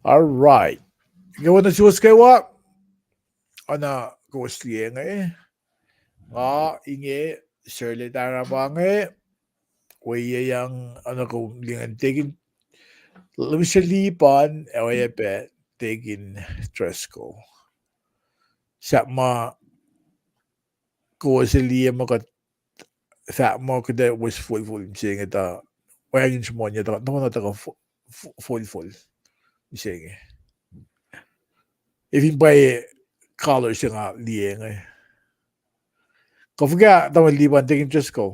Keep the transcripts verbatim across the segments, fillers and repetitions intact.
All right. Ke wona suwos kwewa, oacna kowos liye inge, nga inge, Sir Letara pa inge, weiyacng oacna kom lingacn tekin, lihpsrelipan, ac oacyacpac tekin Driscoll. Sahp ma kowos liye ma kuht fahk muh kuht ac wes folfol mihsenge tuh wacngihn sruhmuhnyuck tuh, tuh na tuhkuh fo-, fo-, folfol mihsenge. Efin pwacye color se nga liye inge. Kuh fuhkah tamuhlwel Lipan, tekin Driscoll?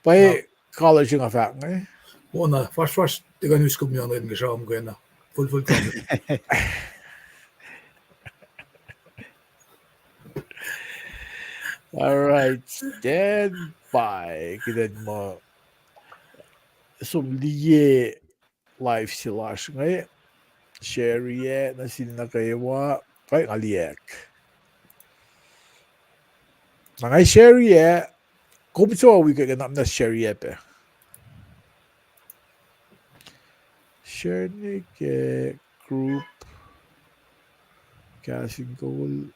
Pwacye color se nga fahk inge. Wona, fahsr fahsr, tiac kuh in us kom an in ke sramsram kena. Folfol color. All right, stand by. Kuht in muh som liye live se lasr inge. Share-i nuh sin nuh kwewa. Kuh nga liyacack. Na nga share-i, kom suc wi kuht in nuhnak muhnahs share-i pac. Share nuh ke group Kahs in Kol.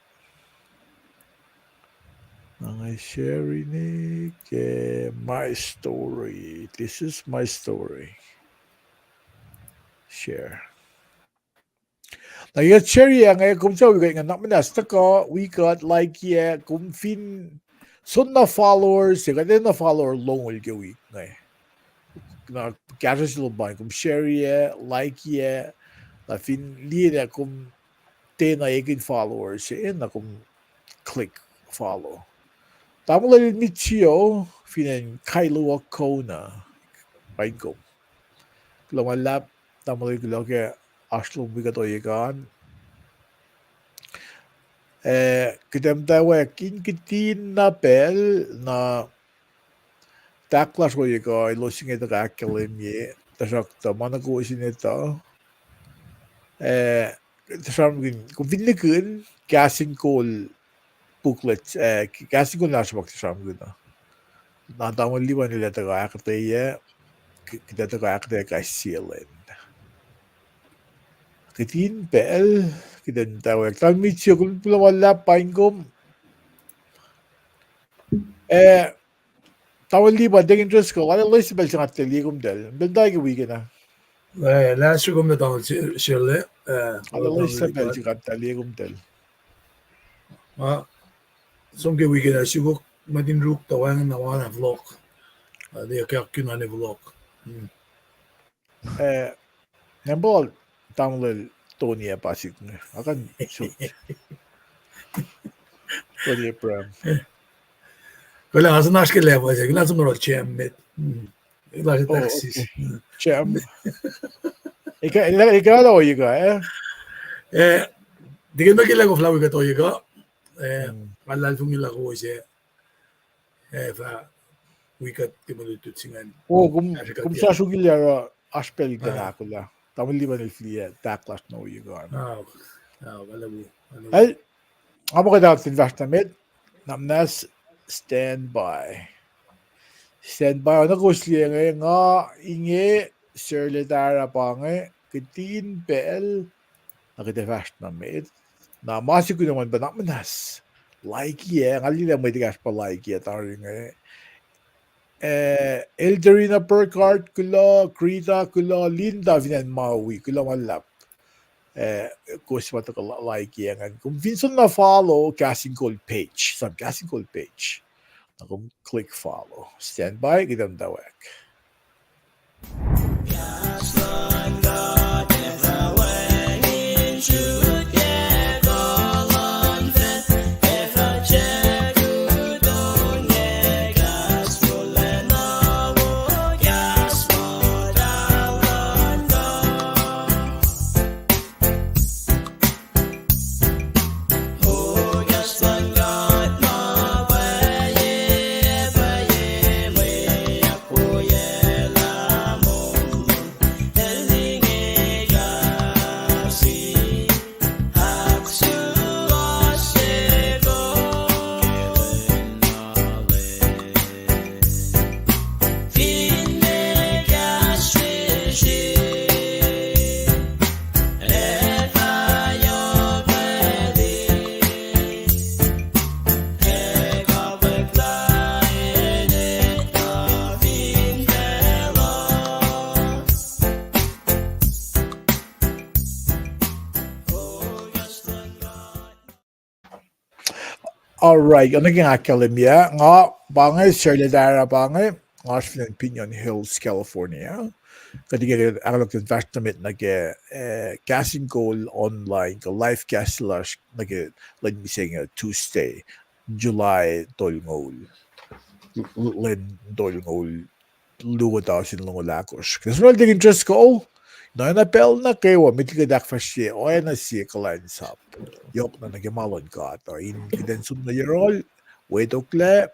Na nga share-i nuh ke my story. This is my story. Share. Na ke share-i inge, kom suc wi kuht in nuhnak muhnahs tuhkuh wi kuht, like-i, kom fin soenna followers, kuht enenuh follower longoul ke wik inge. Na kahsruh se lom pa kom share-i, like-i, na fin liye lah kom tiacna ekihn followers, na kom click follow. Tamuhlwel Mitchio, fin acn Kailua Kona, paing kom. Kuloh ma luhlahp, tamuhlwel, kuloh ke oasr lom wi kuht ohiyac an. Eh, kuht ac muhtwacwacack in kihtin na pacl na tahk lasr ohiyac uh, elos inge tuhkuh ahkkahlwemye, tuhsruhktuh ma nuh kowos in etuh. Eh, tuhsruhktuh kom fin nihkihn Kahs in Kol booklet, eh, Kahs in Kol nahsruhk tuhsruhktuh. Na tamuhlwel Lipan el ac tuhkuh ahkuhtweyac, kuht ac tuhkuh ahkuhtweyac kais sie lwen. Kihtin pacl, kuht in muhtwacwacack. Tamuhlwel Mitchio, kuloh ma luhlahp, paing kom. Eh, tamuhlwel Lipan, tekin Driscoll, arlac loes pacl se nga tuh liye komtahl. Pacl tuh ke weekend ah. Eh, last week kom na tamuhlwel Sirle, eh, arlac loes pacl se nga tuh liye komtahl. Ah, som ke weekend ah sukok, ma tin ruk tuh wacngihn na ma na vlog. Ah, tiac ke akihlen na vlog. Hmm. Eh, nampa tamuhlwel Tony ac pa sik inge. Akan suk. Tony Abraham. Kuloh, nga som oasr ke level se, kuloh som oruh champ met. Hmm. Kuloh se Texas. Champ. Ika, ika, ika lah ohiyac ah, eh? Eh, tikin nuh ke lah koflah wi kuht ohiyac ah. Eh, nga luhlahlfongi lah kowos ac Eh, fah wi kuht ke mwe lutlut se ingacn. O, kom, kom sasukilya oruh oasr pacl kuht ahkolah. Tamuhlwel Lipan el fihliyac tahk lasr nuh ohiyac an. Al, nga muh kuht ahktin fahsr nuh met, nuhnak muhnahs, stand by. Stand by, oacna kowos liye inge, nga inge, Sir Letara pa inge, kihtin pacl, na kuht ac fahsr nuh met. Na ma se kunohkohn pa nuhnak muhnahs, like-i, nga liye lah mwet ekahsr pa like-i tari inge. Eh, Elderina Burkhardt, kuloh, Greta, kuloh, Linda fin acn Maui, kuloh ma luhlahp. Eh, kowos ma tuhkuh li-, like-i ingacn. Kom fin soenna follow Kahs in Kol page, som Kahs in Kol page. Na kom click follow. Stand by, kuht ac muhtwacwacack. All right, oacna ke nga ahkkahlwemye, nga pa inge Sarla Tara pa inge, nga oasr fin acn Pinon Hills, California. Kuht ke ahkolah in fahsr nuh met nuh ke, eh, Kahs in Kol online, kuh live cast lasr nuh ke lwen mihsenge Tuesday, July tolngoul, lwen tolngoul, luo tausin longoul ahkosr. Kuht som nuh Deacon Driscoll, na oacna pacl nuh kwewa met liki kuht ahkfahsrye oacna sie kuhlwacnsap yohk na nuh ke ma luhn God uh, in kuht in som nuh yohrohl, wetoklac,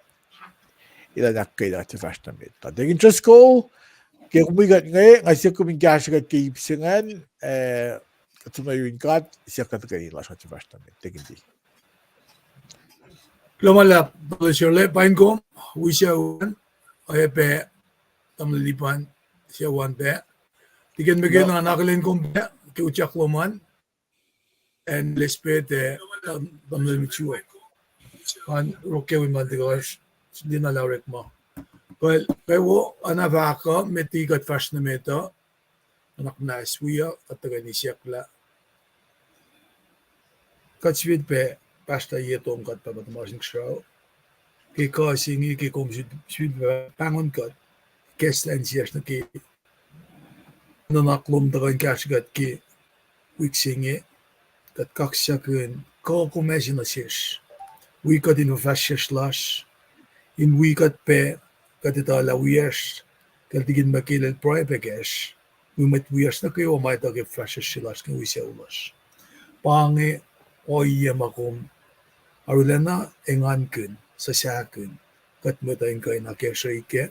elan ahkkweye kuht fahsr nuh met. Deacon Driscoll, ke kom wi kuht inge, nga siyuck kom in kahsrwe kuht ke ip se ingacn, eh, kuht som nuh yurin God, siyuck kuht tuhkweni lasr kuht fahsr nuh met. Deacon D. Kuloh ma luhlahp, Brother Sarla, paing kom, wi sucu an, oacyacpac tamuhlwel Lipan, sucu an pac. Deacon McKenna, nga akihlen kom pac ke utyak lom an, acn Lespe, tamuhlwel Mitsuo. An rohkewin ma tiac kuh, linac lah orekma. Kuh, kwewa, oacna fahk uh, met liki kuht fahsr nuh met uh, nuhnak muhnahs wi uh, kuht tuhkweni siyuck lah kuht sifilpac pahsrtah ye tom kuht Pahpah tuhmasr Inkuhsrao. Ke kuh se inge ke kom sifilpac pahngon kuht, ikacslah insiyacsr nuh ke nuhnak lom tuhkuh in kahsrwe kuht ke wik se inge, kuht kaksakihn kuh kom ase nuh sesr, wi kuht in fuhfahsryucsr lasr, in wi kuht pac, kuht etuh lah wiyacsr, kacl Deacon McKenna el pruhe pac kacsr, wi mwet wiyacsr nuh kwewa ma etuh ke fuhfahsryucsr lasr ke wi sucu lasr. Pa inge ohiyac ma kom arulacna engankihn, suhsahkihn kuht mwet uh in kuh in akacsruhi kac,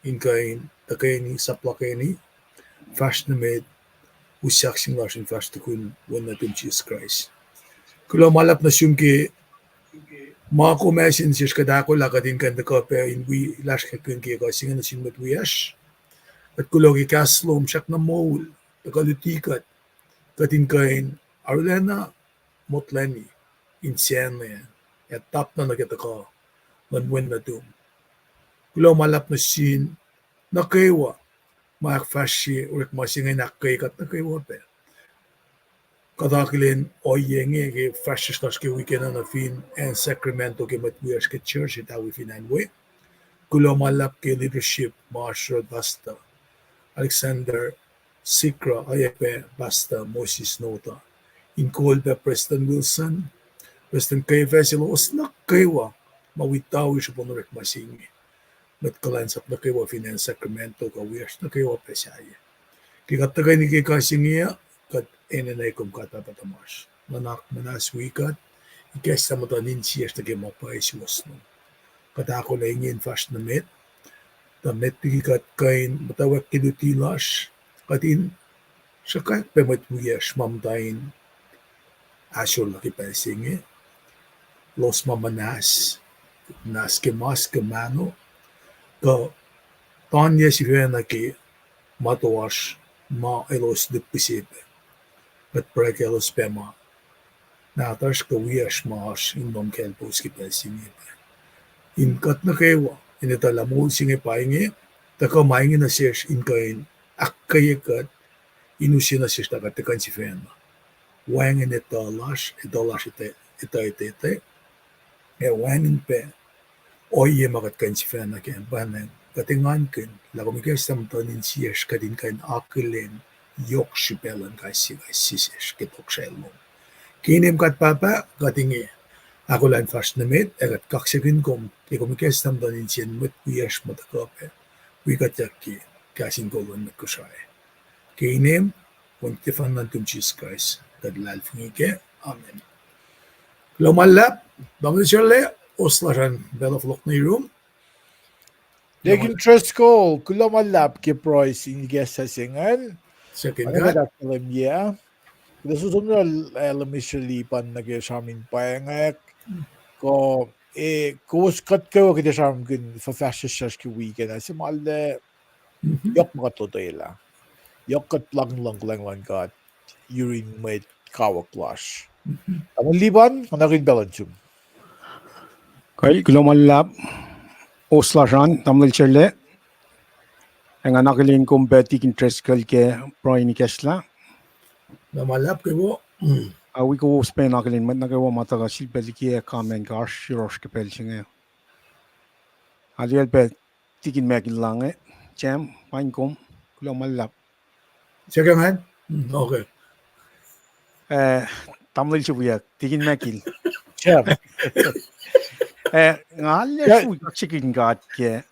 in kuh in tuhkweni, sap luhkweni, fahsr nuh met, usyak sing lasr in fahsr tukun Wen nuhtum Jisus Kraist. Kuloh ma luhlahp nuh sum ke ma kom ase nuh sesr, kuht ahkolah kuht in kuh in tuhkuh pac in wi lasr kekihn ke kuh se inge nuh sin mwet wiyacsr. Kuht kuloh ke kahs lom srackna moul, tuhkuh luti kuht, kuht in kuh in arulacna motweni, insacnweacng, ac tapna nuh ke tuhkuh luhn Wen nuhtum. Kuloh ma luhlahp nuh sin nuh kwewa ma ahkfahsrye orekma se inge in ahkkweye kuht nuh kwewa pac. Kuht akihlen ohiyac inge ke fahsryucsr lasr ke wikena nuh fin acn Sacramento ke mwet wiyacsr ke church etawi fin acn we. Kuloh ma luhlahp ke leadership ma oasr yohrohl Pastor Alexander Sikra, oacyacpac Pastor Moses Nota, in kol pac Prestuhn Wilson, Prestuhn Kefas, elos nuh kwewa ma wi tui srihpen orekma se inge. Mwet kuhlwacnsap nuh kwewa fin acn Sacramento kuh wiyacsr nuh kwewa pac sahyac. Ke kuht tuhkweni ke kuh se inge uh, kuht enenuh kom God Pahpah tuhmasr. Nuhnak muhnahs wi kuht, ikacslah muhtuhn insiyacsr nuh ke ma pwacye suwohs lom. Kuht ahkolah inge in fahsr nuh met, tuh met liki kuht kuh in muhtwacwacack ke luti lasr, kuht in sruhkwack pac mwet wiyacsr ma muhta in ahsor nuh ke pacl se inge, elos ma muhnahs, muhnahs ke mas kuh mahno, kuh tanye sifacna ke ma toasr ma elos lihpihse pac. Kuht pruhe kaclos pac ma nahtuhsr kuh wiyacsr ma oasr in lohm kalpous ke pacl se inge pac. In kuht nuh kwewa in etuh lah moul se inge pa inge, tuhkuh ma inge nuh sesr in kuh in ahkkweye kuht, in use nuh sesr lah kuht tuhkuh in sifacna wacngihn etuh lasr, etuh lasr etuh, etuh etuh, ac wacngihn pac ohiyac ma kuht kuh in sifacna kac, pa na kuht engankihn lah kom ikacslah muhtuhn insiyacsr kuht in kuh in akihlen yohk srihpac luhn kais sie kais sie sesr ke tohkohsrahi lom. Ke inem God Pahpah, kuht inge ahkolah in fahsr nuh met, ac kuht kaksakihn kom ke kom ikacslah muhtuhn insiyacn mwet wiyacsr ma tuhkuh pac wi kuht ke kahs in kol luhn mwet Kosrae. Ke inem Wen sefanna nuhtum Jisus Kraist, kuht luhlahlfongi kac. Amen. Kuloh ma luhlahp, Doctor Sarla, host lasr an pacl uh fohlohk nuh yurum. Deacon Driscoll, kuloh ma luhlahp ke pruhe se inge, kahs se ingacn. Kuht ahkkahlwemye, kuht som nuh, eh, Mister Lipan nuh ke sram in pwacngack, kuh, eh, kowos kuht kwewa kuht ac sramsramkihn fuhfahsryucsr ke weekend ah se ma la yohk ma kuht lotwelah. Yohk kuht puhlakihn luhngkuhlwacng luhn God yurin mwet kawuck lasr. Tamuhlwel Lipan, nga nuhnkuh in pacl uh nuh sum. Kuh, kuloh ma luhlahp, host lasr an, Tamuhlwel Sarla. Ac nga nuhnkuh in kom pac Deacon Driscoll ke pruhe in ikacslah. Kuloh ma luhlahp kwewa. Ac wi kowos pac in akihlen mwet nuh kwewa ma tuhkuh sifilpac liki comment kuh oasr yohrohsr ke pacl se inge. Alu el pac Tikin Michael Lange, Jem, paing kom, kuloh ma luhlahp. Second hand? Okay. Eh, tamuhlwel se wiyuck, Tikin Michael. Jem. Eh, nga arlac sruhf kaksakihn God ke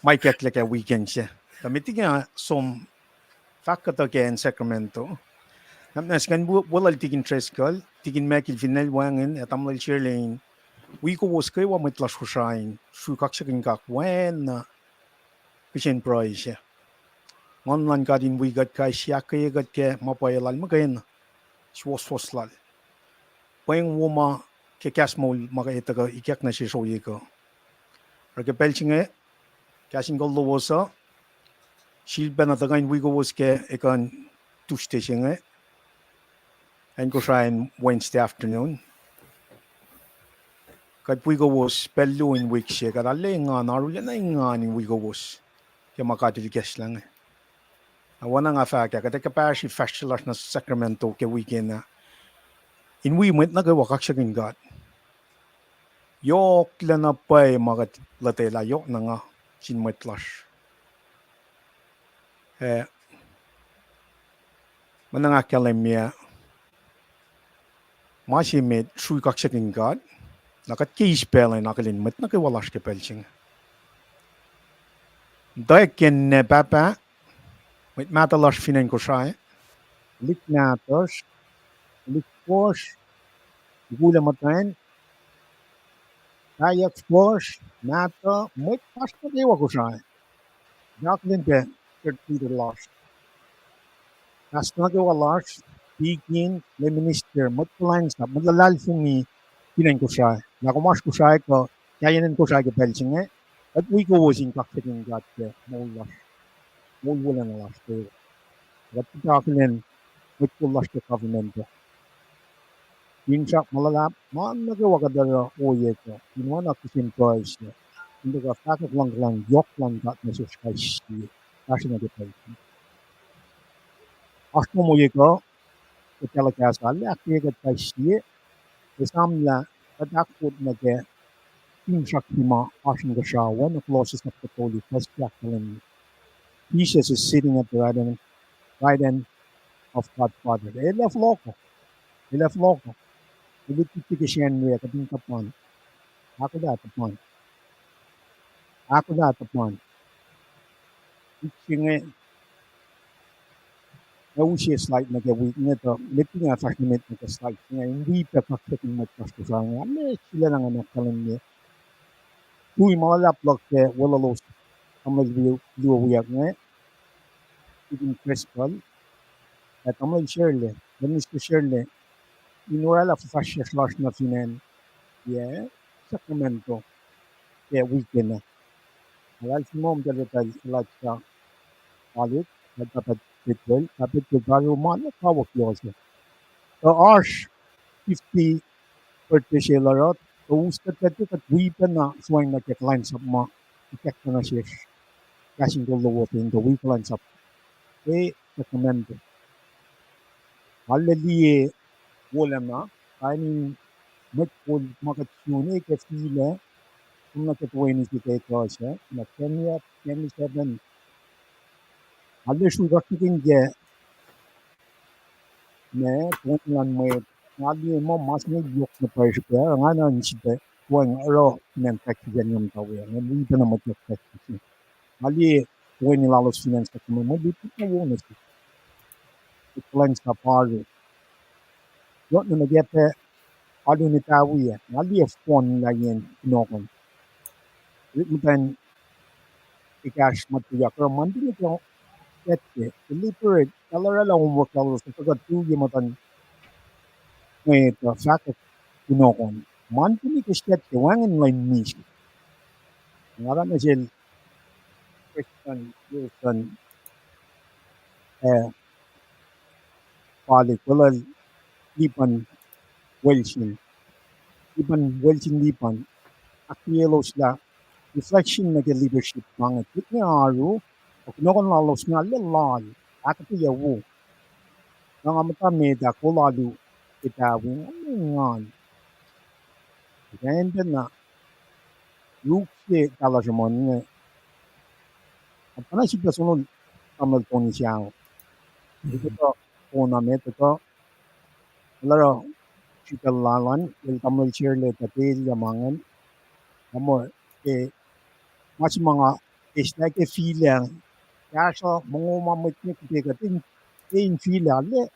ma ikacklah ke weekend se. Tuh met liki nga som fahk kuhtuh ke acn Sacramento. Na, na skan wo-, wolal Tikin Driscoll, Tikin Michael fin el wacngihn, ac tamuhlwel Sherley in wi kowos kwewa mwet lasr Kosrae in sruhf kaksakihn God wacna kihsen pruhe se. Nguhn luhn God in wi kuht kais sie ahkkweye kuht ke ma pwacye lal muhkwena, suwohswohs lal. Pweng wo ma ke kahs moul ma kuht tuhkuh ikack nuh sesr ohiyac kuh. Oruh ke pacl se inge, kahs in kol lowos uh, sifilpac na tuhkuh in wi kowos ke ekuhn Tuesday se inge, acn Kosrae in Wednesday afternoon. Kuht wi kowos pacl luo in wik se, kuht arlac engan, arulacna engan in wi kowos ke ma God El ikacslah inge. Na oacna nga fahk ah, kuht ac kuhpahsri fahsr se lasr nuh Sacramento ke weekend ah in wi mwet nuh kwewa kaksakihn God. Yohklacna pwacye ma kuht lotwelah yohk na nga sin mwet lasr. Eh, ma na nga ahkkahlwemye, ma se met sruhf kaksakihn God, na kuht ke eis pacl in akihlen mwet nuh kwewa lasr ke pacl se inge. Tuh kena Pahpah, mwet mahtuh lasr fin acn Kosrae, tuhlihk nahtuhsr, tuhlihk fuhsr, mukul ac muhtwacn, pahyuck fuhsr, mahtuh, mwet lasr nuh kwewa Kosrae. Akihlen pac church leader lasr, pastor nuh kwewa lasr, tikin, lay minister, mwet kuhlwacnsap, mwet luhlahlfongi fin acn Kosrae. Lah kom oasr Kosrae kuh kaiyacn acn Kosrae ke pacl se inge, kuht wi kowos in kaksakihn God ke moul lasr, moul wolacna lasr kwewa. Kuht tuh akihlen mwet kol lasr ke government uh, finsrak, ma luhlahp, ma nuh kwewa kuht oruh ohiyac kuh in oacna kihsen pruhe se, in tuhkuh fahkwack luhngkuhlwacng yohk luhn God nuh sesr kais sie, fahsruh nuh ke pacl se inge. Oasr momo ohiyac kuh, kuht telecast ah, ahkkweye kuht kais sie, esamlah kuht ahkfohs nuh ke finsrak se ma oasr inkuhsrao, oacna Colossians sapta tolu, fuhs ahkkahlwemye, Jesus is sitting at the right hand, right hand of God Father. El ac fohlohk, el ac fohlohk, el lutlut ke sacnri ah, kuht in tuhpan, ahkolah tuhpan, ahkolah tuhpan. Wik se inge, ac use slide nuh ke wik inge tuh met liki nga fahsr nuh met nuh ke slide se inge, in wi pac kaksakihn mwet lasr Kosrae inge, arlac sulaclah ngan ahkkahlwemye tui ma luhlahp luhk ke weluhlos, tamuhlwel luo wiyuck inge, Tikin Driscoll, ac tamuhlwel Sherley, minister Sherley, in oraclah fuhfahsryucsr lasr nuh fin acn, yac, Sacramento ke weekend ah. Alalfimom tahltahl Elijah Palik, Pahpah Petwel, Pahpah Petwel, Pahpah Petwel, ma na kawuck yohrohsr. Tuh oasr fifty birthday se el oruh, tuh us kuht, kuht, kuht wi pacna sruhngwac nuh ke kuhlwacnsap ma ikacklah nuh sesr, kahs in kol lowos in tuh wi kuhlwacnsap ke Sacramento. Arlac liye wolacna, kain in mwet kol ma kuht sun ke fihl ah, kom nuh ke toeni se ke ekuh sac, na Kenya, Kenya seven. Arlac sruhk kaksakihn ke ma toeni luhn mwet, nga liye muh mas inge yohk na pwacye srihpac, nga na in srihpac toeni oruh fin acn Texas an, nga muhta we, nga wi pacna mwet yohk Texas. Nga liye toeni lalos fin acn Sacramento, mwe lutlut na wo nuh sihk, kuhlwacnsap oaru. Yohk na nuh ke pac alu in etawi ah, nga liye fon lah yen kunohkohn. Orekma muhtwacn ekahsr ma tuyak oruh Monday nuh ke Saturday, deliberate, el oraclah homework lalos, tuhkuh tu ye muhtuhn mwet uh fahkwack kunohkohn. Monday nuh ke Saturday wacngihn lwen misac. Nga oruh nuh sel Prestuhn Wilson, ah, Palik, welul Lipan Wilson. Lipan Wilson Lipan. Ahkkweyelos lah reflection nuh ke leadership ma inge. Tuhlihk inge oaru, kunohkohn lalos inge arlac loal, ahkuhtweyac wo. Na nga muhta met ah kol alu ke tawi, nga engan. Kacn pacna, ruk se talasr uh ma inge. Apana sip sonol tamuhlwel Tony Siao. Ekuh tuh, ona met ekuh, el oruh srihpac lalan, el tamuhlwel Shirley tuh elyah ma ingacn. Tamuhlwel, eh, ma se ma nga eslah ke filac, kahsruh mongo ma mwet inge kuhtuh kuht in, in filac lac,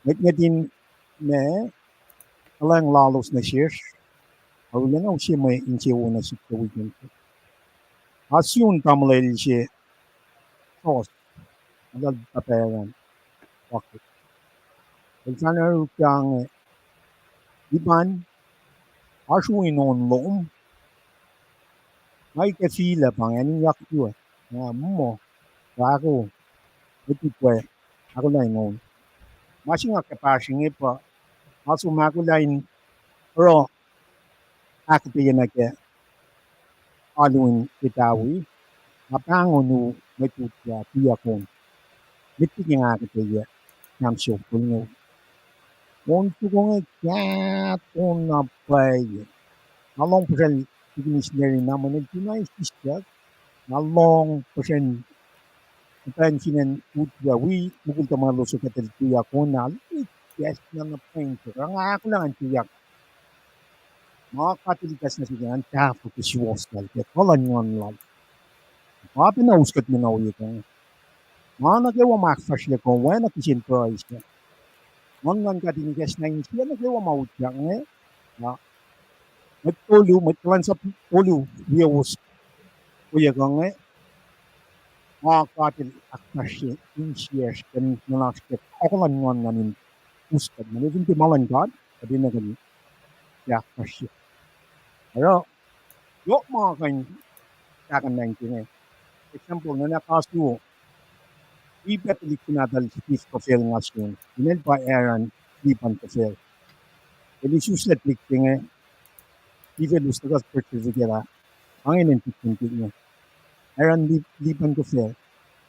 ngwetngwet in ma kuhlwacng lalos nuh sesr, arulacna use mwe insewowo nuh sihk ke weekend. Oasr un tamuhlwel se, Sos, eltahl pahpah an, waktu el fahna oruh ke inge, Lipan, oasr u in on lom, nga ke filac pa inge, yak yuh, nga muh, wacko, etuh pac, ahkolah in on. Ma se nga kuhpahsr inge pa, nga som ahkolah in oruh ahkuhtweyac nuh ke alu in ke tawi, nga pahngon u mwet utyak, tuyak on. Met liki nga ahkuhtweyac, kahm sokol inge. On soko inge kahto na pwacye. Nga lohng puhsrwacl liki misineri na mweyen el tiac sisyak. Nga lohng puhsrwacl, muhtwacn fin acn utyak, wi mukul tuhmwaclos uh kuht el tuyak on, na liki kahs na na pwacye, nga ahkolah in tuyak. Ma God El kahs nuh sihk an tahfuh ke suwohs lal, ke kuh luhn nguhn lal. Pa pacna us kuht me na oiyac inge. Ma nuh kwewa ma ahkfahsrye kom oacna kihsen pruhe se. Nguhn luhn God in ikacslah insiyac nuh kwewa ma utyak inge. Na mwet tolu, mwet kuhlwacnsap tolu, wiowos oiyac inge. Ma God El ahkfahsrye insiyacsr ke nuhnak ke kuh luhn nguhn an in us kuht. Ma fin tiac ma luhn God, kuht enenuh in ahkfahsrye. Oruh, yohk ma kuh in tahkuhnlah inge. Example, nuhnak oasr u, wi pac tuhlihk fin atac Steve Kofel nga sun, inel pa Aaron Lipan Kofel. El isuslac tuhlihk inge, Steve el us tuhkuh birth certificate ah, pa ingacn in tuhlihk inge. Aaron Li-, Lipan Kofel.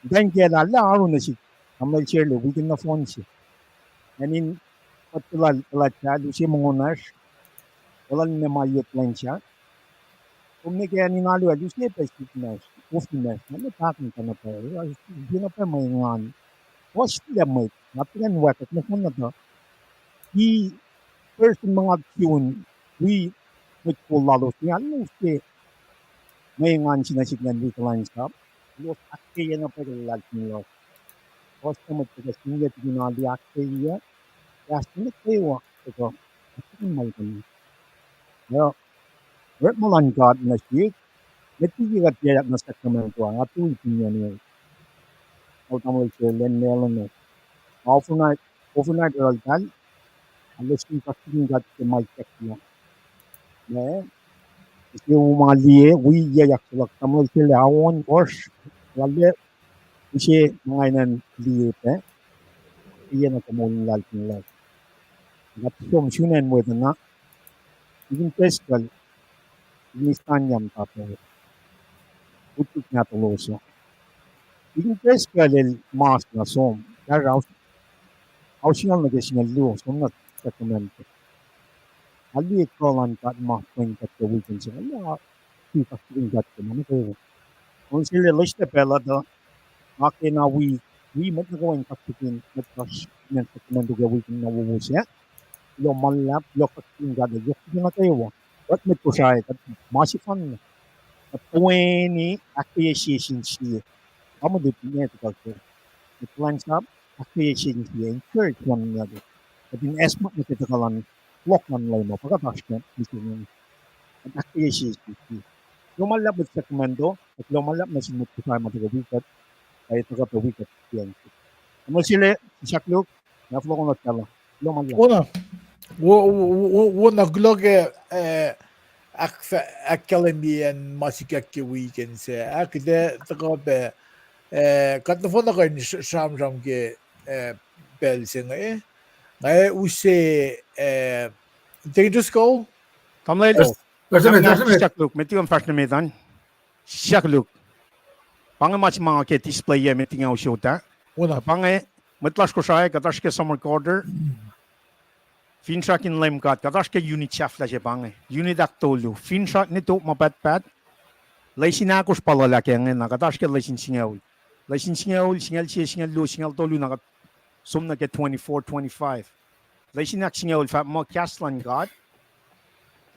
Muhtwacn kiyacl ah lah oaru nuh sihk, tamuhlwel Shirley, weekend nohfohn se. Acn in kuht puhla, puhla sal, use mongo nacsr, puhla ma yohk lwen sal. Kom nuh ke acn in alu ah, use pac sihk nacsr, kof nacsr, na me pahkihn kuh na pwacye, use na pwacye mwe engan. Puhslac mwet, na pwacye wacngihn nohfohn na tuh. Ki person ma nga sun, wi mwet kol lalos, na elos ke mwe engan se nuh sihk ngan wi kuhlwacnsap, elos ahkkweye na pwacye ke luhlahlfongi lasr. Puhslac mwet tuhkuh sun yac tukun alu ahkkweye, kahs nuh kwewa tuhkuh, ahkkweye ma kuh. Na orekma luhn God nuh sihk, met liki kuht yac nuh Sacramento ah, nga tui pinion el. Tamuhlwel se lwen Leluno. Overnight, overnight eltahl, elos in kaksakihn God ke ma ikacklah. Na, use u ma liye, wi yac yak se luhk, tamuhlwel se lah on, oasr, lalle, use ma nga enenuh in liye pac, liye na ke moul luhlahlfongi lasr. Kuht som sun acn mwet uh na, ikin Prescott, ikin Stanyam Tapo, utuk nahtuhlos uh. Ikin Prescott el mas na som, kahsruh, ao singucul nuh ke singucul luo, som na Sacramento. Nga liye kuh luhn God ma pwen kuht ke weekend se inge, nga kaksakihn God ke ma nuh kwewa. Kom sele loes ta pacl uh tuh, nga kena wi, wi mwet nuh kwewa in kaksakihn, mwet lasr, mwet Sacramento ke weekend na wowo se. Kuloh ma luhlahp, kuloh kaksakihn God, yohk srihpac nuh kwewa. Kuht mwet Kosrae, kuht ma sefanna. Kuht toeni ahkkweye sie sin sie. Pa mwe lutlut inge tuhkuh ke mwet kuhlwacnsap, ahkkweye sie sin sie, encourage one another. Kuht in acsmak nuh ke tuhkuh luhn, lock luhn Leum uh, pa kuht oasr ke misin inge. Kuht ahkkweye sie sin sie. Kuloh ma luhlahp mwet Sacramento, kuloh ma luhlahp nuh sin mwet Kosrae ma tuhkuh wi kuht, ac tuhkuh pac wi kuht ke acn se. Kom sele, sisakluhk, na fohlohk nuh tala. Kuloh ma luhlahp. Wona, wo-, wo-, wo-, wona kuloh ke, eh, ahk-, ahkkahlwemye acn ma sikyak ke weekend se. Ahkuhtweyac tuhkuh pac, eh, kuht nohfohn kuh in sr-, sramsram ke, eh, pacl se inge. Nga use, eh, Deacon Driscoll? Tamuhlwel, sisakluhk, met liki kom fahsr nuh met an. Sisakluhk. Pa inge ma se ma nga ke display-yac met liki nga usot ah. Pa inge, mwet lasr Kosrae, kuht oasr ke summer quarter. Finsrak in Leum God, kuht oasr ke unit sahflah se pa inge. Unit ahktolu. Finsrak ne tok ma pahtpaht. Lesin ahkosr pa luhlahp ke inge na, kuht oasr ke lesin singucul. Lesin singucul, singucul sie, singucul luo, singucul tolu na kuht som nuh ke twenty-four, twenty-five. Lesin ahksingucul fahk muh kahs luhn God.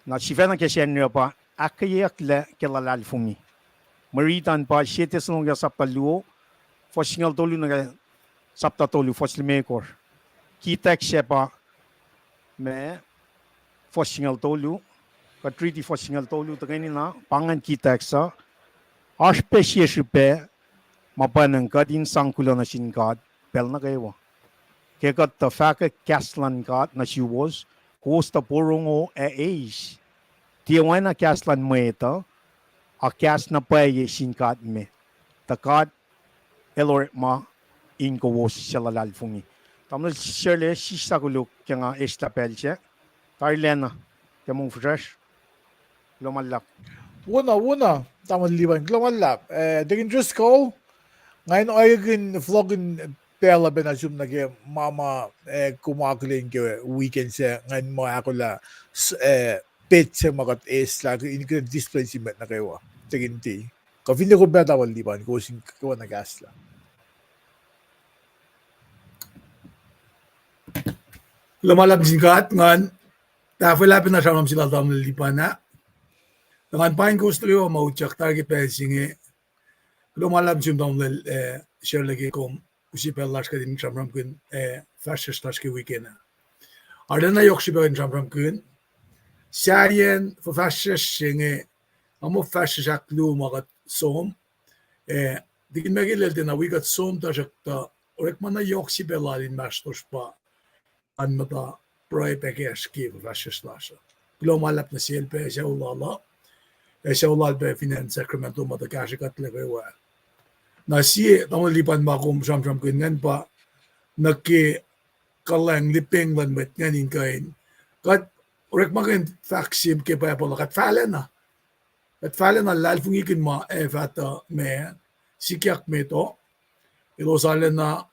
Na sifacna ke Sacnri uh pa ahkkweyeyucklac ke luhlahlfongi. Mwe rit an pa Sie Thessalonica sapta luo, fuhs singucul tolu nuh ke sapta tolu, fuhs limekohsr. Key text se pa ma fuhs singucul tolu, kuht riti fuhs singucul tolu, tuhkweni na pa ingacn key text uh. Oasr pac sie srihpac ma pwacnwacng kuht in sang kuloh nuh sin God pacl nuh kwewa. Ke kuht tuh fahkwack kahs luhn God nuh suwos, kowos tuh porongo ac eis. Tiac oacna kahs luhn mwet uh, a kahs na pwacye sin God me. Tuh God El orekma in kowos suc luhlahlfongi. Tamuhlwel Serle, sisla koluk ke nga eslah pacl se. Tarilacna ke mongfihsrwacsr. Kuloh ma luhlahp. Wona, wona, tamuhlwel Lipan, kuloh ma luhlahp. Eh, Deacon Driscoll, nga in oacyacpac fohlohkihn pacl uh pacna sum nuh ke ma ma, eh, kom akihlen ke weekend sac, nga in muh ahkolah, eh, petsac ma kuht eslah in kuh in discipline sin mwet nuh kwewa. Deacon T, kuh finne kom pac, tamuhlwel Lipan, kowos in kwewa na kahslah. Kuloh ma luhlahp sin God, ngan tahfwelah pacna sramsram se lal tamuhlwel Lipan ah. Tuh ngan paing kowos nuh kwewa ma utyak tari ke pacl se inge. Kuloh ma luhlahp sum tamuhlwel, eh, Serle ke kom use pacl lasr kuht in sramsramkihn, eh, fahsryucsr lasr ke weekend ah. Arulacna yohk srihpac kuht in sramsramkihn. Sahyacn fuhfahsryucsr se inge, nga muh fahsryucsr ahkluo ma kuht som. Eh, Deacon Michael el tiacna wi kuht som, tuhsruhktuh orekma na yohk srihpac lal inmahsrlosr pa an muhta pruhe pac kacsr ke fuhfahsryucsr lasr uh. Kuloh ma luhlahp nuh sel pac, sucu lal uh, ac sucu lal pac fin acn Sacramento ma tuh kahsrwe kuht nuh kwewa. Na sie, tamuhlwel Lipan, ma kom sramsramkihn ingacn pa nuh ke kuhlwacng lipeng luhn mwet ingacn in kuh in, kuht orekmakihn fahk se ke Bible uh, kuht fahlacna. Kuht fahlacna luhlahlfongikihn ma ac fah tuh ma sikyak met uh, elos arulacna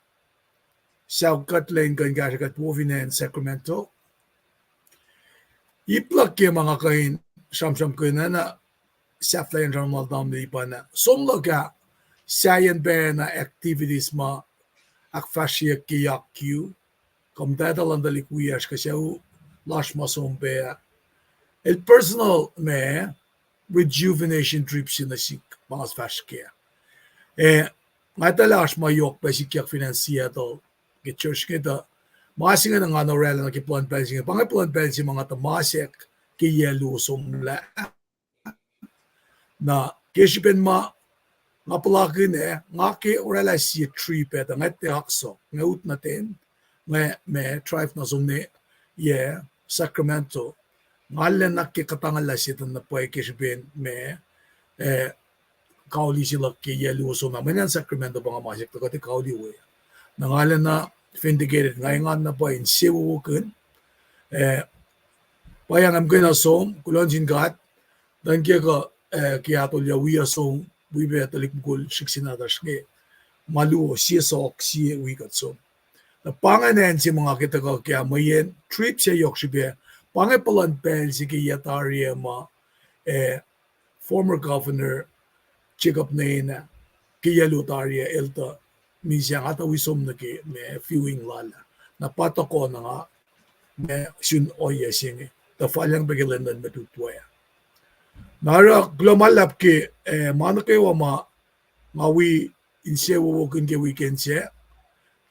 sucu kuhtlac in kuh in kahsrwe kuht wo fin acn Sacramento. Ip luhk ke ma nga kuh in sramsramkihn ah na sahflahiyacn sramsram lal tamuhlwel Lipan ah. Som luhk ah, sahyacn pacna activities ma ahkfahsryeyuck ke Yakyu, kuh muhtwacta luhn tuhlihk wiyacsr kuh sucu lasr ma som pac ah, el personal ma rejuvenation trip se nuh sihk ma nga fahsr kac. Eh, nga etuh lah oasr ma yohk pac sikyak fin acn Seattle ke church inge tuh, ma se inge na nga orwaclah nuh ke plwacn pacl se inge. Pa inge plwacn pacl se ma nga tuh masack ke yac luo somlah. Na ke srihpen ma nga puhlakihn ah, nga ke orwaclah sie trip ah tuh nga tiac oak sohk, nga ut nuh ten, nga ma drive nuh som ne yac Sacramento. Nga lacna ke kuhtangallah setuhn na pwacye ke srihpen ma, eh, kauli se luhk ke yac luo somlah. Mweyen acn Sacramento pa nga masack tuh kuht ac kauli we. Na nga lacna vindicated, nga engan na pwacye insewowo kihn. Eh, pa nga muhkwena som, kuloh nuh sin God, nuhnkuh ke, eh, ke Atolya wi uh som, wi pac tuhlihk mukul srihk se nahtuhsr inge, ma luo, sie sohk, sie wi kuht som. Na pa ingacn acn se ma nga ke tuhkuh kac mweyen trip se yohk srihpac, pa inge puhlan pacl se ke yac tari ah ma, eh, former governor Jacob Nene, ke yac luo tari ah el tuh misac, nga tuh wi som nuh ke ma viewing lal ah. Na pa tohkoh na nga ma sun ohiyac se inge, tuh falyang pac ke lwen luhn mwet utwe ah. Na oruh kuloh ma luhlahp ke, eh, ma nuh kwewa ma nga wi insewowokihn ke weekend sac,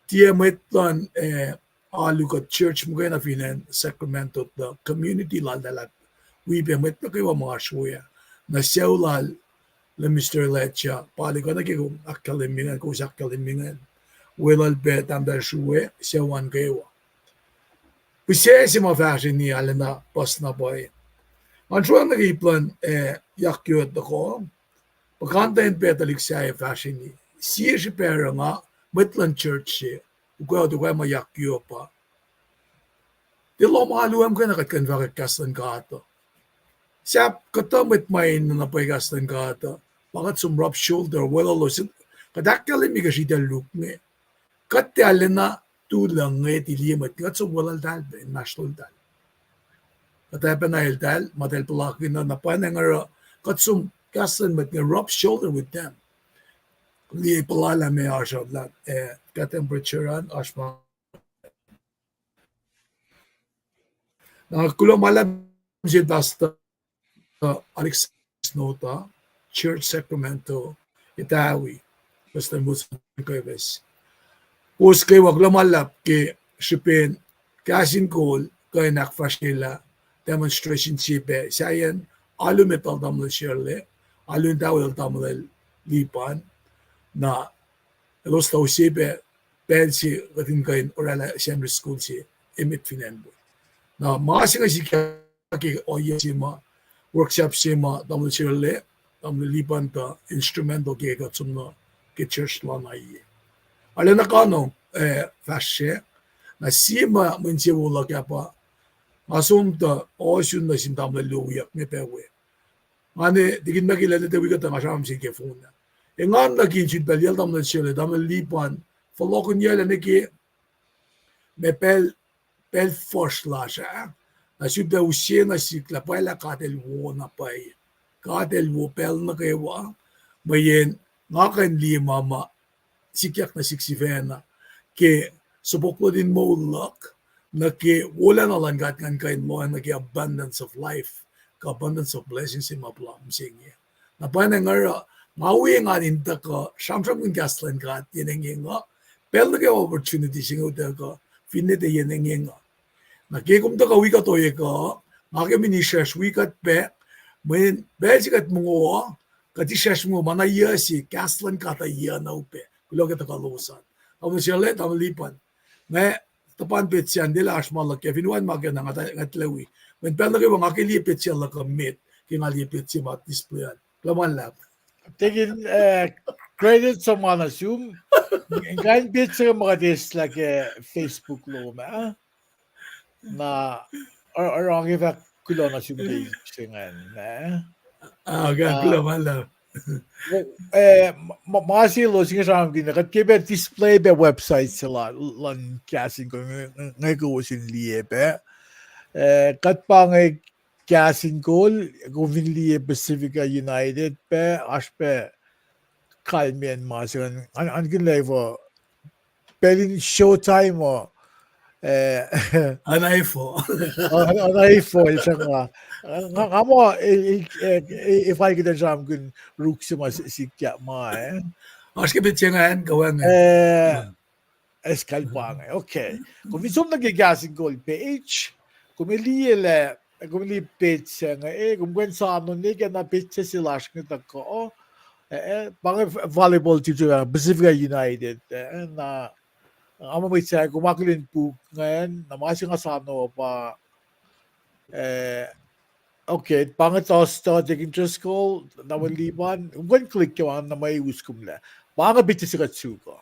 tiac mwet luhn, eh, alu kuh church muhkwena fin acn Sacramento, tuh community laltahl ah, wi pac mwet nuh kwewa ma oasr we ah. Na sucu lal, Mister Elijah, pa likuh nuh ke kom ahkkahlwemye ingacn, kowos ahkkahlwemye ingacn. Weluhl pac tahmtahel srue, sucu an kwewa. Pihsac se ma fahsrweni arulacna puhs na pwacye. Ngan sruang nuh ke ip luhn, eh, Yakyu uh tohkoh. Puhkantwen pac tuhlihk sahyac fahsrweni. Sie srihpac oruh nga, mwet luhn church se, ukwe, ukwe ma Yakyu uh pa, tiac lohm alu uh muhkwena kuht kuh in fahkwack kahs luhn God uh. Sahp kuhtuh mwet ma enenuh na pwacye kahs luhn God uh, pa kuht som rub shoulder, weluhlos, kuht ahkkahlwemye ke sritacl luk inge. Kuht tiac arulacna tu luhn ngwet liye mwet, kuht som weluhltahl pac inmahsrloltahl. Kuht ac pacna eltahl, ma eltahl puhlakihn na pwacnwacng oruh kuht som kahs luhn mwet inge, rub shoulder with them. Liye puhla lah meac oasr uh, eh, kuh temperature an oasr ma Na kuloh ma luhlahp sin Pastor Alex Nota, Church Sacramento, Itawi, Prestuhn Wilson Kewes. Kowos kwewa, kuloh ma luhlahp ke srihpen kahs in kol kuh in ahkfahsryelah demonstration se pac sahyacn alu met lal Tamuhlwel Shirley, alu in Itawi lal Tamuhlwel Lipan, na elos tuh use pac pacl se kuht in kuh in oraclah Sunday school se emet fin acn wo. Na ma se inge sikyak ke ohiyac se ma, workshop se ma Tamuhlwel Shirley, Tamuhlwel Lipan tuh instrumental ke kuht som nuh ke church lal na ohiyac. Arulacna kano, eh, fahsr, na sie ma mwe insewowo luhk ah pa, nga som tuh ohsun nuh sin tamuhlwel luo wiyuck nge pac we. Nga ne tikin Mackey lah ne tiac wi kuhtuh, nga sramsram nuh sel ke phone ah. Engan nuh ke sulpac liyacl Tamuhlwel Shirley, Tamuhlwel Lipan, fohlohkihnyuclac nuh ke ma pacl, pacl fuhsr lasr ah, na sulpac use nuh sihk lah pwacye lah God El wo na pwacye. God El wo pacl nuh kwewa, mweyen nga kuh in liye ma ma sikyak nuh sihk sifacna ke sopok luhn in moul luhk, nuh ke wolacna luhn God ngan kuh in lohacng nuh ke abundance of life, kuh abundance of blessings in ma puhla mihsenge. Na pwacnwacng oruh, nga wi engan in tuhkuh sramsramkihn kahs luhn God yen engyeng uh, pacl nuh ke opportunity se inge utuckuh, finne tiac yen engyeng uh. Na ke kom tuhkuh wi kuht ohiyac uh, nga ke mini sracsr wi kuht pac, mweyen pacl se kuht mongo uh, kuht isracsr mongo ma na yuc se, kahs luhn God uh yuc na upac, kuloh ke tuhkuh lowos an. Tamuhlwel Shirley, Tamuhlwel Lipan. Nga tuhpan petsac an, tiac lah oasr ma luhk ah, fin wacngihn ma ke na nga tuh, nga tuh liye wi. Mweyen pacl nuh kwewa nga ke liye petsac luhk uh met, ke nga liye petsac ma display an. Kuloh ma luhlahp. Taking, eh, credit suc ma nuh sum. Nga in petsac ma kuht eslah ke Facebook lom ah. Na, oruh, oruh nga ke fahk kuloh nuh sum ke ip se ingacn, eh. Ah, kuloh ma luhlahp. Eh, ma, ma se elos inge sramsramkihn, kuht ke pac display pac website se la, luhn Kahs in Kol, nge, nge kowos in liye pac. Eh, kuht pa inge Kahs in Kol, kom fin liye Pacifica United pac, oasr pac kalmacn ma se ingacn, an, an kihn lah efuh pacl in Showtime uh, eh, An efuh. An, an efuh, el sruhnga. Nga, nga muh, eh, eh, eh, eh, fal kuht in sramsramkihn ruk se ma si-, sikyak ma, eh. Oasr ke petsac ingacn, kuh wacngihn. Eh, eis kal pa inge. Okay. Kom fin som nuh ke Kahs in Kol page, kom liye lah, kom liye petsac inge, eh, kom kuh in soano ne ke na petsac se lasr inge tuhkuh, eh, eh, pa inge volleyball team se, Pacifica United, eh, na, nga muh mwet sahyac kom akihlen puk ingacn, na ma se nga soano pa, eh, okay, pa inge Tohstoh, Deacon Driscoll, Tamuhlwel Lipan, kom kuh in click ke ma na mwe us kom lah. Pa inge petsac se kuht suk uh.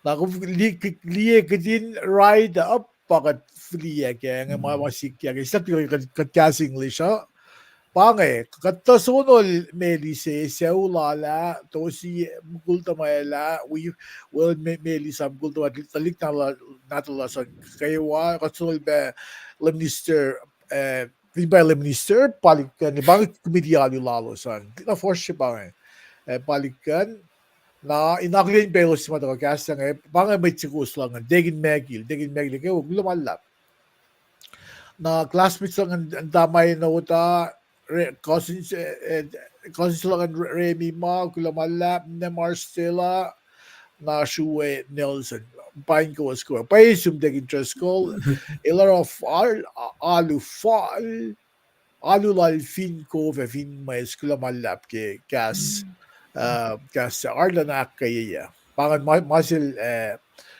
Na kom li-, liye kihtin write up, pa kuht fihliyac kac, inge ma, ma sikyak kac. Siyuck kuht, kuht kahs English uh. Pa inge, kuht tuh sonol meli se, sucu lal ah, Tohsi, mukul tuhmwacl ah, wi, wel, me-, meli sa mukul tuhmwacl, tuhlihk nahtuhl, nahtuhl lasr an kwewa, kuht sonol pac Lay Minister, eh, fin pa Lay Minister Palik Ken, pa inge committee alu lalos an. Na fuhsr se pa inge, eh, Palik Ken. Na in akihlen pac elos se ma tuhkuh kahs inge, pa inge mwet se kowos lohngihn, Deacon Michael, Deacon Michael, kwewa, kuloh ma luhlahp. Na classmates lohngihn, Tamaino ta, Re-, cousin, eh, eh, cousin se lohngihn Re-, Remi ma, kuloh ma luhlahp, Nemar Stella, na Srue Nelson. Paing kowos kwewa. Pwacye sum Deacon Driscoll, el oruh fal, a-, alu fal, alu lal fin kof ac fin mwes, kuloh ma luhlahp ke kahs, uh, kahs arulacna ahkkweyeyuc. Pa inge ma-, ma sel, eh,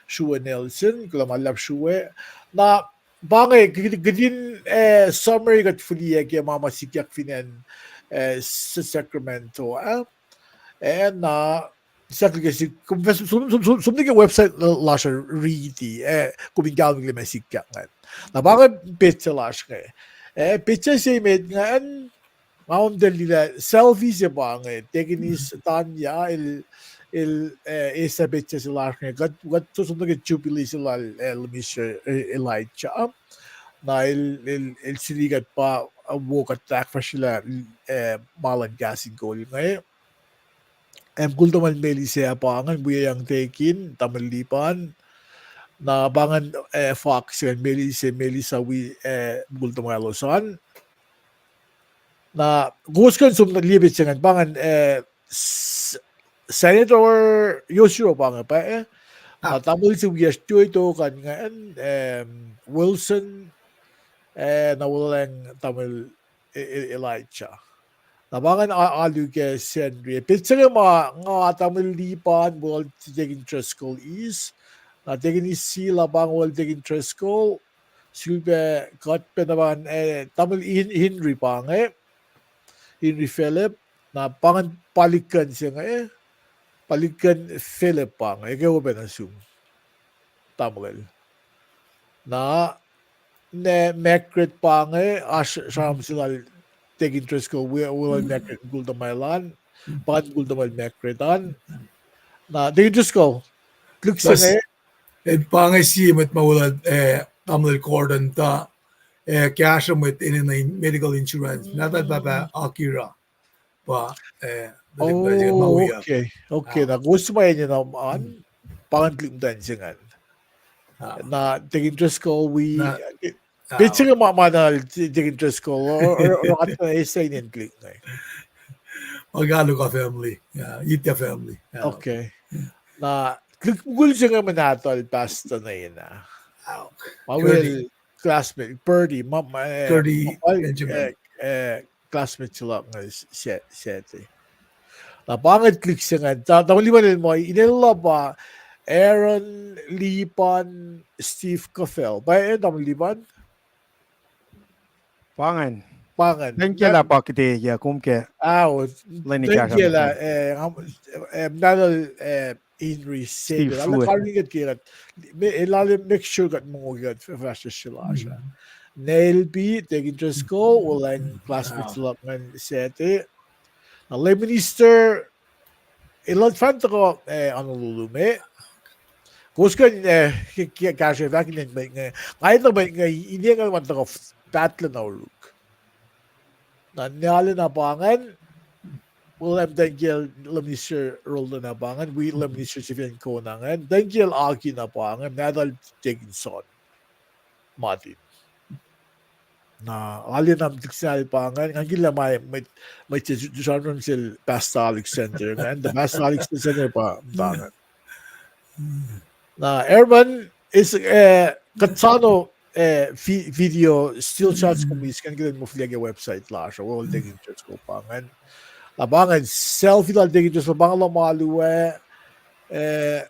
Srue Nelson, kuloh ma luhlahp Srue. Na, pa inge, kihtin, eh, summary kuht fihliyac ke ma ma sikyak fin acn, eh, Sa-, Sacramento, eh? Eh, na, siyuck ke sik, kom fin som, som, som, som nuh ke website la-, lasr uh riti, eh, kom in kahlwem ke ma sikyak ingacn. Na pa inge petsac lasr inge. Eh, petsac se met ingacn, nga on tiac liye lah selfie se pa inge, Deaconess Tanya, el, el, eh, eis petsac se lasr inge, kuht, kuht som nuh ke Jubilee se lal, eh, Minister, eh, Elijah. Na el, el, el suli kuht pa, eh, wo kuht ahkfahsryelah, eh, ma luhn Kahs in Kol inge. Em, mukul tuhmwacl Melissa pa ingacn, wiyacng tekin, tamuhlwel Lipan. Na pa ingacn, eh, Fox, eh, Melissa, Melissa wi, eh, mukul tuhmwaclos an. Na kowos kuh in som liye petsac ingacn, pa ingacn, eh, S-, Senator Yoshiro pa inge pa, eh? Na tamuhlwel se wiyacsr toasr tok an ingacn, em, Wilson, eh, na wolacng tamuhlwel E-, E-, Elijah. Na pa ingacn a-, alu ke Sacnri. Petsac inge ma nga tamuhlwel Lipan, wal tekin Driscoll eis. Na tekin Isila pa inge, wal tekin Driscoll. Sulpac kuht pac na pa ingacn, eh, tamuhlwel Hen-, Henry pa inge. Henry Philip. Na pa ingacn palikkuhn se inge, palikkuhn Philip pa inge, eke open nuh sum, tamuhlwel. Na, ne Margaret pa inge, oasr sramsram se lal tekin Driscoll, wi-, wolacng Margaret mukul tuhmwacl an, pa ingacn mukul tuhmwacl Margaret an. Na tekin Driscoll, lihk se inge. Eh, pa inge sie mwet ma wolacng, eh, tamuhlwel Gordon tuh, eh, kahsruh mwet enenuh in medical insurance. Nahtuhl pahpah Akira. Pa, eh, okay, okay, na kowos ma enenuh an, pa ingacn lihk muhtwacn se ingacn. Na tekin Driscoll wi, petsac inge ma, ma na tekin Driscoll, or, or, or at na ese inen lihk inge. Agaluka family, yeah, Ita family. Okay. Na lihk mukul se inge ma nahtuhl pastor nuh ena. Ma wel classmate, Birdie, ma, ma, eh, Birdie ma, Benjamin. Eh, eh, classmate se luhk inge, Sa-, Sati. Na pa inge lihk se ingacn, ta-, tamuhlwel Lipan el muh, inel uh pa Aaron, Lipan, Steve, Kafel. Pa, eh, tamuhlwel Lipan? Pa ingacn. Pa ingacn. Thank you lah pa kihte ya kom ke. Ah, thank you lah, eh, eh, nahtuhl, eh, Henry Steve Ruhe. Karin kuht ke kuht, me, el ale make sure kuht mongo ke kuht fahsr se lasr ah. Nelby, tekin Driscoll, wolacng classmate se luhk ingacn Sati. Na Lay Minister, el fan tuhkuh, eh, Honolulu me. Kowos kuh in, eh, ke, ke, kahsruh fahk inen mwet inge. Nga etuh mwet inge, ine inge ma tuhkuh f-, pahtlac na oruk. Na, nale na pa ingacn, wolacng muhtwacn kiyacl Lay Minister Roldan na pa ingacn, wi Lay Minister Stephen Kona ingacn, muhtwacn kiyacl Aki na pa ingacn, nahtuhl tekin Son Martin. Na, ale na tiksal pa ingacn, ngan kihla ma mwet, mwet se sramsram sel Pastor Alexander ingacn, the Pastor Alexander pa muhta ingacn. Na, Herman, is, eh, kuht soano, eh, vi-, video still shots kom eis, ngan kihlen moflac ke website lasr uh, wal tekin Driscoll pa ingacn. Na pa ingacn selfie lal tekin Driscoll pa ingacn, lohm alu ah, eh,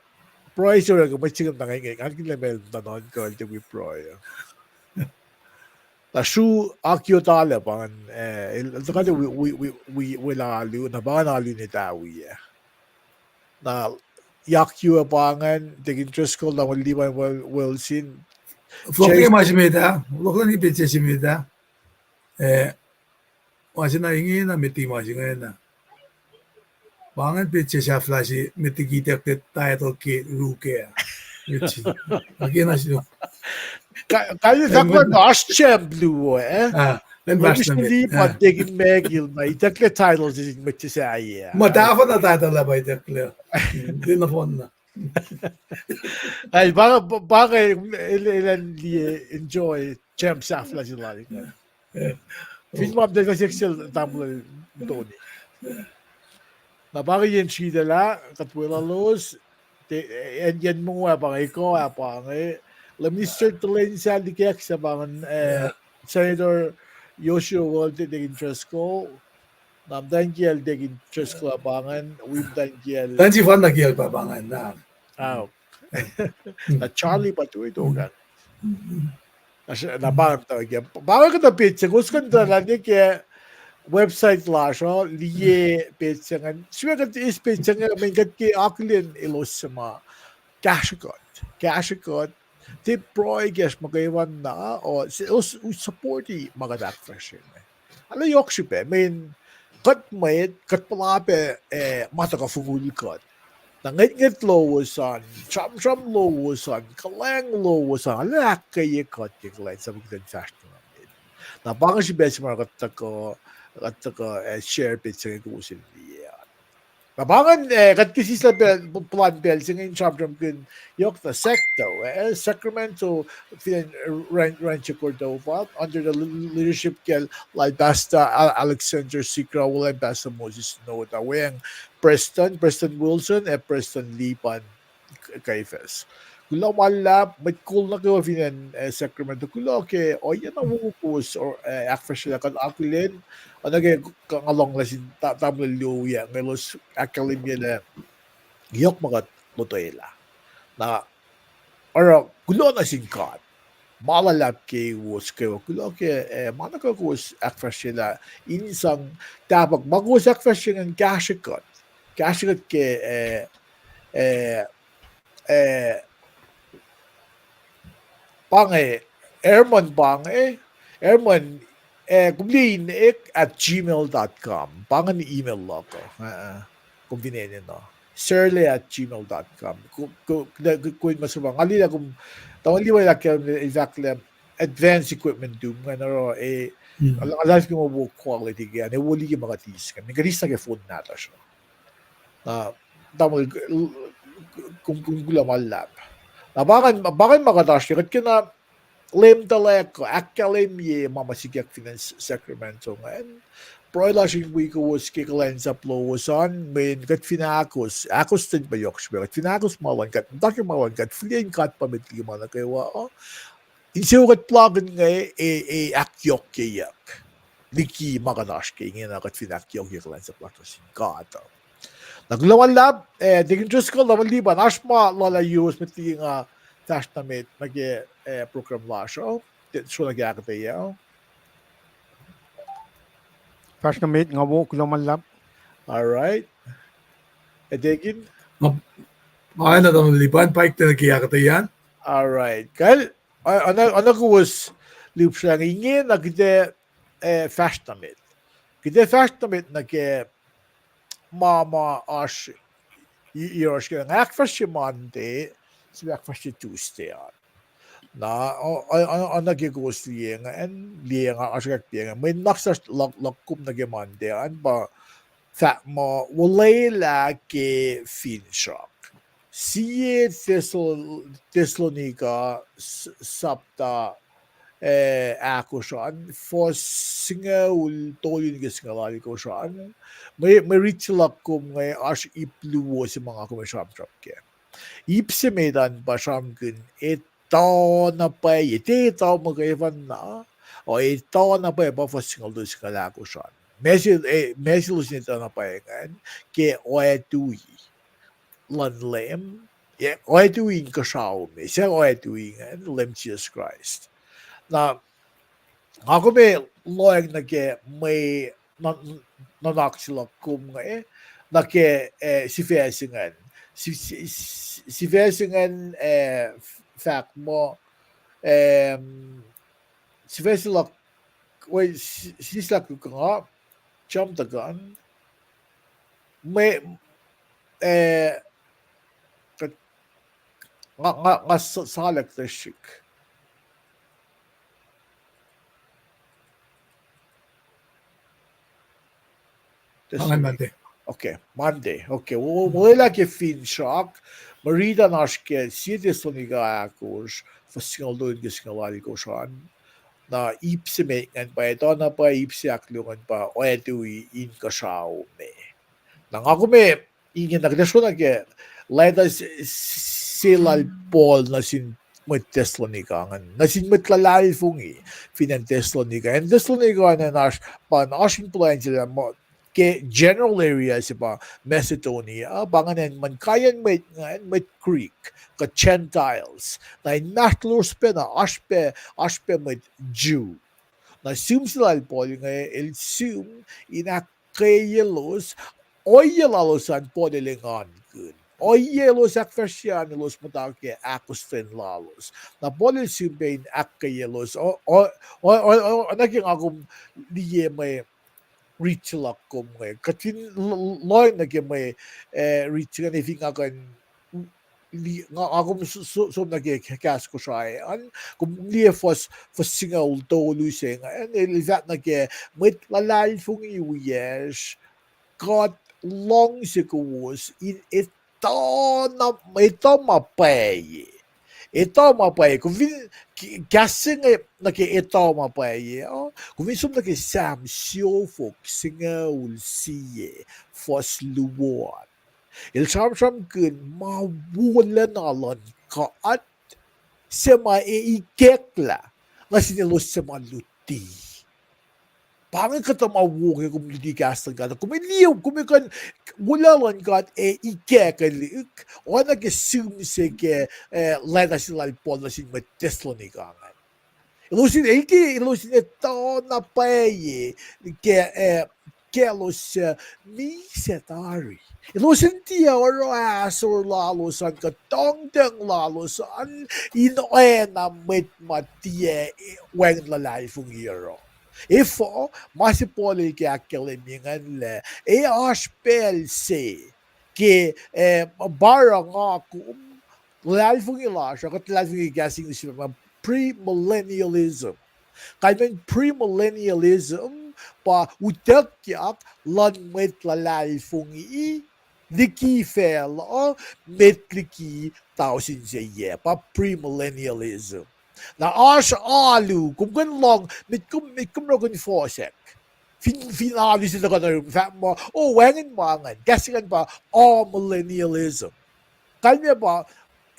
pruhe se orek, mwet se ke muhta inge, ngan kihlen ma el muhta nuhnkuh el tiac wi pruhe uh. Na sru Akio Tale pa ingacn, eh, el, el tuhkuh wi, wi, wi, wi, wi alu, na pa ingacn alu in etawi ah. Na Akio pa ingacn, tekin Driscoll, na mwet Lipan, Wilson. Fohlohk ma se met ah, fohlohk nuh ke petsac se met ah. Eh, ma se na ingena met, ma se ingena. Pa ingacn petsac sahflah se met liki itucklac title ke ruke. Met se. Akena se. Ka-, kalmac fahk muh oasr champ luo, eh? Ah, Lipan tekin Michael, na itucklac title se sin mwet se sahyac. Ma tahfuh na title lah pa itucklac. Tiac nohfohn na. Ac, pa, pa, pa inge, el, elan liye enjoy champ sahflah se lal inge. Fin ma muhta sek sel tamuhlwel Tony. Na pa inge yen sritacl ah, kuht weluhlos, te, en yen mongo ah pa inge, ekuh ah pa inge, Lay Minister Tulane sal likack se pa ingacn, eh, Senator Yoshio Wal, tekin Driscoll, na muhtwacn kiyacl tekin Driscoll ah pa ingacn, wi muhtwacn kiyacl. Tuh sefanna kiyacl pa, pa ingacn na. Na Charlie pa tu ito kan. Na pa ingacn, pa inge kuhtuh petsac, kowos kuh in tuh lah nuh ke website lasr uh, liye petsac ingacn. Srihpac kuht eis petsac ingacn, mweyen kuht ke akihlen elos suc ma kahsrwe kuht, kahsrwe kuht, tiac pruhe kacsr muhkwena, o, elos supporti ma kuht ahkfahsrye inge. Arlac yohk srihpac, mweyen kuht mwet, kuht puhla pac, eh, ma tuhkuh fongul kuht. Na ngwetngwet lowos an, sramsram lowos an, kuhlwacng lowos an, arlac ahkkweye kuht ke kuhlwacnsap kuht in fahsr nuh met. Na pa inge srihpac se ma kuht tuhkuh, kuht tuhkuh, eh, share petsac inge kowos in liye an. Na pa ingacn, eh, kuht ke sislah pacl, puhlan pacl se inge in sramsramkihn yohk na sacto, eh, Sacramento, fin acn, eh, Ran-, Rancho Cordova, under the l-, leadership kacl lal Pastor Al-, Alexander Sigrah, wolacna Pastor Moses Noda, weacng Preston, Preston Wilson, ac Preston Liban K-, Kaifas. Kuloh ma luhlahp, mwet kol nuh kwewa fin acn, eh, Sacramento, kuloh ke ohiyac na wo kowos, eh, ahkfahsryelah kuht akihlen, oacna ke nga lohnglah sin ta-, tamuhlwel Leo ah, nga elos ahkkahlwemyelah yohk ma kuht lotwelah. Na oruh kuloh nuh sin God ma luhlahp kowos kwewa, kuloh ke, eh, ma nuh kwewa kowos ahkfahsryelah in sang tahpuhk ma kowos ahkfahsrye ingacn kahsrwe kuht. Kahsrwe kuht ke, eh, eh, eh, pa inge, Ermon pa inge, Ermon, eh, kom liye inek at gmail dot com. Pa ingacn email luhk uh, eh, eh, kom fin enenuh. Surley at gmail dot com. Ko, ko, ko, ko in ma suhpah. Nga liye lah kom, tamuhlwel Levi el ahkkahlwem, el fahk lah advanced equipment tum ingacn oruh, eh, nga, nga liye ke ma wo quality ke, ac wo liye ma kuht eis ingacn. Kuht eis nuh ke phone nahtuhsr uh. Na, tamuhlwel, kom, kom kuloh ma luhlahp. Na pa ingacn, pa ingacn ma kuht oasr ke, kuht kena leum tuhlac kuh ahkkahlwemye ma ma sikyak fin acn S-, Sacramento ingacn. Pruhe lasr in wi kowos ke kuhlwacnsap lowos an, mweyen kuht fin ahkos, ahkostwen pa yohk srihpac, kuht fin ahkos ma luhn God, muhta ke ma luhn God, fihliyac in God pa met liki ma nuh kwewa uh. Insewowo kuht puhlakihn inge, e, e ahkyohkyeyuck liki ma kuht oasr ke ingena, kuht fin ahkyohkye kuhlwacnsap lasr nuh sin God uh. Na kuloh ma luhlahp, eh, Deacon Driscoll, tamuhlwel Liban, oasr ma lula yuruwos met liki nga fahsr nuh met nuh ke, eh, program lasr uh, sro nuh ke ahkuhtweyac uh. Fahsr nuh met, nga wo, kuloh ma luhlahp. All right. Eh, Deacon? Ma, ma na tamuhlwel Liban, paik nuh ke ahkuhtweyac an. All right. Kal, oacna, oacna kowos lihpsrang inge na kuht ac, eh, fahsr nuh met. Kuht ac fahsr nuh met nuh ke ma ma oasr i-, yohrohsr ke nga ahkfahsrye Monday, sifilpac ahkfahsrye Tuesday an. Na, o-, o-, o-, oacna ke kowos liye ingacn, liye nga oasr ahkpiacng. Mwe nuhnak sasr luhk, luhk kom nuh ke Monday an pa fahk muh olwelah ke finsrak. Sie Thessal-, Thessalonica s-, sapta, eh, ahkosr an, fuhs singucul tolu nuh ke singucul alkosr an. Mwe, mwe rit se luhk kom inge oasr ip luo se ma nga kom ac sramsram kac. Ip se met an pa sramsramkihn etuh na pwacye, tiac etuh muhkwena, o etuh na pwacye pa fuhs singucul tolu singucul ahkosr an. Ma se, eh, ma selos in etuh na pwacye ingacn, ke oactui luhn Leum, ac oactui inkuhsrao me, suc oactui ingacn, Leum Jisus Kraist. Na, nga kom ac lohacng nuh ke mwe nuh-, nuhnak se luhk kom inge, nuh ke, eh, sifac se ingacn. Si-, si-, si-, sifac se ingacn, eh, f-, fahk muh, em, sifac se luhk, we, si-, sislah kuh nga, jump the gun. Mwe, eh, kuht, nga, nga, nga s-, salak tuhsrihk. Monday. Okay, Monday. Okay, wo-, wo-, wolwelah ke finsrak, mwe rit an oasr ke Sie Thessalonica ahkosr, fuhs singucul tolu nuh ke singucul alkosr an. Na ip se met ingacn pa etuh na pwacye, ip se ahkluo ingacn pa oactui inkuhsrao me. Na nga kom ac ingena kuht ac sro nuh ke letuh se, se lal Paul nuh sin mwet Thessalonica ingacn, nuh sin mwet luhlahlfongi fin acn Thessalonica. Acn Thessalonica ingacn oasr, pa oasr in puhlan se lah ma ke general area se pa Macedonia, pa ingacn muhkwena mwet, mwet Greek kuh Gentiles. Na inmahsrlolos pacna oasr pac, oasr pac mwet Jew. Na sihm se lal Paul inge el sihm in ahkkweyelos, ohiyac lalos an Paul el engankihn. Ohiyac elos ahkfahsrye an elos muhta ke ahkostwen lalos. Na Paul el sihm pac in ahkkweyelos, o, o, o, o, o, na ke nga kom liye mwe rit se luhk kom inge. Kuht fin l-, l-, lohng nuh ke mwe, eh, rit se ingacn, fin nga kuh in, li-, nga, nga kom s-, s-, som nuh ke kahs Kosrae an, kom liye fuhs, fuhs singucul tolu se ingacn, el fahk nuh ke mwet luhlahlfongi wiyacsr, kuht luhngse kowos in etuh na, etuh ma pwacye. Etuh ma pwacye. Kom fin k-, kahs se inge nuh ke etuh ma pwacye, uh, kom fin som nuh ke Sam siofok singucul sie, fuhs luo an. El sramsramkihn ma wolacna luhn God, suc ma e ikacklah nuh sin elos suc ma luti. Pa inge kuhtuh ma wo ke kom luti kahs luhn God. Kom liye, kom kuh in, wolacna luhn God ac ikacklah, oacna ke sihm se ke, eh, letter se lal Paul nuh sin mwet Thessalonica ingacn. Elos in, el ke, elos in etuh na pwacye ke, eh, kaclos suc misac tari. Elos in tiac oruh ahsor lalos an kuh tuhngtuhng lalos an in oacna mwet ma tiac wacngihn luhlahlfongi oruh. Efuh, ma se Paul el ke ahkkahlwemye ingacn lah, ac oasr pacl se ke, eh, pa oruh nga kom, luhlahlfongi lasr uh, kuht luhlahlfongi kahs English ma premillennialism. Kalmacn premillennialism pa utuckyak luhn mwet luhlahlfongi liki facluh, met liki tausin se yac, pa premillennialism. Na oasr alu, kom kuh in lohng, met kom, met kom oruh kom fohsack. Fin, fin alu se tuhkuh nuh yurum fahk muh, o, wacngihn ma ingacn, kahs se ingacn pa amillennialism. Kalmac pa,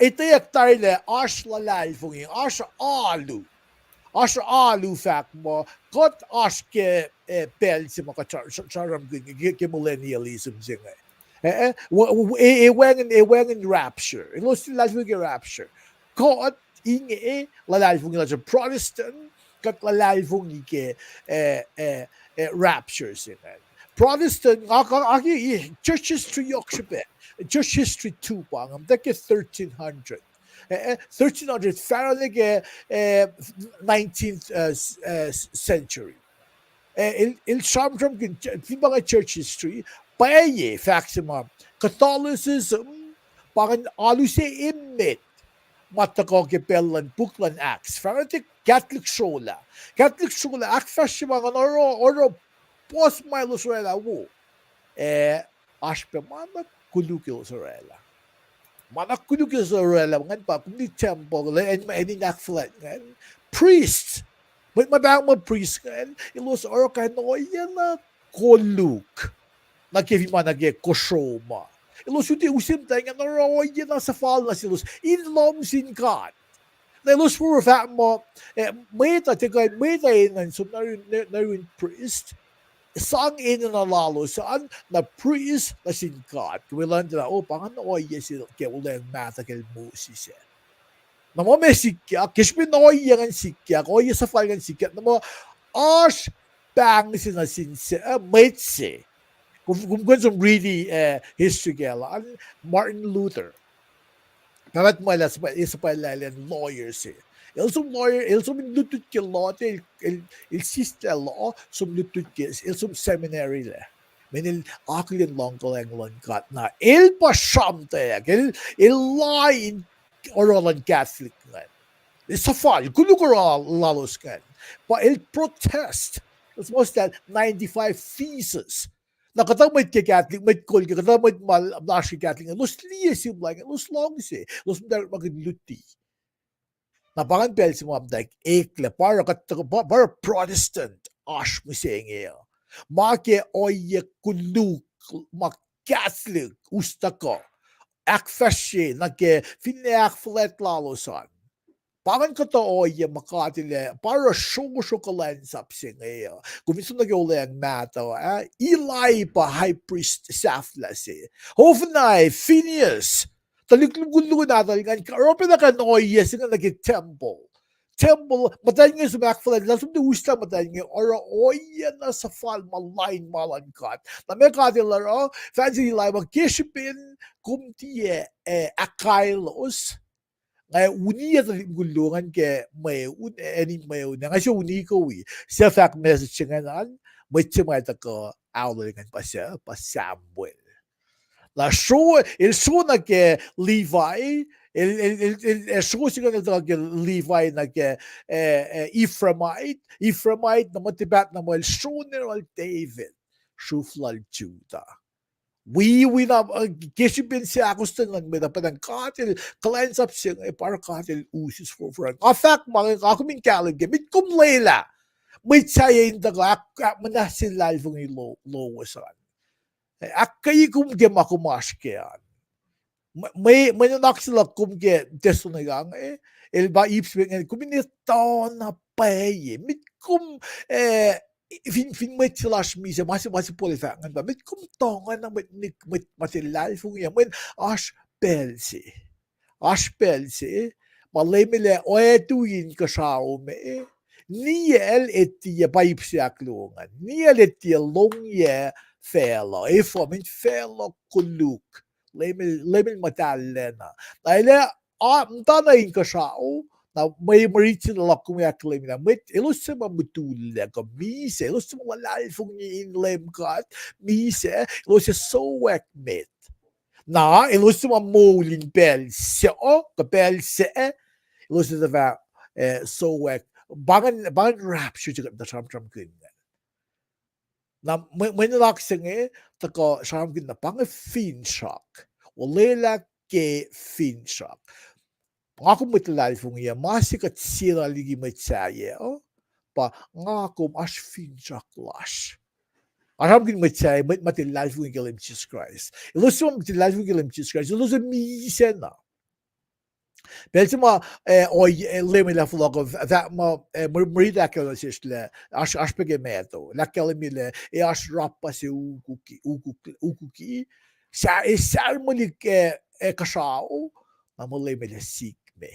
etweyuck tari lah oasr luhlahlfongi, oasr alu. Oasr alu fahk muh, kuht oasr ke, eh, pacl se ma kuht sra-, sra-, sramsramkihn ke, ke millennialism se inge. Eh, eh, w-, w-, e, e wacngihn, e wacngihn rapture. Elos luhlahlfongi ke rapture. Kuht inge, luhlahlfongi lasr Protestant, kuht luhlahlfongi ke, eh, eh, eh, rapture se inge. Protestant, nga, nga, nga, church history yohk srihpac. Church history two pa inge, muhta ke thirteen hundred. Eh, eh, thirteen hundred, fahsr nuh ke, eh, nineteenth, eh, s-, eh, s-, century. Eh, el, el sramsramkihn, fin pa inge church history, pwacye fahk se ma, Catholicism, pa ingacn alu se emet ma tuhkuh ke pacl luhn puk luhn Acts. Fahsr nuh ke Catholic srolah. Catholic srolah, ahkfahsrye ma ingacn oruh, oruh puhs ma elos orwaclah wo. Eh, oasr pac ma na koluk elos orwaclah. Ma na koluk elos orwaclah ingacn pa kom liye tempuhl, acn, acn in ahkfuhlwact ingacn. Priest. Mwet ma pahng muh priest ingacn, elos oruh kain ohiyac na koluk nuh ke fin ma nuh ke kosro ma. Elos use, use muhta ingacn oruh ohiyac na suhfal nuh selos in lohm sin God. Na elos foro fahk muh, eh, mwet uh, tiac kuh in mwet uh enenuh in som nuh yurin, nuh, nuh yurin priest. Sang enenuh lalos an, na priest nuh sin God. Ke mwe luhn tuh lah, o, pa ingacn ohiyac se ke Wuhlweacng Mahtuh kacl Moses ah. Na muh ma sikyak, ke srihpen ohiyac ingacn sikyak, ohiyac suhfal ingacn sikyak, na muh oasr pahng se nuh sin se, eh, mwet se. Kom, kom kuh in som riti, eh, history kacl an, Martin Luther. Pahpah tuhmwacl ah suhpwacl, suhpwacl lah elan lawyer se. El som lawyer, el som in lutlut ke law, el, el, el sislah law, som lutlut ke, el som seminary lac. Mweyen el akihlen luhngkuhlwacng luhn God na el pa sramtweack, el, el lain oruh luhn Catholic ingacn. El suhfal, koluk oruh lalos ingacn. Pa el protest. El suhmuhslah ninety-five theses. Na kuhtuh mwet ke Catholic, mwet kol ke, kuhtuh mwet ma lasr ke Catholic, elos liye sihmlac, elos luhngse, elos muhtwacwacack in luti. Na pa ingacn pacl se ma muhtwacwacack eklac, pa oruh kuht, pa, pa oruh Protestant oasr mihsenge uh. Ma ke ohiyac koluk, ma Catholic us tuhkuh ahkfahsrye nuh ke finne ahkfuhlwact lalos an. Pa ingacn kuhtuh ohiyac ma God El ac pa oruh srosro kuhlwacnsap se inge uh. Kom fin som nuh ke Wuhlweacng Mahtuh ah, Eli pa high priest sahflah se. Hophni, Phinehas, tuhlihk luhn, luhn nahtuhl ingacn, oruh pac na kuh in ohiyac se inge nuh ke tempuhl. Tempuhl, muhtwacn inge som ahkfuhlwact, lah som tiac uslah muhtwacn inge, oruh ohiyac na suhfal ma lain ma luhn God. Na ma God El oruh, fahk nuh sel Eli muh ke srihpen kom tiac, eh, ahkkalos, nga uniyac tuhlihk mukul luo ingacn ke mweun, acn in mweun, nga se uni kowi, suc fahk message se ingacn an, Mwet se ma tuhkuh aolol ingacn pa suc, pa Samuel. Na sro, el sro nuh ke Levi, el, el, el, el, el sro se ingacn el tuhkuh ke Levi nuh ke, eh, eh, Ephraimite, Ephraimite, na muh tipaht na muh el sro nuh yohrohl David, sruhf lal Judah. Wi, wi na, uh, ke srihpen se ahkostwen luhn mwet uh, pa ingacn God el kuhlwacnsap se inge, pa oruh God el use forfor an. Nga fahk ma inge, nga kom in kahlwem ke, met kom lwelah mwet sahyac in tuhkuh ahk-, ahkmuhnahsye luhlahlfongi lo-, lowos an. Ahkkweye kom ke ma kom oasr kac an. Mwe, mwe, mwe nuhnak se luhk kom ke Thessalonica inge, el pa ip se inge, kom in etuh na pwacye. Met kom, eh, fin, fin mwet se lasr misac, ma se, ma se Paul el fahk ingacn pa, met kom tuhngana mwet, mwet, mwet ma tiac luhlahlfongi, mweyen oasr pacl se. Oasr pacl se, ma Leum El ac oactui inkuhsrao me, niyacl etuh, pa ip se ahkluo ingacn, niyacl etuh longyac facluh, efuh, mweyen facluh koluk, Leum El, Leum El muhtahllacna. Na El ac, a, muhtana inkuhsrao, na mwe, mwe rit se luhk kom ahkkahlwemye lah mwet, elos suc ma mutullac kuh misac, elos suc ma luhlahlfongi in Leum God, misac, elos ac sowack met. Na elos suc ma moul in pacl se, kuh pacl se, elos ac tuhfah, eh, sowack, pa ingacn, pa ingacn rapture se kuht tuh sramsramkihn. Na mwe, mwe nuhnak se inge, tuhkuh sramsramkihn na pa inge finsrak. Olwelah ke finsrak. Nga kom mwet luhlahlfongi uh, ma se kuht sie na liki mwet sahyac uh, pa nga kom oasr finsrak lasr. Nga sramsramkihn mwet sahyac, mwet ma tiac luhlahlfongi ke Leum Jisus Kraist. Elos suc ma tiac luhlahlfongi ke Leum Jisus Kraist, elos ac misac na. Pacl se ma, eh, o, eh, Leum El ac fohlohk, eh, fah-, ma, eh, mwe-, mwe rit ahkkahlwemye nuh sesr lah, oasr, oasr pac ke Matthew, El ahkkahlwemye lah, ac oasr rapah se ukuki, ukuki, ukuki, sa-, ac sarmulihk, eh, eh, kuhsrao, na mwe Leum El ac sikme.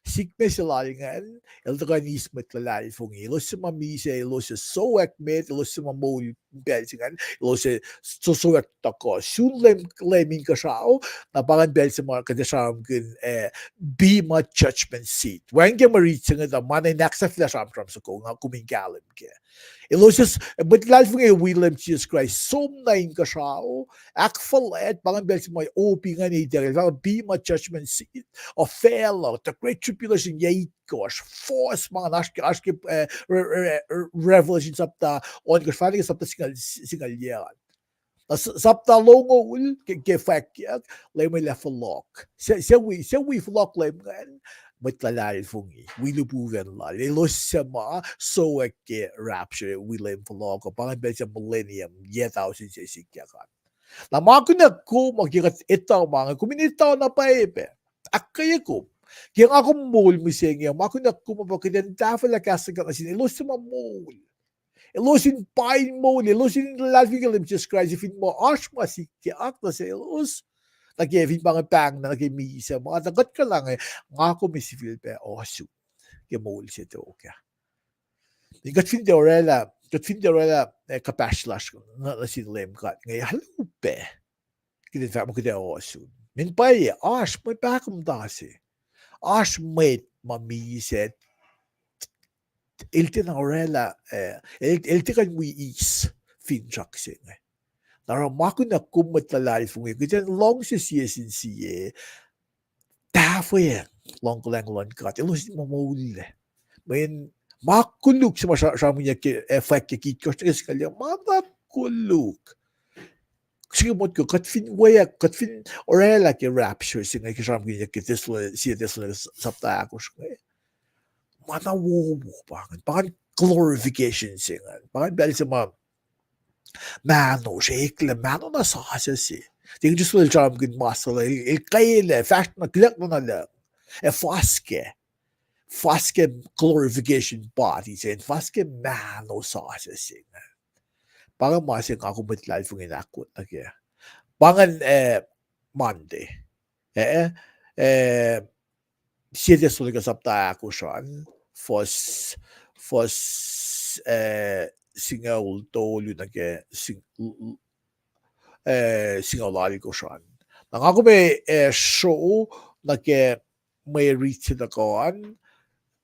Sikme se lal ingacn, el tuhkuh in eis mwet luhlahlfongi. Elos suc ma misac, elos ac sowack met, elos suc ma moul pacl se ingacn, elos ac so-, sowack tuhkuh. Sun Leum, Leum inkuhsrao, na pa ingacn pacl se ma kuht ac sramsramkihn, eh, Bema judgment seat. Wacngihn ke mwe rit se inge tuh ma na in ahksahfyelah sramsram soko, nga kom in kahlwem kac. Elos ac, mwet luhlahlfongi wi Leum Jisus Kraist, som na inkuhsrao, ahkfuhlwact, pa ingacn pacl se ma opi ingacn itakel, fah Bema judgment seat, o facluh, the great tribulation, yac itkohsr, fohs ma ingacn oasr ke, oasr ke, eh, Re-, Re-, Re-, Revelation sapta ohnkohsr, fahk nuh ke sapta singucul, singucul yac an. Na s-, sapta longoul ke, ke fwackyuck, Leum El ac fohlohk. Se, se wi, se wi fohlohk Leum ingacn, mwet luhlahlfongi, wi lihpufacn lal. Elos suc ma sowack ke rapture, wi Leum fohlohk, pa ingacn pacl se millennium, yac tausin se sikyak an. Na ma kunac kom, ke kuht etuh ma inge, kom in etuh na pwacye pac. Ahkkweye kom. Ke nga kom moul mihsenge, ma kunac kom pa kuht in tahfwelah kahs luhn God nuh sin elos suc ma moul. Elos in pain moul, elos in luhlahlfongi ke Leum Jisus Kraist, fin muh oasr ma sikyak nuh selos, nuh ke fin pa inge pahng na nuh ke misac ma, tuh kuht kuh lah inge, nga kom ac sifilpac ohsun ke moul se tok ah. In kuht fin tiac orwaclah, kuht fin tiac orwaclah, eh, kuhpahsr lasr nuh, nuh sin Leum God inge, alu pac. Kuht in fahk muh kuht ac ohsun. Min pwacye, oasr mwe pahkomuhta se. Oasr mwet ma misac, el tiacna orwaclah, eh, el, el tiac kuh in wi eis finsrak se inge. Na oruh ma kunac kom mwet luhlahlfongi, kuht in luhngse sie sin sie, tahfweacng luhngkuhlwacng luhn God, elos in muh moullac. Mweyen ma koluk se ma sra-, sramsramkihnyuck ke, eh, fwack ke itkohsr nuh ke singucul yac, ma na koluk. Srihke motko, kuht fin weack, kuht fin orwaclah ke rapture se inge ke sramsramkihnyuck ke Thessalon-, sie Thessalonians sapta ahkosr inge. Ma na wowo pa ingacn, pa ingacn glorification se ingacn, pa ingacn pacl se ma mahno srihklac, mahno na sasuc se. Tiac Jisus el sramsramkihn mas lal, el, el kwelah, fahsr na, kihluck na lucng. Ac fuhs kac. Fuhs kac glorification body se, fuhs kac mahno sasuc se ingacn. Pa ingacn ma se nga kom mwet luhlahlfongi in ahkot nuh kac. Pa ingacn, eh, Monday. Eh, eh, sie Thessalonica sapta ahkosr an, fuhs, fuhs, eh, singucul tolu nuh ke sing-, eh, singucul alkosr an. Na nga kom, eh, sro nuh ke mwe rit se tuhkuh an,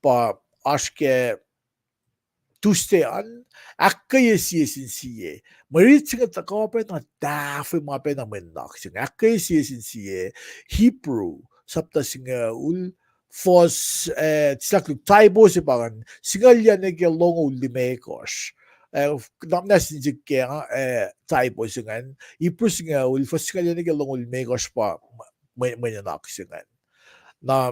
pa oasr ke Tuesday an, ahkkweye sie sin sie. Mwe rit se inge tuhkuh pacna tahfwelah ma pacna mwe nuhnak se inge. Ahkkweye sie sin sie, Hebrew, sapta singucul, fuhs, eh, sahk luhk typo se pa ingacn, singucul yac nuh ke longoul limekohsr. Eh, na muhnahs in sik ke, eh, typo se ingacn, Hebrew singucul, fuhs singucul yac nuh ke longoul limekohsr pa mwe, mwe nuhnak se ingacn. Na,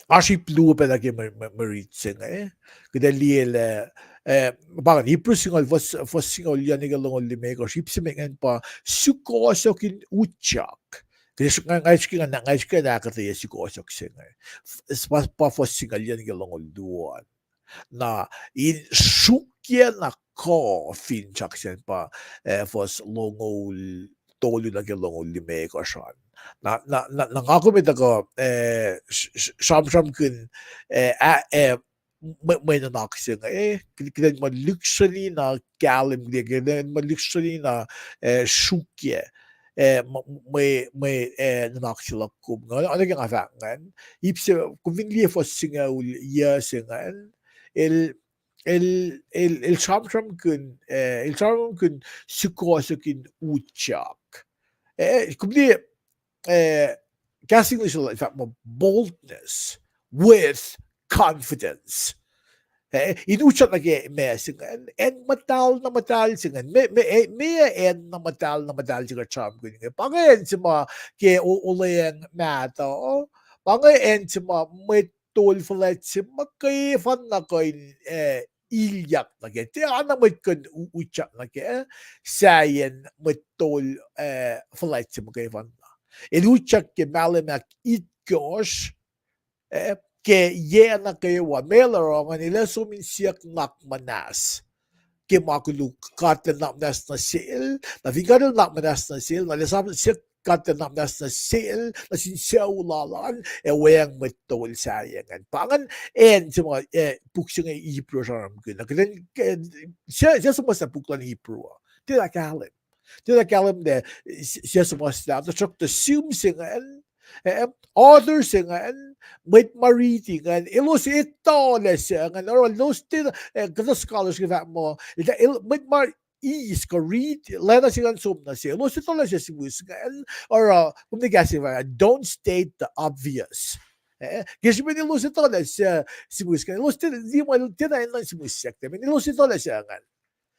oasr ip luo pacna ke mwe, mwe, mwe rit se inge. Kuht ac liye lah, eh, pa ingacn Hebrew singucul, fuhs, fuhs singucul yac nuh ke longoul limekohsr, ip se met ingacn pa sukohsohk in utyak. Ke nga, nga srihke, nga, nga srihke ahkuhtweyac sukohsohk se inge. F-, pa, pa fuhs singucul yac nuh ke longoul luo an. Na in sruokyac na kuh finsrak se pa, eh, fuhs longoul tolu nuh ke longoul limekohsr an. Na, na, na, na nga kom etuh kuh, eh, s-, s-, sramsramkihn, eh, a, eh, mwe, mwe nuhnak se inge, eh, kuht, kuht in muh lihksreni na kahlwem, kuht in muh lihksreni na, eh, sruokyac, eh, mwe, mwe, mwe, eh, nuhnak se luhk kom. Nga, oacna ke nga fahk ingacn, ip se, kom fin liye fuhs singucul yac se ingacn, el, el, el, el sramsramkihn, eh, el sramsramkihn sukohsohk in utyak. Eh, kom liye, eh, kahs English el fahk muh boldness with confidence. Eh, in utyak nuh ke ma se ingacn, acn muhtahl na muhtahl se ingacn, me, me, eh, meac acn na muhtahl na muhtahl se kuht sramsramkihn inge? Pa inge acn se ma ke o-, olweacng mahtuh, pa inge acn se ma mwet tol fuhlwact se muhkwena kuh in, eh, ilyak nuh kac. Tiacna mwet kuh in u-, utyak nuh kac, sahyacn mwet tol, eh, fuhlwact se muhkwena. El utyak ke mahlwem ahk itkohsr, eh, ke yac nuh kwewa, meac el oruh ingacn? El ac som in siyuck nuhnak muhnahs ke ma koluk God El nuhnak muhnahs nuh sel, na fin God El nuhnak muhnahs nuh sel, na el ac siyuck God El nuhnak muhnahs nuh sel nuh sin sucu lal an, ac weacng mwet tol sahyac ingacn. Pa ingacn acn se ma, eh, puk se inge Hebrew sramsramkihn. Na kuht in, eh, sie, sie suhmuhslah puk luhn Hebrew uh, tiacna kahlwem. Tiacna kahlwem lah, eh, sie suhmuhslah, tuhsruhktuh sihm se ingacn, eh, author se ingacn, mwet ma riti ingacn, elos etuh lah suc ingacn, oruh elos tiac, eh, kuhtuh scholars ke fahk muh, el, mwet ma eis kuh riti, lacna se ingacn som nuh se, elos etuh lah suc sihmihs ingacn, oruh, kom ne kahs se fahk, don't state the obvious. Eh, ke srihpen elos etuh lah suc sihmihs ingacn, elos tiac, tiac ma, tiacna enenuh in sihmihs siyuck, meac, elos etuh lah suc ingacn.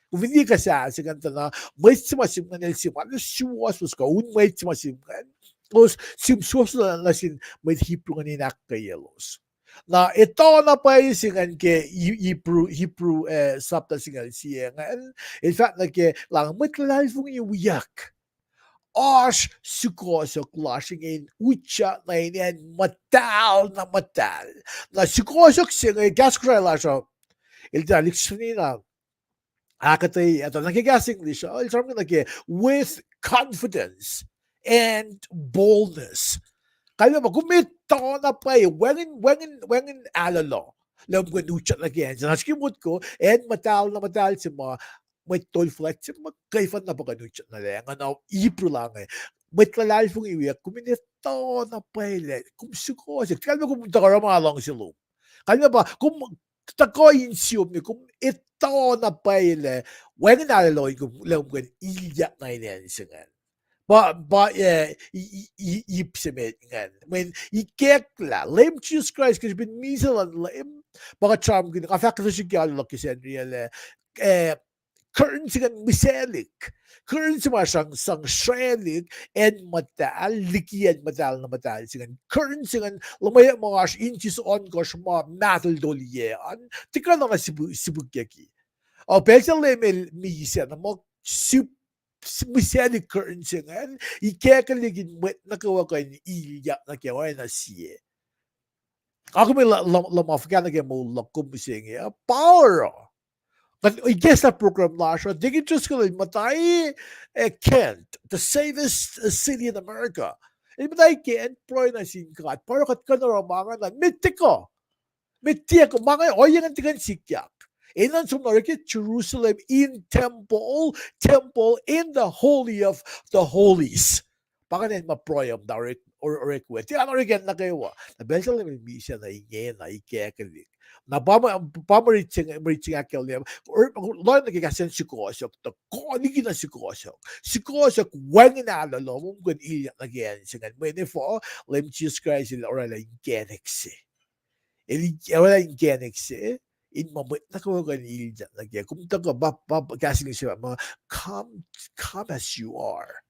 Kom fin liye kuhsah se ingacn tuh na, mwet se ma sihm ingacn el sihm, elos suwohswohs kuh un mwet se ma sihm ingacn, elos sihm suwohswohs nuh sin mwet Hebrew ingacn in ahkkweyelos. Na etuh na pwacye se ingacn ke He-, Hebrew, Hebrew, eh, sapta singucul sie ingacn, el fahk nuh ke lah mwet luhlahlfongi wiyuck, oasr sukohsohk lasr inge in utyak nuh in acn muhtahl na muhtahl. Na sukohsohk se inge, kahs Kosrae lasr uh, el tiac lihksreni na ahkuhtweyac, tuh nuh ke kahs English uh, el sramsramkihn nuh ke with confidence and boldness. Kalmac pa kom etuh na pwacye, wacngihn, wacngihn, wacngihn ahlolo, lah kom kuh in utyak nuh ke acn se. Na srihke motko, acn muhtahl na muhtahl se ma mwet tol fuhlwact se muhkwena pa kuh in utyak nuh lac, nga na Hebrew la inge. Mwet luhlahlfongi wiyuck, kom in etuh na pwacye lah kom sukohsohk. Kalmac kom tuhkuh oruh ma luhngse lom. Kalmac pa kom tuhkuh insiyom, kom etuh na pwacye lah wacngihn ahlolo kom lah kom kuh in ilyak nuh in acn se ingacn. Pa, pa, eh, i-, i-, i-, ip se met ingacn. Mweyen ikacklah Leum Jisus Kraist, ke srihpen misac luhn Leum, pa kuht sramsramkihn, nga fahk kuhtuh srihke alu luhk ke Sacnri ah lah, eh, curtain se ingacn mihsalihk. Curtain se ma sang, sang srwaclihk acn muhtahl liki acn muhtahl na muhtahl se ingacn. Curtain se ingacn luhmweyuck ma oasr inches ohnkohsr ma mahtuhltuhl yac an, tiac kuh na sipw-, sipukyucki. O pacl se Leum El misac na ma sip-, mihsalihk curtain se ingacn, ikacklah liki mwet nuh kwewa kuh in ilyak nuh ke oacna sie. Nga kom la-, la-, luhma fuhkah nuh ke moul luhk kom mihsenge uh, pa oruh kuht ikacslah program lasr uh, Deacon Driscoll el muhta, eh, Kent, the safest, eh, city in America. El muhta Kent, pruhe nuh sin God, pa oruh kuht kuh in oruh ma ingacn, met tiac kuh, met tiac kuh, ma inge ohiyac ingacn tiac kuh in sikyak. Enenuh in som nuh orekma Jerusalem in temple, temple in the holy of the holies. Pa ingacn ma pruhe uh muhta orekma. or-, orek we. Tiac an orek acn nuh kwewa. Na pacl se lem misac na ingena, ikackihn. Na pa ma-, pa ma rit se, ma rit se ahkkahlwemye. Or-, lohacng nuh ke kahs in sukohsohk, tuh kuh liki na sukohsohk. Sukohsohk wacngihn alu lom, kom kuh in ilyak nuh ke acn se ingacn. Mweyen efuh, Leum Jisus Kraist el oraclah inkacnek se. El oraclah inkacnek se, in ma mwet nuh kwewa kuh in ilyak nuh ke. Kom tuhkuh pa, pa, kahs in se ma, come, come as you are.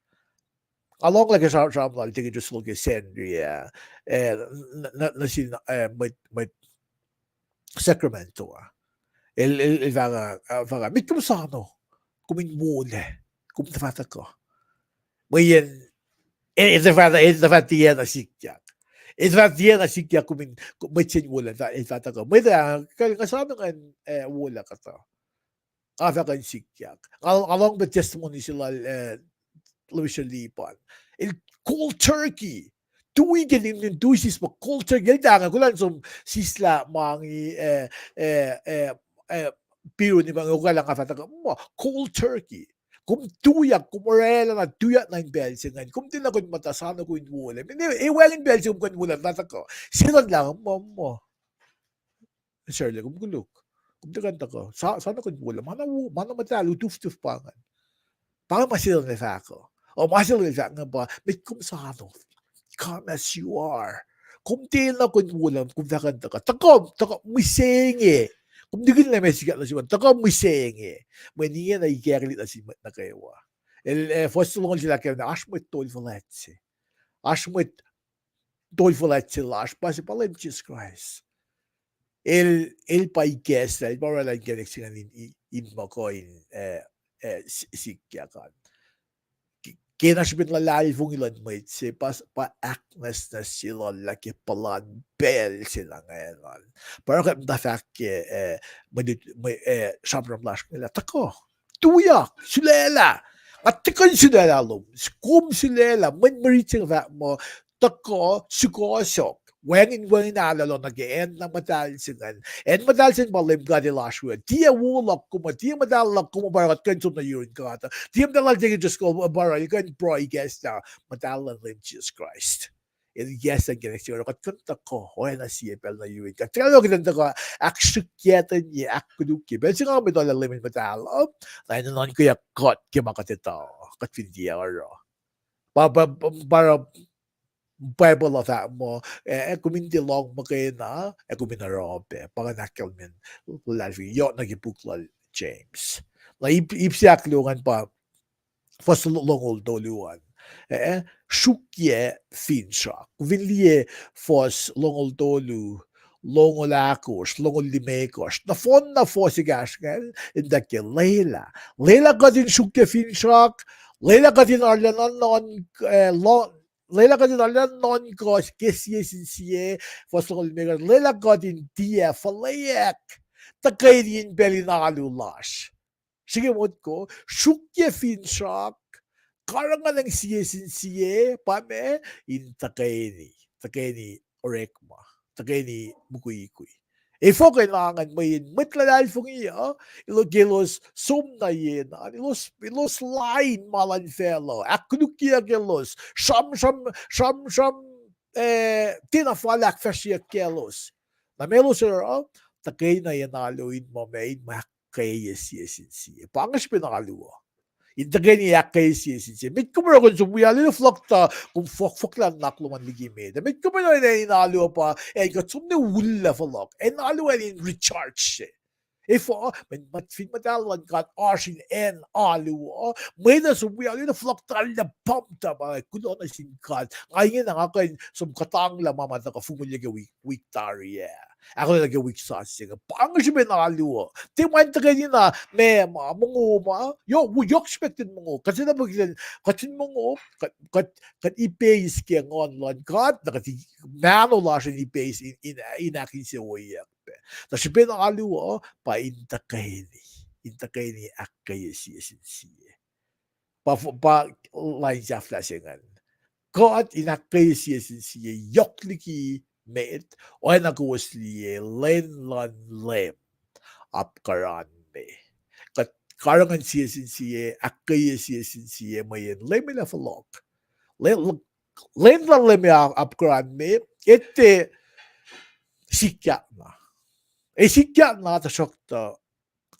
Nga lohng lah ke sra-, sramsram lal Deacon Driscoll ke Sacnri ah, eh, n-, n-, nuh sin, eh, mwet, mwet Sacramento ah. El, el, el fahk, ah, fahk, met kom soano, kom in wolac, kom tuh fah tuhkuh. Mweyen, e, e tuh fah, e tuh fah tiacna sikyak. E tuh fah tiacna sikyak kom in, mwet se in wolac, el fah tuhkuh. Mwet ah, kal nga soano ngan, eh, wolac kuhtuh. Nga fah kuh in sikyak. Nga, nga lohng pac testimony se lal, eh, Loesr Lipan. El cold turkey. Tui ke nim, nim tui sislah cold turkey. El tange, kulan som sislah mangi, eh, eh, eh, eh, piru ni mangi, kulan nga fah tuhkuh, ma, cold turkey. Kom tuyak, kom orwaclah na tuyak nuh in pacl se ingacn. Kom tiacna kuh in muhta soano kom in wolac. Mweyen e wacngihn pacl se kom kuh in wolac, fah tuhkuh. Setuhn lah, ma, ma. Sarla, kom koluk. Kom tiac kuh in tuhkuh. Sa-, soano kom in wolac. Ma na wo-, ma na muhtahl, u tuf tuf pa ingacn. Pa ma se lal el fahk uh. O ma se lal el fahk ingacn pa, met kom soano, come as you are. Kom tiacna kuh in wolac, kom fah kuh in tuhkuh. Tuhkuh, tuhkuh mihsenge. Kom tikin lah ma sikyak nuh sum an, tuhkuh mihsenge. Mweyen ingena ikackihn nuh sin mwet nuh kwewa. El, eh, fuhs longoul se lah ke, oasr mwet tol fuhlwact se. Oasr mwet tol fuhlwact se lasr, pa se pa Leum Jisus Kraist. El, el pa ikacslah, el pa oraclah inkacnek se ingacn in, in, in ma kuh in, eh, eh, si-, sikyak an. Ke, ke na srihpen luhlahlfongi luhn mwet se, pa, pa ahknwacsnwacs se lal lah ke puhlan pacl se na ingacn an. Pa oruh kuht muhta fahk ke, eh, mwe, mwe, eh, sramsram lasr inge lah tuhkuh. Tuyak, sulaclah. Nga tikin sulaclah lom. Kom sulaclah. Mweyen mwe rit se inge fahk muh, tuhkuh, sukohsohk. Wacngihn, wacngihn alu lom nuh ke acn na muhtahl se ingacn. Acn muhtahl se ingacn pa Leum God El oasr we. Tiac wo luhk kom uh, tiac muhtahl luhk kom uh, pa oruh kuht kuh in som nuh yurin God uh. Tiac muhtahl lal Deacon Driscoll, pa oruh el kuh in pro ikacslah muhtahl luhn Leum Jisus Kraist. El ikacslah inkacnek se oruh kuht kuh in tuhkuh oacna sie pacl nuh yurin God. Tiac kuh in tuhkuh ahksrihkye, ahkkolukye. Pacl se nga met oacna Leum El muhtahl uh, na in nuhnuhnkweyuck kuht ke ma kuht etuh, kuht fin tiac oruh. Pa, pa, pa, pa Bible uh fahk muh, eh, kom in tiac lohng muhkwena, ac kom in oruh pac. Pa ingacn ahkkahlwemye luhlahlfongi yohk nuh ke puk lal James. Na ip, ip se ahkluo ingacn pa fuhs longoul tolu an. Eh, sruokyac finsrak. Kom fin liye fuhs longoul tolu, longoul ahkosr, longoul limekohsr. Nohfohn na fuhs ekahsr ingacn, in tuh ke lwelah. Lwelah kuht in sruokyac finsrak, lwelah kuht in arulacna nuhn, eh, lo-, lwelah kuht in arulacna nuhnkuh ke sie sin sie, fuhs longoul limekohsr, lwelah kuht in tiac fuhlweack, tuhkweni in pacl in alu lasr. Srihke motko, sruokyac finsrak, karihngihn sie sin sie, pa ma, in tuhkweni, tuhkweni orekma, tuhkweni mukwikwi. Efuh kuh in oacna ingacn? Mweyen mwet luhlahlfongi uh, elos ke elos som nuh yen an, elos, elos lain ma luhn facluh, ahkkolukyeyuck elos, sramsram, sramsram, eh, tiacna fal ahkfahsryeyuck kaclos. Na ma elos oruh, tuhkweni in alu in ma, ma in ma ahkkweye sie sin sie. Pa inge srihpen alu uh. In tuhkweni ahkkweye sie sin sie. Met kom oruh kom som wi alu in fohlohk tuh, kom fohk, fohlohk lah nuhnak lom an liki met. Met kom oruh in alu uh pa, ac kuht som nuh ullac fohlohk. Acn alu an in recharge se. Efuh, mweyen mwet fin muhtahl luhn God oasr in acn alu uh, mwet uh som wi alu in fohlohk tuh arlac pumped up, ac kuloh nuh sin God. Nga ingena nga kuh in som kuhtanglah ma ma tuhkuh fongulye ke wik, wik tari ah. Ahkolah nuh ke wik sasuc se inge. Pa inge srihpen alu uh. Tiac ma in tuhkweni na, ma, ma, mongo ma. Yohk, yohk srihpac kihtin mongo. Kuht fin, kuht fin mongo, kuht, kuht, kuht ipeis ke nguhn luhn God, na kuht, mahno lasr in ipeis in, in, in ahkinsewowoyeyuck pac. Na srihpen alu uh, pa in tuhkweni, in tuhkweni ahkkweye sie sin sie. Pa, pa lain sahflah se ingacn. Kuht in ahkkweye sie sin sie yohk liki met, oacna kowos liye lwen luhn Leum apkuhran me. Kuht karihngihn sie sin sie, ahkkweye sie sin sie, mweyen Leum El ac fohlohk. Le-, Lwen luhn Leum ac apkuhran me, etuh sikyak na. Ac sikyak na tuhsruhktuh,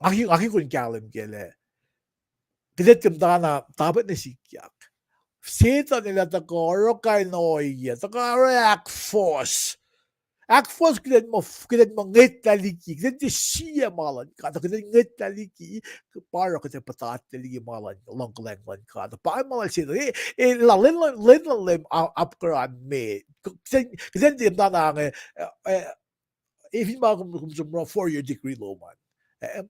nga ke, nga ke kuh in kahlwem kac lah kuht etuh muhtana topet nuh sikyak. Setuhn el ac tuhkuh oruh kain ohiyac, tuhkuh oruh ahkfohs. Ahkfohs kuht in muh, kuht in muh ngwetlah liki, kuht in tiac sie ma luhn God, kuht in ngwetlah liki, pa oruh kuht in puhtatlac liki ma luhn, luhng kuhlwacng luhn God. Pa ma lal Setuhn, e, e, la lwen luhn, lwen luhn Leum a-, apkuhran me. Kuht in, kuht in tiac muhtana nge, e, e, e, fin ma kom, kom som oruh four year degree lom an. E,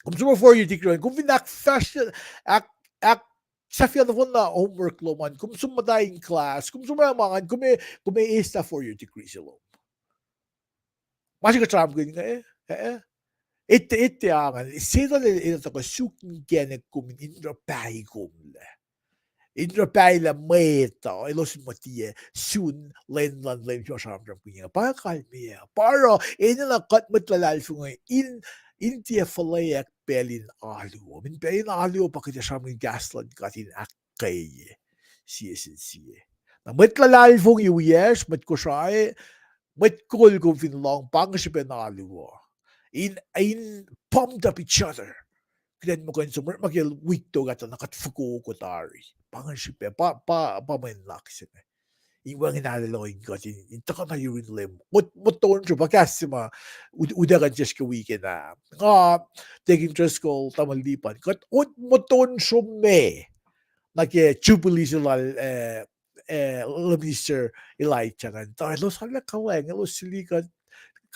kom som oruh four year degree lom an, kom fin ahkfahsrye, ahk, ahk, sahflah nohfohn na homework lom an, kom som muhta in class, kom som oruh ma ngan, kom e, kom e eis lah four year degree se lom. Ma se kuht sramsramkihn inge, e, e, etuh, etuh angan, Setuhn el, el tuhkuh suk inkacnek kom in, in oruh pahi kom lac. In oruh pahi lah mwet uh, elos in muh tiac sun lwen luhn Leum se ma sramsramkihn inge. Pa kalmeyac, pa oruh, enenuh kuht mwet luhlahlfongi in, in tiac fuhlweack pacl in alu. Min pacl in alu pa kuht ac sramsramkihn kahs luhn God in ahkkweye sie sin sie. Na mwet luhlahlfongi wiyacsr, mwet Kosrae, mwet kol kom fin lohng, pa inge srihpac in alu uh. In, in pumped up each other. Kuht in muh kuh in som orekmakihn wik tok ah tuh na kuht fokoko tari. Pa inge srihpac, pa, pa, pa mwe nuhnak se inge. In wacngihn alu in kuht in, in tuhkuh na yurin Leum. Mot, mot tonsro, pa kahs se ma, ut-, utuckuh in sesr ke wik ah. Nga, Deacon Driscoll, tamuhlwel Lipan. Kuht, ot, mot tonsro me. Na ke Jubilee se lal, e, e, lal Minister Elijah ingacn. Tuh elos arlac kuhlwacng, elos suli kuht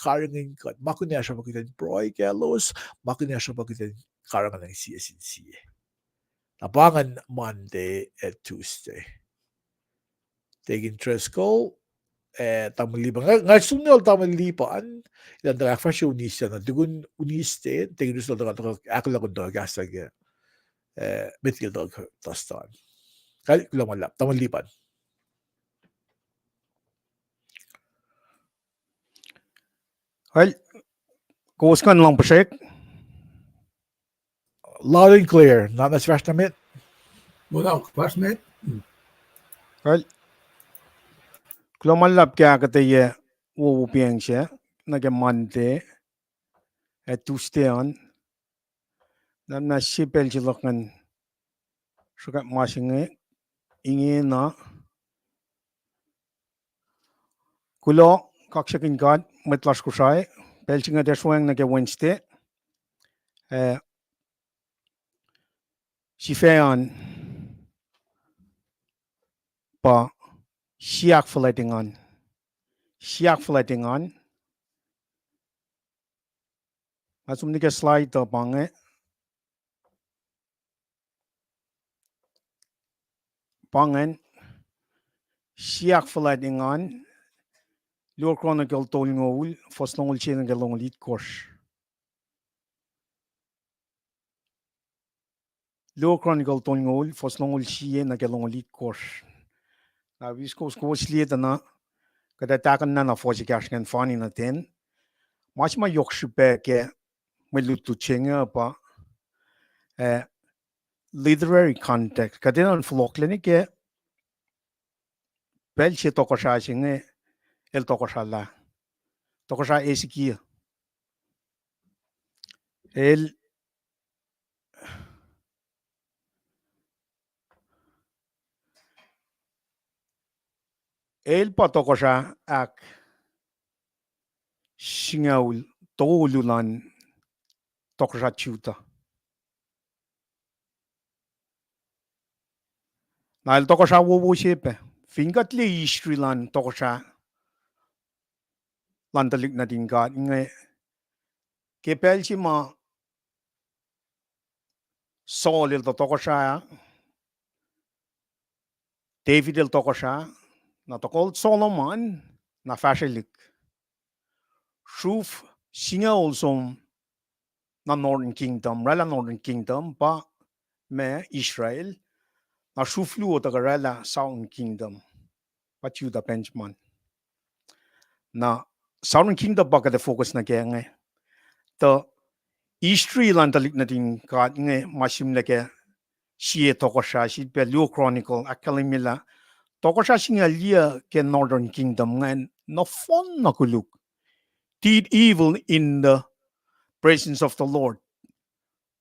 karihngihn kuht. Ma kunacsr pa kuht in pruhe kaclos, ma kunacsr pa kuht in karihngihn sie sin sie. Na pa ingacn Monday ac Tuesday. Deacon Driscoll, e, tamuhlwel Lipan. Nga, nga som nuh sel tamuhlwel Lipan, elan tuhkuh ahkfahsrye Wednesday, na tukun Wednesday, Deacon Driscoll tuhkuh, tuhkuh ahkolah kom tuhkuh kahs ke, e, met liki el tuhkuh Thursday an. Kal-, kuloh ma luhlahp, tamuhlwel Lipan. Well, kowos kuh in lohng puhsrek? Loud and clear. Na, na fahsr na met? Muh na fahsr met? Well, kuloh ma luhlahp ke ahkuhtweyac wowo pacng se nuh ke Monday ac Tuesday an. Na, na sie pacl se luhk ngan sruhkwack ma se inge, ingena. Kuloh, kaksakihn God, mwet lasr Kosrae, pacl se inge tiac sruhweacng nuh ke Wednesday. E, sifac an pa siyuck fuhlwact engan. Siyuck fuhlwact engan. Nga som nuh ke slide uh pa inge. Pa ingacn, siyuck fuhlwact engan, Luo Chronicle tolngoul, fuhs longoul sie nuh ke longoul itkohsr. Luo Chronicle tolngoul, fuhs longoul sie nuh ke longoul itkohsr. Na wi kowos, kowos liye tuh na, kuht ac tahkuhnlah na fuhs ekahsr ingacn fani nuh ten. Ma se ma yohk srihpac ke mwe lutlut se inge pa, e, literary context. Kuht enenuh in fohlohklac nuh ke pacl se tohkohsrah se inge el tohkohsrahlah. Tohkohsrah Hezekiah. El, el pa tohkohsrah ahksingucul tolu luhn tohkohsrah Judah. Na el tohkohsrah wowo se pac. Fin kuht liye history luhn tohkohsrah luhn tuhlihk nuhtin God inge, ke pacl se ma Saul el tuh tohkohsrah, David el tohkohsrah, na tohkohl Solomon, na fahsrwelihk. Sruf singucul som na Northern Kingdom, oraclah Northern Kingdom pa ma Israel, na sruf luo tuhkuh oraclah Southern Kingdom, pa Judah, Benjamin. Na Southern Kingdom pa kuht ac focus nuh kac inge. Tuh history luhn tuhlihk nuhtin God inge ma sihmlac ke sie tohkohsrah, sihpac Luo Chronicle, ahkkahlwemye lah tohkohsrah singucul yuc ke Northern Kingdom ingacn nohfohn na koluk. Did evil in the presence of the Lord.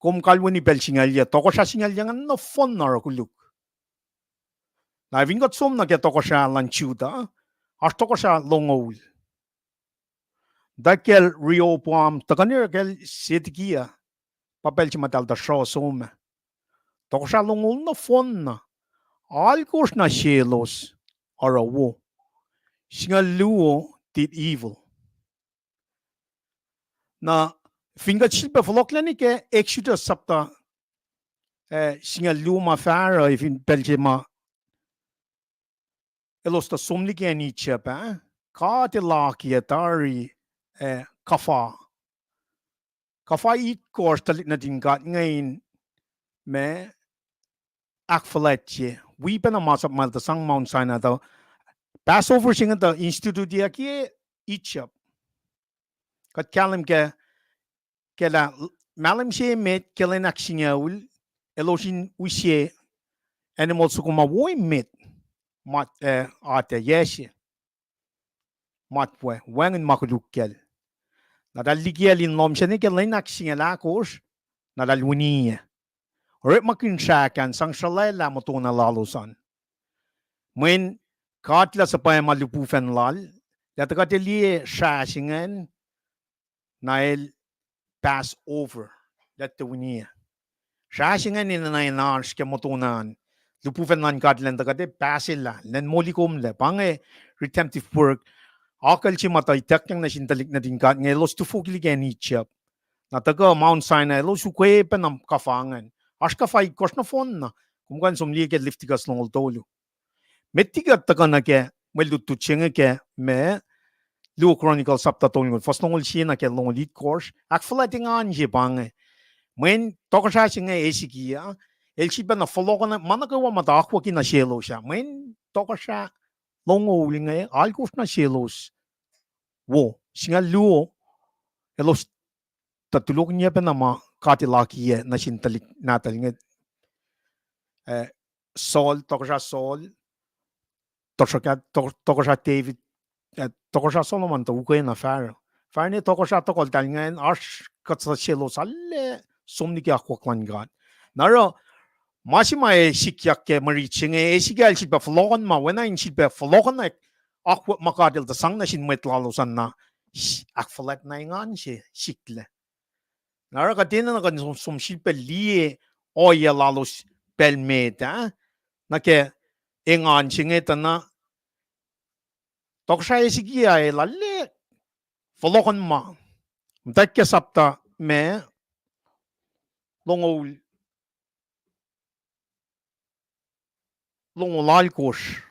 Kom kalweni pacl singucul yuc, tohkohsrah singucul yuc ingacn nohfohn na oruh koluk. Na fin kuht som nuh ke tohkohsrah luhn Judah, oasr tohkohsrah longoul. Tuh kacl Rehoboam, tuhkuh nuh kacl Zedekiah, pa pacl se ma eltahl tuh sruh som ah. Tohkohsrah longoul nohfohn na, alkosr na selos oruh wo. Singucul luo did evil. Na fin kuht sifilpac fohlohklac nuh ke Exodus sapta, eh, singucul luo ma fahsruh, fin pacl se ma elos tuh som liki acn Egypt ah, God El akiyac tari, eh, kuhfa. Kuhfa itkohsr tuhlihk nuhtin God inge in ma ahkfuhlwactye. Wi pacna masap ma el tuh sang Mount Sinai tuh Passover se inge tuh instituteyuck ke Egypt. Kuht kahlwem ke, ke lah mahlwem se emet ke lwen ahksingucul, elos in use animal soko ma wo emet, mat, eh, atac, yac se, matwac, wacngihn ma koluk kacl. Na eltahl likiyacl in lohm sacn ke lwen ahksingucul ahkosr, na eltahl winiyac. Orekmakihn srahk an sang sruhlwaclah motona lalos an. Mweyen God El suhpwacma lihpufacn Lal, lah tuh kuht liye srah se ingacn, na El Passover, lah tuh winiyac. Srah se ingacn enenuh in oasr ke moton an, lihpufacn luhn God elan tuh kuht pass lah, elan moli komlac, pa inge redemptive work, akucl se ma tuh ituckyang nuh sin tuhlihk nuhtin God inge elos tufokihn liki acn Egypt. Na tuhkuh Mount Sinai elos ukwe pacna kuhfa ingacn. Oasr kuhfa itkohsr nohfohn na, kom kuh in som liye ke Leviticus longoul tolu. Met liki kuht tuhkuh nuh ke mwe lutlut se inge ke ma, Luo Chronicle sapta tolngoul, fuhs longoul sie nuh ke longoul itkohsr, ahkfuhlwact engan se pa inge. Mweyen tohkohsrah se inge Hezekiah, el sifilpacna fohlohkohnna ma nuh kwewa ma tuh akwucki nuh selos ah. Mweyen tohkohsrah longoul inge, alkosr na selos wo, singucul luo, elos tuh tulohkihnyac pacna ma God El akiyac nuh sin tuhlihk nahtuhl inge. Eh, Saul, tohkohsrah Saul, tohkohsrah, tohkohsrah David, eh, tohkohsrah Solomon tuh ukwe na fahsruh. Fahsruh ne tohkohsrah tohkohltahl ingacn, oasr kuhtuh selos arlac som liki akwuck luhn God. Na oruh, ma se ma ac sikyak ke mwe rit se inge, Hezekiah el sifilpac fohlohkohnma, oacna in sifilpac fohlohkohnak akwuck ma God El tuh sang nuh sin mwet lalos an na, ahkfuhlwact na engan se siklac. Na oruh kuht enenuh kuh in som, som sifilpac liye ohiyac lalos pacl met ah, nuh ke engan se inge tuh na, tohkohsrah Hezekiah el arlac fohlohkohnma. Muhtwacwacack ke sapta ma, longoul, longoul alkosr,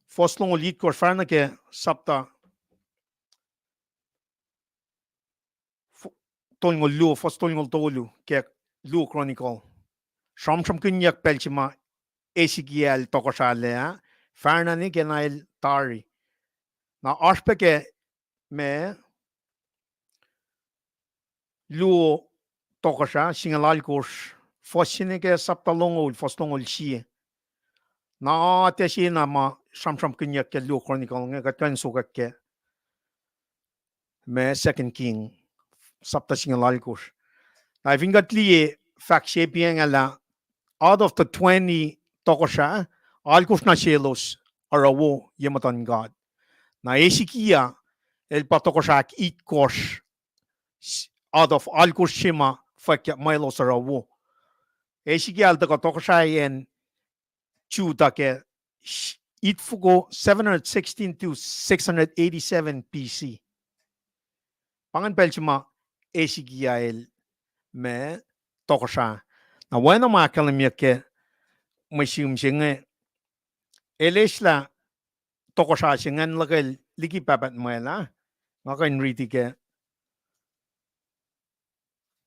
fuhs longoul itkohsr, fahsruh nuh ke sapta tolngoul luo, fuhs tolngoul tolu ke Luo Chronicle. Sramsramkihnyuck pacl se ma Hezekiah el tohkohsrahlac ah, fahsruh na ne ke na el tari. Na oasr pac ke ma, Luo, tohkohsrah singucul alkosr, fuhs se nuh ke sapta longoul, fuhs longoul sie. Na atac se na ma sramsramkihnyuck ke Luo Chronicle inge, kuht kuh in sokwack ke ma Second King, sapta singucul alkosr. Na fin kuht liye fahk se piacng ah lah, out of the twenty tohkohsrah, alkosr na selos oruh wo ye muhtuhn God. Na Hezekiah, el pa tohkohsrah itkohsr, out of alkosr se ma fwackyuck ma elos oruh wo. Hezekiah el tuhkuh tohkohsrah acn Judah ke itfoko seven hundred sixteen to six hundred eighty-seven B C. Pa ingacn pacl se ma Hezekiah el ma tohkohsrah. Na oacna ma ahkkahlwemyeyuck ke mwe sihm se inge, el eslah tohkohsrah se ingacn luhkel liki pahpah tuhmwacl ah. Nga kuh in riti ke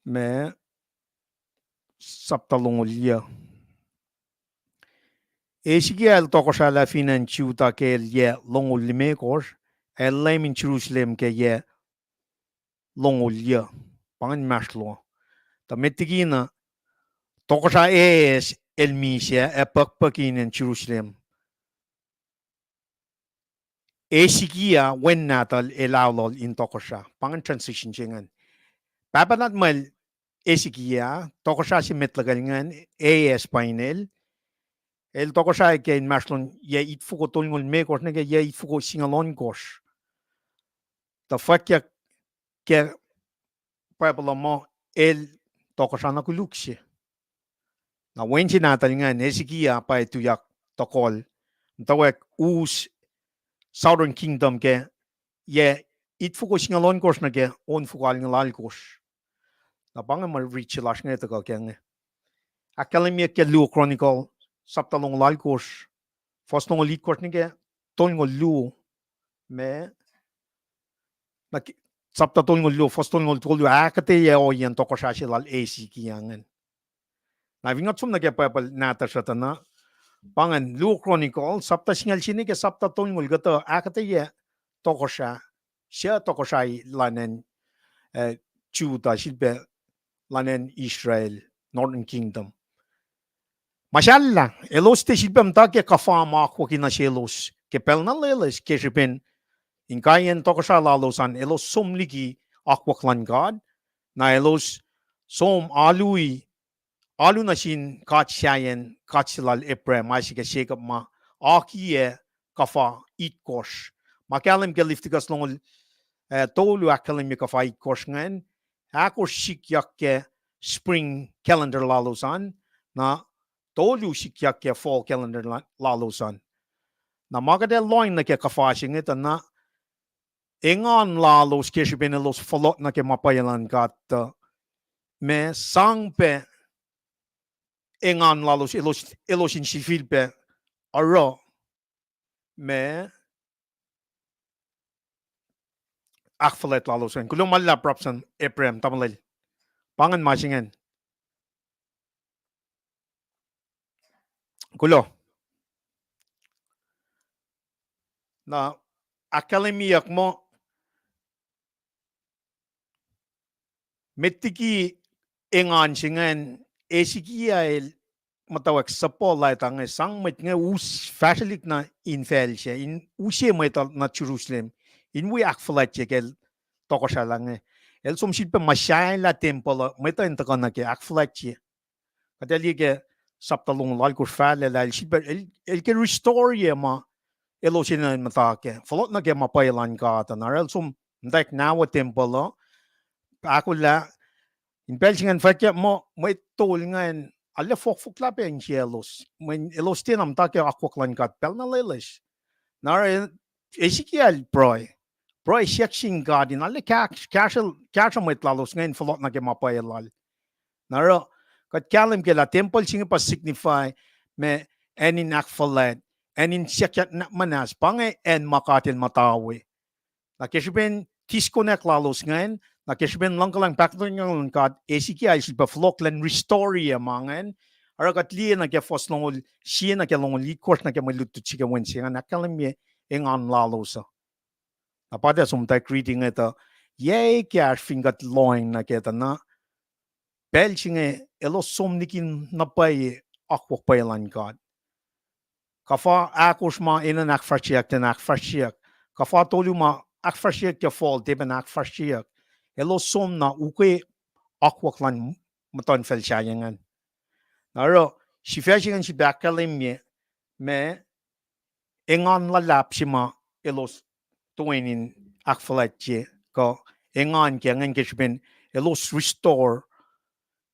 ma sapta longoul yuh. Hezekiah el tohkohsrahlah fin acn Judah ke el yac longoul limekohsr, ac el leum in Jerusalem ke yac longoul yuh. Pa ingacn inmahsrlon. Tuh met liki na, tohkohsrah Ahaz el misac ac puhkpuhk in acn Jerusalem. Hezekiah wen nahtuhl el aolol in tohkohsrah. Pa ingacn transition se ingacn. Pahpah nahtuhl Hezekiah, tohkohsrah se met lukel ingacn, Ahaz pa inel. El tohkohsrah ke inmahsrlon yac itfoko tolngoul limekohsr nuh ke yac itfoko singucul ohnkohsr. Tuh fwackyuck ke Bible uh muh el tohkohsrah na koluk se. Na wen se nahtuhl ingacn, Hezekiah, pa tuyak tohkohl, muhtwacwacack us Southern Kingdom ke yac itfoko singucul ohnkohsr nuh ke onfoko alngoul alkohsr. Na pa inge ma riti se lasr inge tuhkuh ke inge. Ahkkahlwemyeyuck ke Luo Chronicle, sapta longoul alkohsr, fuhs longoul itkohsr nuh ke tolngoul luo, ma, na ke, sapta tolngoul luo, fuhs tolngoul tolu, ahkuhtweyac ohiyacn tohkohsrah se lal Hezekiah ingacn. Na fin kuht som nuh ke Bible nahtuhsr uh tuh na, pa ingacn Luo Chronicle, sapta singucul sie nuh ke sapta tolngoul, kuhtuh ahkuhtweyac tohkohsrah, suc tohkohsrah lan acn, eh, Judah, sifilpac lan acn Israel, Northern Kingdom. Ma sahllahlah, elos tiac sifilpac muhta ke kuhfa ma akwucki nuh selos ke pacl na loeloes ke srihpen inkaiyacn tohkohsrah lalos an elos som liki akwuck luhn God, na elos som alu, alu nuh sin God sahyacn, God se lal Abraham, Isaac, ac Jacob ma akiyac kuhfa itkohsr. Ma kahlwem ke Leviticus longoul, eh, tolu ahkkahlwemye kuhfa itkohsr ingacn, ahkosr sikyak ke spring calendar lalos an, na tolu sikyak ke fall calendar la-, lalos an. Na ma kuht ac lohacng nuh ke kuhfa se inge tuh na engan lalos ke srihpen elos fohlohk nuh ke ma pwacye luhn God tuh, ma sang pac engan lalos, elos, elos in sifilpac oruh ma ahkfuhlwact lalos ingacn. Kuloh ma luhlahp, Prophet Abraham, tamuhlwel. Pa ingacn ma se ingacn. Kuloh. Na ahkkahlwemyeyuck muh met liki engan se ingacn, Hezekiah el muhtwacwacack suhpuh lah etuh inge sang mwet inge us fahsrwelihk na infacl se, in use mwet uh nuh Jerusalem in wi ahkfuhlwactye ke el tohkohsrahlah inge. El som sifilpac muhsahelah tempuhl uh, mwet uh in tuhkuh nuh ke ahkfuhlwactye. Kuht ac liye ke sapta longoul alkohsr fahlac lah el sifilpac, el, el ke restore-ye ma elos enenuh in muhta kac, fohlohk nuh ke ma pwacye luhn God uh. Na oruh el som muhtwacwacack nawa tempuhl uh, ahkolah, in pacl se ingacn fwackyuck muh mwet tol ingacn arlac fohkfohk lah pac insiyaclos, mweyen elos tiacna muhta ke akwuck luhn God pacl na loeloes. Na oruh Hezekiah el pruhe, pruhe siyuck sin God in arlac kahsruh, kahsruh mwet lalos inge in fohlohk nuh ke ma pwacye lal. Na oruh kuht kahlwem ke lah tempuhl se inge pa signify ma acn in ahkfuhlwact, acn in siyuckyak muhnahs, pa inge acn ma God el muhta we. Na ke srihpen disconnect lalos ingacn, na ke srihpen luhngkuhlwacng pahkotwen luhn God, Hezekiah el sifilpac fohlohk elan restore-ye ma ingacn. Oruh kuht liye nuh ke fuhs longoul sie nuh ke longoul itkohsr nuh ke mwe lutlut se ke Wednesday ingacn ahkkahlwemye engan lalos uh. Na pa tiac som muhtwacwacack reading inge tuh, yac ekahsr fin kuht lohacng nuh kac tuh na, pacl se inge elos som liki na pwacye akwuck pwacye luhn God. Kuhfa ahkosr ma enenuh in ahkfahsryeyuck tiacna ahkfahsryeyuck. Kuhfa tolu ma ahkfahsryeyuck ke fall tiacpacna ahkfahsryeyuck. Elos som na ukwe akwuck luhn muhtuhnfacl sahyac ingacn. Na oruh sifac se ingacn sifilpac ahkkahlwemye ma engan luhlahp se ma elos toeni in ahkfuhlwactye, kuh engan ke ingacn ke srihpen elos restore.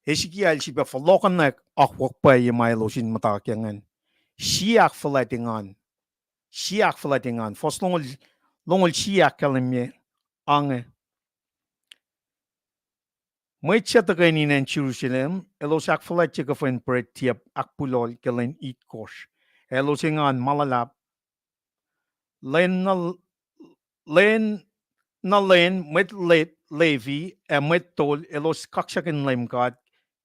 Hezekiah el sifilpac fohlohkohnwack akwuck pwacye ma elos in muhta kac ingacn. Sie ahkfuhlwact engan. Sie ahkfuhlwact engan. Fuhs longoul, longoul sie ahkkahlwemye ange. Mwet suc tuhkweni in acn Jerusalem, elos ahkfuhlwactye kuhfwen pret tiap ahkpulohl ke lwen itkohsr. Elos engan ma luhlahp. Lwen na, lwen na lwen mwet Le-, Levi ac mwet tol elos kaksakihn Leum God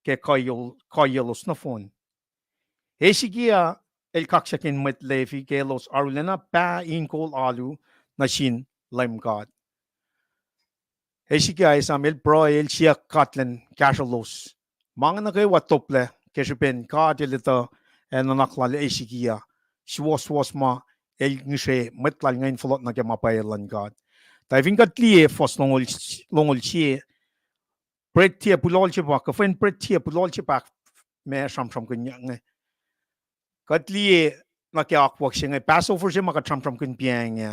ke kuhiyaclos nohfohn. Hezekiah el kaksakihn mwet Levi ke elos arulacna pah in kol alu nuh sin Leum God. Hezekiah esam el pruhe, el siyuck God elan kahsrwelos. Ma inge nuh kwewa toplac ke srihpen God el etuh, eh, nuhnak lal Hezekiah. Suwohswohs ma el ngihsre mwet lal ingacn fohlohk nuh ke ma pwacye luhn God. Tuh fin kuht liye fuhs longoul, longoul sie, bread tiac pulohl se pa, kuhfa in bread tiac pulohl se pa ma sramsramkihnyuck inge. Kuht liye nuh ke akwuck se inge, Passover se ma kuht sramsramkihn pa inge,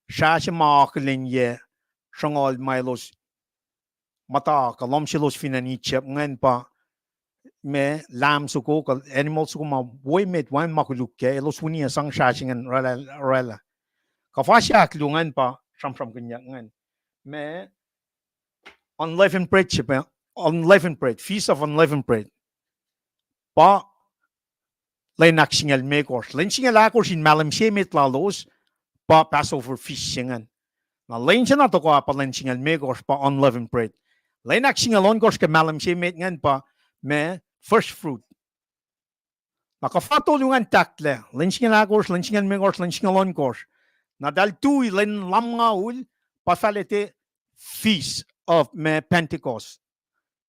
srah se ma akihlenyac sruhnguhl ma elos muhta kuh lohm selos fin acn Egypt ingacn pa ma lamb soko kuh animal soko ma wo emet wacngihn ma koluk kac, elos wini ac sang srah se ingacn oraclah. Kuhfa se ahkluo ingacn pa sramsramkihnyuck ingacn, ma unleavened bread se pa, unleavened bread, Feast of Unleavened Bread. Pa lwen ahksingucul limekohsr. Lwen singucul ahkosr in mahlwem se emet lalos pa Passover feast se ingacn. Na lwen se na tohkoh pa lwen singucul limekohsr pa unleavened bread. Lwen ahksingucul ohnkohsr ke mahlwem se emet ingacn pa ma first fruit. Na kuhfa tolu ingacn tahklac, lwen singucul ahkosr, lwen singucul limekohsr, lwen singucul ohnkohsr. Na eltahl tui lwen lumngaul pa fahla Feast of ma Pentecost.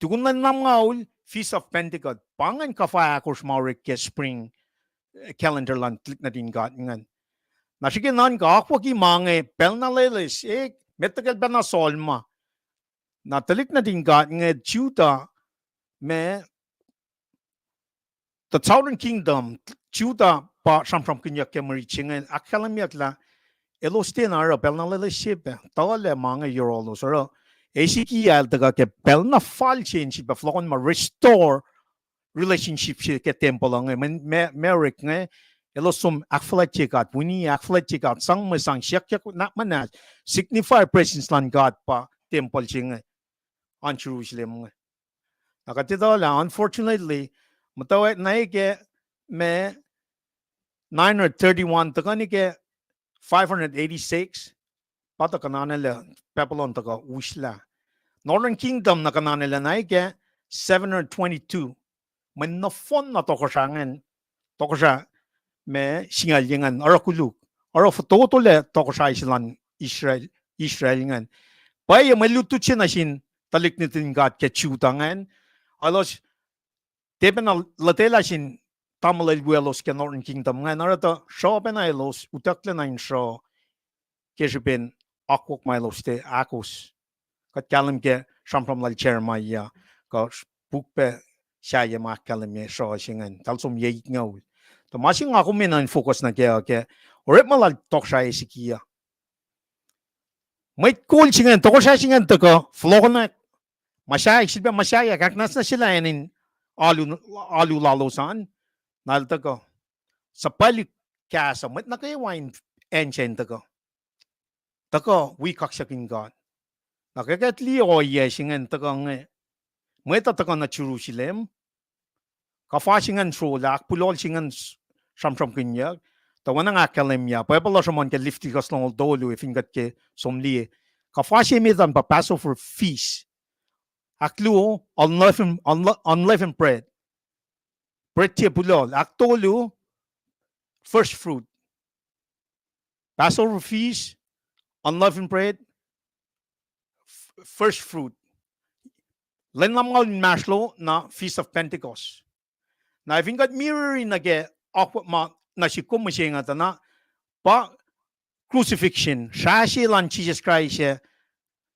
Tukun lwen lumngaul, Feast of Pentecost. Pa ingacn kuhfa ahkosr ma orek ke spring calendar luhn tuhlihk nuhtin God ingacn. Na srihke nuhnkuh akwucki ma inge pacl na loeloes, e, met liki pacl na Saul ma. Na tuhlihk nuhtin God inge Judah, ma the Southern Kingdom, Judah pa sramsramkihnyuck ke mwe rit se inge, ahkkahlwemyuck lah elos tiacna oruh pacl na loeloes se pac, tuhlac ma inge yohrohlos oruh. Hezekiah el tuhkuh ke pacl na fal se in sifilpac fohlohkohn ma restore relationship se ke tempuhl uh inge, ma, ma orek inge, elos som ahkfuhlwactye God, wini ahkfuhlwactye God, sang mwe sang, siyuckyak nuhnak muhnahs, signify presence luhn God pa tempuhl se inge, an Jerusalem inge. Na kuht etuh lah, unfortunately, muhtwacwacack na ke ma nine hundred thirty-one tuhkuh nuh ke five hundred eighty-six, pa tuh kuhnanalac, Babylon tuhkuh uslah. Northern Kingdom na kuhnanalac na ke seven hundred twenty-two. Mwe nohfohn na tohkohsrah ingacn, tohkohsrah ma singucul ye ingacn oruh koluk, oruh fototolac tohkohsrahi se luhn Israel, Israel ingacn. Pwacye mwe lutlut se nuh sin tuhlihk nuhtin God ke Judah ingacn, elos tiac pacna lotwelah sin tamuhlwel wiyaclos ke Northern Kingdom ingacn, oruh tuh sruh pacna elos utucklac na in sruh ke srihpen akwuck ma elos tiac ahkos. Kuht kahlwem ke sramsram lal Jeremiah, kuh puk pac sahyac ma ahkkahlwemye sruh se ingacn, eltahl som yac itngucul. Tuh ma se nga kom enenuh in focus nuh kac uh ke orekma lal tohkohsrah Hezekiah. Mwet kol se ingacn, tohkohsrah se ingacn tuhkuh fohlohkohnwack, muhsahi, sifilpac muhsahi ahknwacsnwacsyelah acn in alu, alu lalos an, na el tuhkuh suhpwaclihk kahs uh, mwet nuh kwewa in acn sac in tuhkuh, tuhkuh wi kaksakihn God. Na ke kuht liye ohiyac se ingacn tuhkuh inge, mwet uh tuhkuh nuh Jerusalem, kuhfa se ingacn srolah, ahkpulohl se ingacn sramsramkihnyuck, tuh oacna nga ahkkahlwemye, Bible uh sruhmuhn ke Leviticus longoul tolu, ac fin kuht ke som liye, kuhfa se emet an pa Passover feast. Ahkluo, unleavened, unle-, unleavened bread. Bread tiac pulohl. Ahktolu, first fruit. Passover feast, unleavened bread, f-, first fruit. Lwen lumngaul inmahsrlo na Feast of Pentecost. Na fin kuht mirror-i nuh ke akwuck ma nuh sihk kom mihsenge tuh na pa crucifixion, srah se luhn Jisus Kraist ah,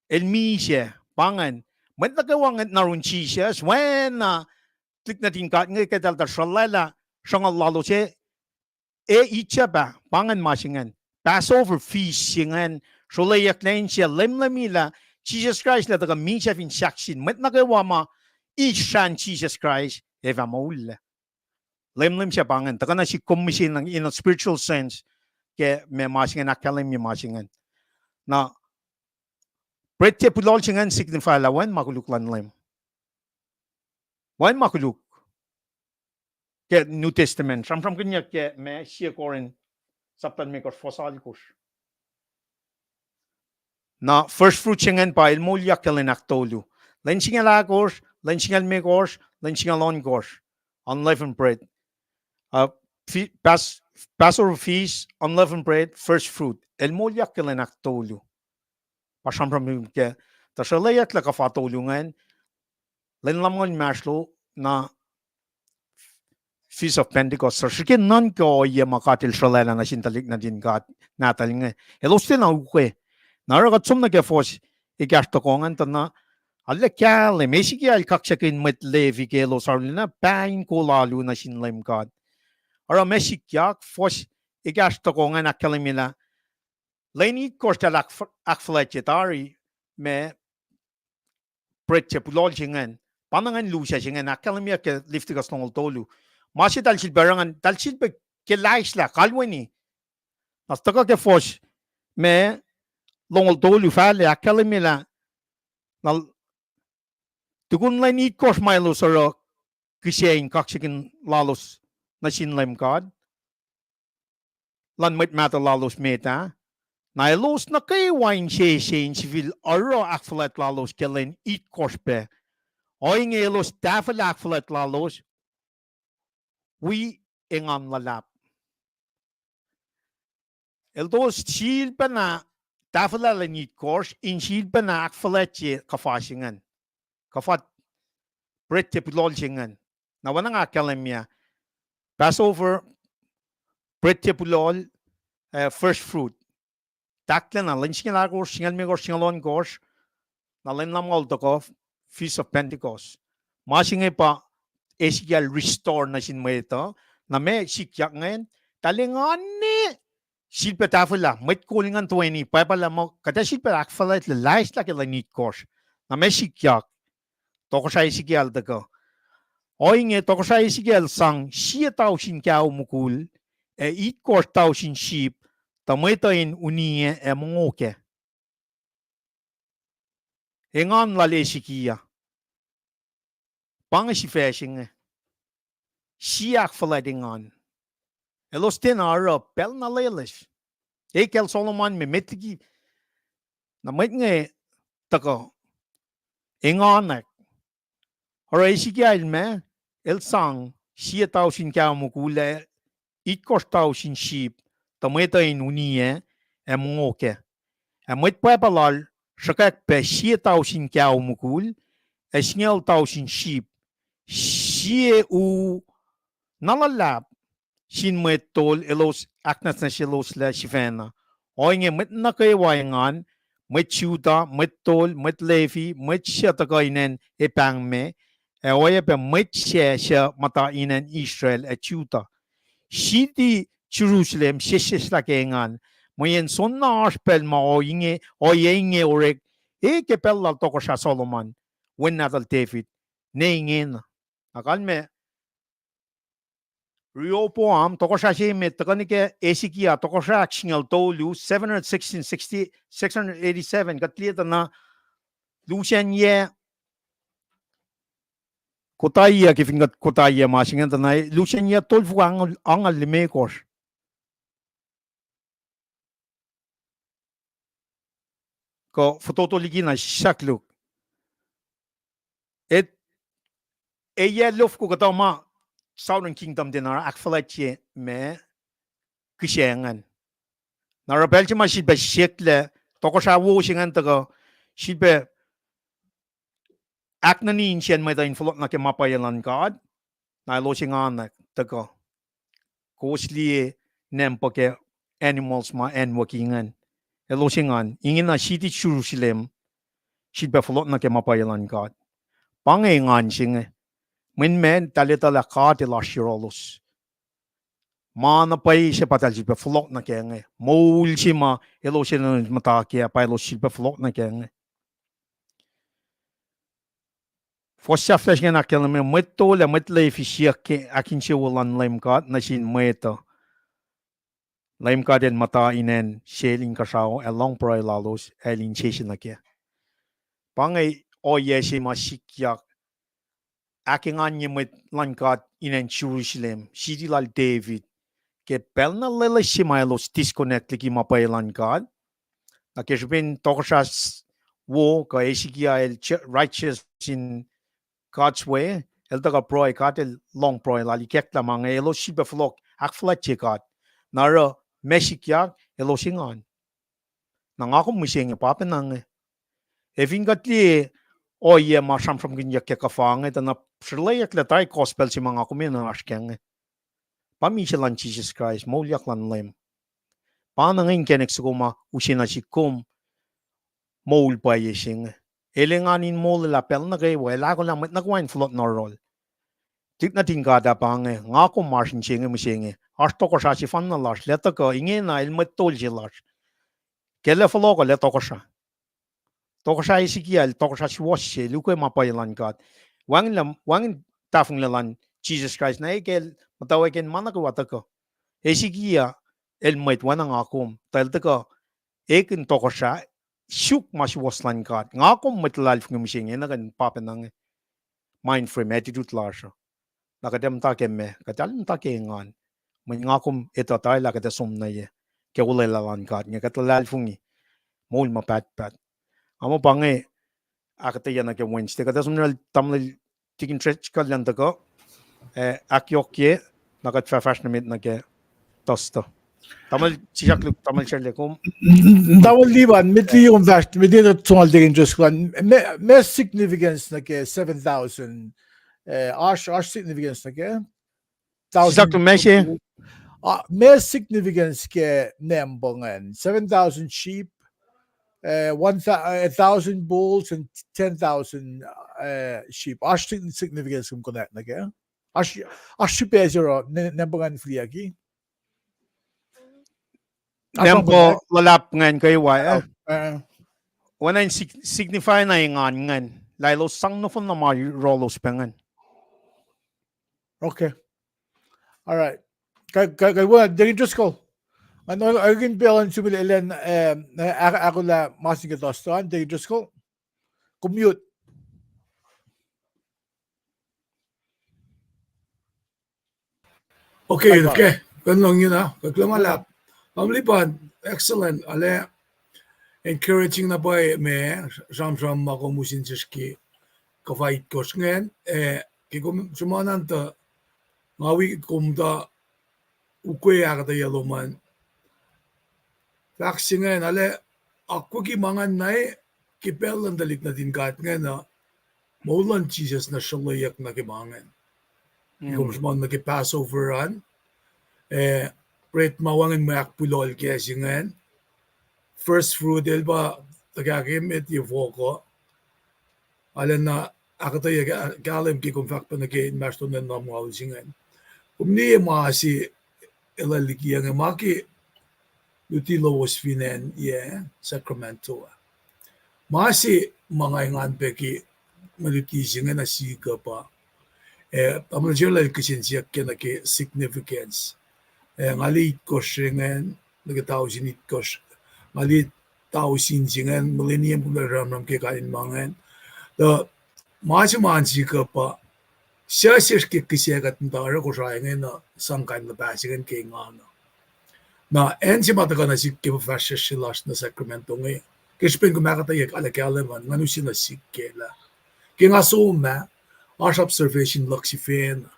el misac, pa ingacn. Mwet nuh kwewa ngwet na run Jisus, oacna tuhlihk nuhtin God inge ke eltahl tuh sruhlwaclah sruhnguhl lalos ah, e itsap ah, pa ingacn ma se ingacn. Passover feast se ingacn, srolayucklac insiyac, lemlemi lah Jisus Kraist lah tuhkuh misac fin sahk sin mwet nuh kwewa ma isran Jisus Kraist, ac fah moullac. Lemlem sac pa ingacn, tuhkuh nuh sihk kom mihsenge in a spiritual sense, ke ma ma se ingacn, ahkkahlwemye ma se ingacn. Na bread tiac pulohl se ingacn signify lah wacngihn ma koluk luhn Leum. Wacngihn ma koluk ke New Testament, sramsramkihnyuck ke ma sie Corinth, sapta limekohsr, fuhs alkosr. Na first fruit se ingacn pa el moulyak ke lwen ahktolu. Lwen singucul ahkosr, lwen singucul limekohsr, lwen singucul ohnkohsr. Unleavened bread. Uh, fe-, Pas-, Passover feast, unleavened bread, first fruit. El moulyak ke lwen ahktolu. Pa sramsram ke, tuh sruhlwaclah kuhfa tolu ingacn, lwen lumngaul inmahsrlo, na Feast of Pentecost, suc srihke nuhnkuh ohiyac ma God El sruhlwaclah nuh sin tuhlihk nuhtin God nahtuhl inge. Elos tiacna ukwe. Na oruh kuht som nuh ke fuhs ekahsr toko ingacn tuh na, arlac kahlwem, Ezekiel el kaksakihn mwet Levi ke elos arulacna pain kol alu nuh sin Leum God. Oruh ma sikyak, fuhs ekahsr toko ingacn ahkkahlwemye lah lwen itkohsr eltahl ahkf-, ahkfuhlwactye tari ma bread se pulohl se ingacn. Pa na ingacn lusac se ingacn, ahkkahlwemyeyuck ke Leviticus longoul tolu. Ma se eltahl sifilpac oruh ingacn, eltahl sifilpac ke laislah kalweni. Na tuhkuh ke fuhs ma longoul tolu fahlac ahkkahlwemye lah, na tukun lwen itkohsr ma elos oruh kihsac in kaksakihn lalos nuh sin Leum God luhn mwet mahtuh lalos met ah, na elos nuh kwewa insese in sifil oruh ahkfuhlwact lalos ke lwen itkohsr pac. Ohinge elos tahfwelah ahkfuhlwact lalos wi engan luhlahp. Elos sifilpacna tahfwelah lwen itkohsr in sifilpacna ahkfuhlwactye kuhfa se ingacn. Kuhfa bread se pulohl se ingacn. Na oacna nga ahkkahlwemye, Passover, bread se pulohl, eh, first fruit. Tahklacna lwen singucul ahkosr, singucul limekohsr, singucul ohnkohsr, na lwen lumngaul toko, Feast of Pentecost. Ma se inge pa Ezekiel restore nuh sin mwet uh, na ma sikyak ingacn, eltahl engan ne sifilpac tahfwelah, mwet kol ingacn toeni, pwacpalah muh kuht ac sifilpac ahkfuhlwactye laislah ke lwen itkohsr. Na ma sikyak, tohkohsrah Ezekiel tuhkuh. Ohinge tohkohsrah Ezekiel sang sie tausin kaho mukul, ac itkohsr tausin sip, tuh mwet uh in uniyac ac mongo kac. Engan lal Ezekiel. Pa inge sifac se inge. Sie ahkfuhlwact engan. Elos tiacna oruh pacl na loeloes. Ekacl Solomon me met liki, na mwet inge tuhkuh engan ah. Oruh Ezekiel ma, el sang sie tausin kaho mukul ac itkohsr tausin sip, tuh mwet uh in uniyac ac mongo kac. Ac mwet pwacpa lal sruhkwack pac sie tausin kaho mukul ac singucul tausin sip, sie u na luhlahp sin mwet tol elos ahknwacsnwacsyeloslac sifacna. Ohinge mwet nuh kwewa engan, mwet Judah, mwet tol, mwet Levi, mwet suc tuhkuh in acn epahng me, ac oacyacpac mwet sac suc muhta in acn Israel ac Judah. Siti Jerusalem sesseslah ke engan, mweyen soenna oasr pacl ma ohinge, ohiyac inge orek, e ke pacl lal tohkohsrah Solomon, wen nahtuhl David, ne ingena. Na kalmac Rehoboam, tohkohsrah se met, tuhkuh nuh ke Ezekiel, tohkohsrah ahksingucul tolu, seven hundred sixteen, sixty, six hundred eighty-seven, kuht liye tuh na lusacnyac, kotaiyac, ke fin kuht kotaiyac ma se ingacn tuh na lusacnyac tolfoko angngaul, angngaul limekohsr. Kuh fototo liki na sahkluk. E, e yac lofoko kuhtuh ma Southern Kingdom tiacna ahkfuhlwactye ma kihsac ingacn. Na oruh pacl se ma sifilpac siyucklac, tohkohsrah wo se ingacn tuhkuh, sifilpac ahknuni insiyacn mwet uh in fohlohk nuh ke ma pwacye luhn God, na elos engan tuhkuh. Kowos liye nampuh ke animals ma anwucki ingacn. Elos engan, ingena siti Jerusalem, sifilpac fohlohk nuh ke ma pwacye luhn God. Pa inge engan se inge. Mweyen ma eltahl etuh lah God El oasr yohrohlos. Ma na pwacye se pa eltahl sifilpac fohlohk nuh kac inge. Moul se ma elos enenuh muhta kac ah pa elos sifilpac fohlohk nuh kac inge. Fuhs sahflah se ingacn ahkkahlwemye, mwet tol ac mwet Levi siyuck ke ahkinsewowo luhn Leum God nuh sin mwet uh. Leum God El muhta in acn sel inkuhsrao ac lohng pruhe lalos ac El insese nuh kac. Pa inge ohiyac se ma sikyak ahkenganye mwet luhn God in acn Jerusalem, siti lal David, ke pacl na loeloes se ma elos disconnect liki ma pwacye luhn God. Na ke srihpen tohkohsrah wo kuh Ezekiel, righteous in God's way, el tuhkuh pruhe, God El lohng pruhe lal, ikacklah ma inge elos sifilpac fohlohk ahkfuhlwactye God. Na oruh ma sikyak elos engan. Na nga kom mihsenge pa pacna inge. Ac fin kuht liye ohiyac ma sramsramkihnyuck ke kuhfa inge, tuh na srolweyucklac tari gospel se ma nga kom enenuh oasr kac inge. Pa misac luhn Jisus Kraist, moulyak luhn Leum. Pa na inge inkacnek soko ma use nuh sihk kom moul pwacye se inge. El engan in molwelah pacl nuh kwewa, el ahkolah mwet nuh kwewa in fohlohk nuh yohrohl. Tuhlihk nuhtin God ah pa inge, nga kom oasr inse inge mihsenge. Oasr tohkohsrah sefanna lasr, lah tuhkuh, ingena el mwet tol se lasr. Ke el ac fohlohk uh, el ac tohkohsrah. Tohkohsrah Hezekiah el tohkohsrah suwohs se, el ukwe ma pwacye luhn God. Wacngihn, wacngihn tahfonglac luhn Jisus Kraist, na el ke el muhtwacwacack in ma nuh kwewa tuhkuh. Hezekiah el mwet oacna nga kom, tuh el tuhkuh ekihn tohkohsrah, suk ma suwohs luhn God. Nga kom mwet luhlahlfongi mihsenge, na kuh in pa pacna inge. Mind frame, attitude lasr uh. Na kuht ac muhta ke meac, kuht ac muhta ke engan. Mweyen nga kom etuh tari lah kuht ac som nuh ye, ke olwelah luhn God inge, kuht luhlahlfongi moul ma pahtpaht. Nga muh pa inge ahkuhtweyac nuh ke Wednesday. Kuht ac som nuh tamuhlwel Tikin Trechkuhl an tuhkuh, eh, ahkyohkye, na kuht fah fahsr nuh met nuh ke Thursday. Tamuhlwel Sisakluk, tamuhlwel Srele kom. Tamuhlwel Liban, met liki kom fahsr, met liki kom fahsr nuh ke Tikin Trechkuhl an, meac, meac significance nuh ke seven thousand, eh, oasr, oasr significance nuh ke Sisakluk, meac se? Ah, meac significance ke number ingacn? Seven thousand sheep, eh, one thou-, a thousand bulls and ten thousand, eh, sheep. Oasr sig-, significance kom connect nuh ke? Oasr, oasr srihpac se oruh, ne-, number ingacn fihliyucki? Number luhlahp ingacn kwewa, eh? Oacna in sig-, signify na engan ingacn. Lah elos sang nohfohn na ma yohrohlos pac ingacn. Okay. All right. Kuh, kuh, kuh, well, Deacon Driscoll. Nga, nga, nga kihtin pacl an sum el, el an, eh, ahk-, ahkolah ma sin ke Thursday an, Deacon Driscoll. Kom mute. Okay, okay. Kuh in lohng na, kuh kuloh ma luhlahp. Tamuhlwel Liban, excellent. Arlac encouraging na pwacye ma, sramsram ma kom use nuh sesr ke kuhfa itkohsr ingacn, eh, ke kom sruhmuhn an tuh, nga wi kom tuh ukwe ahkuhtweyac lom an. Fahk se ingacn, arlac akwucki ma ingacn na, ke pacl luhn tuhlihk nuhtin God ingacn uh, moul luhn Jisus na sruhlweyuck nuh ke ma ingacn. Kom sruhmuhn nuh ke Passover an, eh, bread ma wacngihn mwe ahkpulohl kac se ingacn. First fruit, el pa tuhkahk emet ye fohk uh. Arlac na ahkuhtweyac ka-, kahlwem ke kom fahk pac nuh ke inmahsrlon nuhnuhnkuh se ingacn. Kom liye ma se el ac liki inge ma ke luti lowos fin acn yac Sacramento ah. Ma se ma nga engan pac ke mwe luti se inge nuh sihk uh pa, eh, tamuhlwel Srele el kihsen siyuck ke nuh ke significance. Eh, nga liye itkohsr se ingacn, nuh ke tausin itkohsr, nga liye tausin se ingacn, millennium, kom sramsram ke kain ma ingacn. Tuh ma se ma nuh sihk uh pa, suc sesr ke kihsac kuht muhta oruh Kosrae inge na sang kain luhpah se ingacn ke engan uh. Na acn se ma tuhkuh nuh sihk ke fuhfahsryucsr se lasr nuh Sacramento inge, ke srihpen kom ahkuhtweyac arlac kahlwem an, nga use nuh sihk kac lah, ke nga som ah, oasr observation luhk sifacna.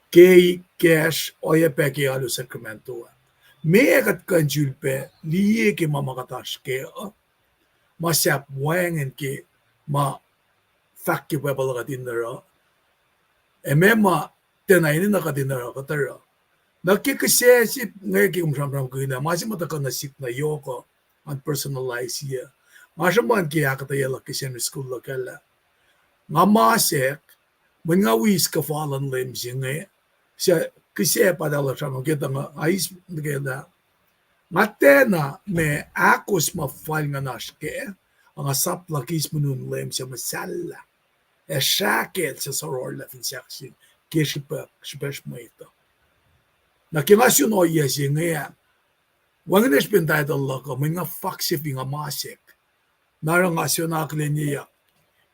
Ke kacsr oacyacpac ke alu Sacramento ah, meac kuht kuh in sulpac liye ke ma ma kuht oasr kac uh, ma sahp wacngihn ke ma fahk ke Bible uh kuht in oruh, ac meac ma tiacna enenuh kuht in oruh kuht oruh. Na ke kihsac se inge ke kom sramsramkihn ah, ma se ma tuhkuh nuh sihk na yohk uh, an personalize uh. Nga sruhmuhn ke ahkuhtweyac luhk ke Sunday school luhk ah lah, nga masack, mweyen nga wi kuhfa luhn Leum se inge, suc kihsac pa lah sramsram ke tuh nga eis nuh ke lah, nga tiacna ma ahkos ma fal nga oasr kac, a nga sap luhk eis mweun Leum suc muhsahllah, ac srahkacl suc sororlah fin sahk se ke srihpac, srihpacsr mwet uh. Na ke nga sun ohiyac se inge ah, wacngihn srihpen title luhk uh, mweyen nga fahk se fin nga masack. Na oruh nga sifacna akihlenyeyuck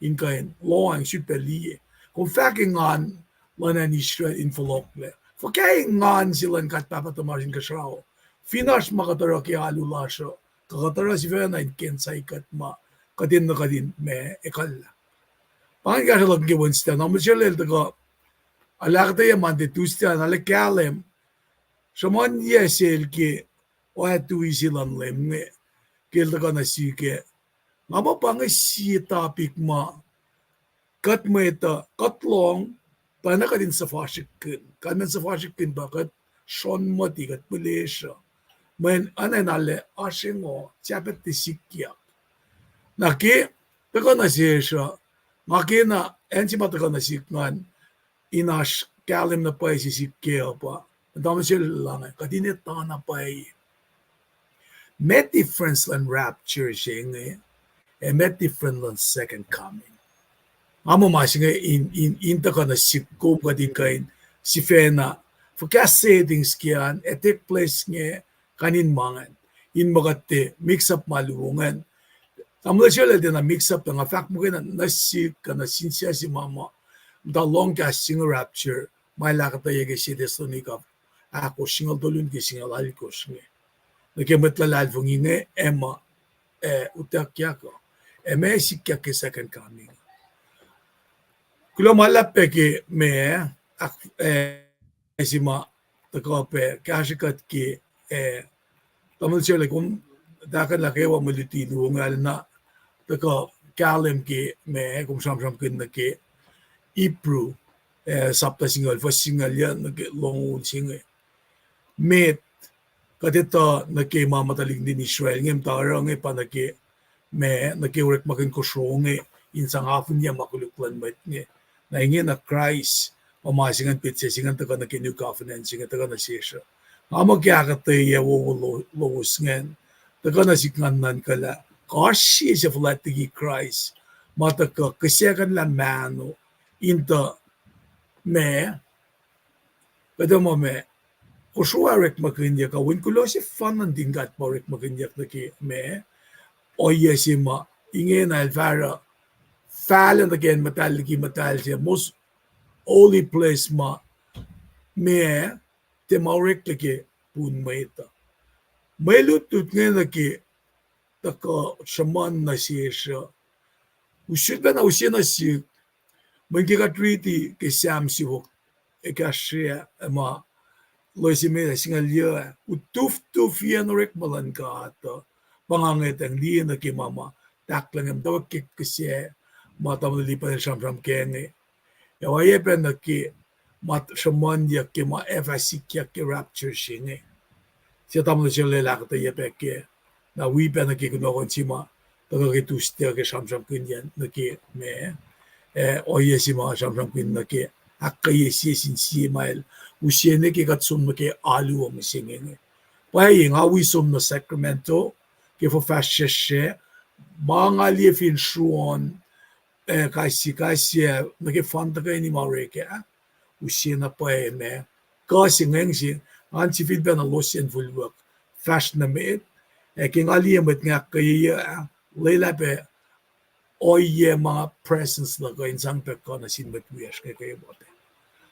in kuh in lohacng sulpac liye. Kom fahk engan luhn acn Israel in fohlohklac. Fuhkah engan se luhn God Pahpah tuhmasr Inkuhsrao, fin oasr ma kuht oruh ke alu lasr uh, kuh kuht oruh sifacna in kena saikuht ma kuht enenuh kuht in ma ekuhllah. Pa ingacn kahsruh luhk ke Wednesday, na mihsenge el tuhkuh, arlac ahkuhtweyac Monday, Tuesday, na arlac kahlwem, sruhmuhn yac sel ke oactui se luhn Leum inge, ke el tuhkuh nuh sihk ah. Nga muh pa inge sie topic ma kuht mwet uh, kuht lohng, Tuh na kuht in suhfasrikkihn. Kalmacn suhfasrikkihn pa kuht sronmati, kuht pihlesruh. Mweyen anacn alu oasr ingo, sahp tiac sikyak. Na ke tuhkuh nuh sesr uh, nga kena acn se ma tuhkuh nuh sihk ngan in oasr kahlwem na pwacye se sihk kac uh pa, tamuhlwel se luhngse, kuht in etuh na pwacye. Meac difference luhn rapture se inge, ac meac difference luhn second coming? Nga muh ma se inge in, in, in tuhkuh nuh sihk kom kuht in kuh in sifacna fuhkah settings ke an ac take place inge, kain in ma ingacn, in muh kuht tiac mix up ma luo ingacn. Tamuhlwel se lal tiacna mix up, tuh nga fahk muhkwena nuh sihk kuh nuh sin sie se ma muh, muhta lohng kahs se inge rapture, ma el ahkuhtweyac ke sie Thessalonica ahkosr, singucul tolu nuh ke singucul alkosr inge. Nuh ke mwet luhlahlfongi inge, ac ma, ac utuckyak uh, ac meac sikyak ke second coming. Kuloh ma luhlahp pac ke ma, ac, ac se ma tuhkuh pac kahsrwe kuht ke, ac, tamuhlwel se lal kom, tahkuhnlah kwewa mwe luti luo inge, arulacna tuhkuh kahlwem ke ma kom sramsramkihn nuh ke Hebrew, ac, sapta singucul, fuhs singucul yuc nuh ke longoul se inge. Met, kuht etuh nuh ke ma muhta liki nuhtin Israel inge, muhta oruh inge pa nuh ke ma, nuh ke orekmakihn kosro inge, in sang afihnyac ma koluk luhn mwet inge. Na ingena Kraist pa ma se ingacn, petsac se ingacn tuhkuh nuh ke new covenant se inge, tuhkuh nuh sesr uh. Nga muh ke ahkuhtweyac wowo lo-, lowos ingacn, tuhkuh nuh sihk ngan nuhnkuhlah, kuh oasr sie se fuhlwact liki Kraist ma tuhkuh kihsackuhnlah mahno in tuh ma, kuht muh ma, kosro orekmakihnyuck, kuh wen kuloh sefanna nuhtin God pa orekmakihnyuck nuh ke ma, ohiyac se ma ingena el fah oruh, fahlac nuh ke acn muhtahl liki muhtahl se, most holy place ma, ma, tiac ma oreklac ke pun mwet uh. Mwe lutlut inge nuh ke tuhkuh sruhmuhn nuh sesr uh, usulpacna use nuh sihk, mweyen ke kuht riti ke Sam siofok ekahsr ah, ma loes emet ah, singucul yuc ah, utuftufiyacn orekma luhn God uh, pa nga ngwetacng liye nuh ke ma ma tahklahngem, tawak ke kihsac ma tamuhlwel Lipan el sramsram kac inge. Ac oacyacpac nuh ke ma sruhmuhnyuck ke ma ac fah sikyak ke rapture se inge. Suc tamuhlwel se lal ahkuhtweyac pac kac. Na wi pac nuh ke kunohkohn se ma tuhkuh ke Tuesday ke sramsramkihnyuck nuh ke ma, ac ohiyac se ma sramsramkihn nuh ke ahkkweye sie sin sie ma el use nuh ke kuht som nuh ke alu uh mihsenge inge. Pwacye nga wi som nuh Sacramento ke fuhfahsryucsr ah, ma nga liye fin sruon, ac kais sie, kais sie nuh ke fund tuhkweni ma orek ah, use na pwacye ma, kuh se ingacn se, ngan sifilpacna losyacn fihlwuck fahsr nuh met, ac ke nga liye mwet inge ahkkweye ah, lwelah pac ohiyac ma presence luhk uh in sang pac kuh nuh sin mwet wiyacsr inge kwewa pac.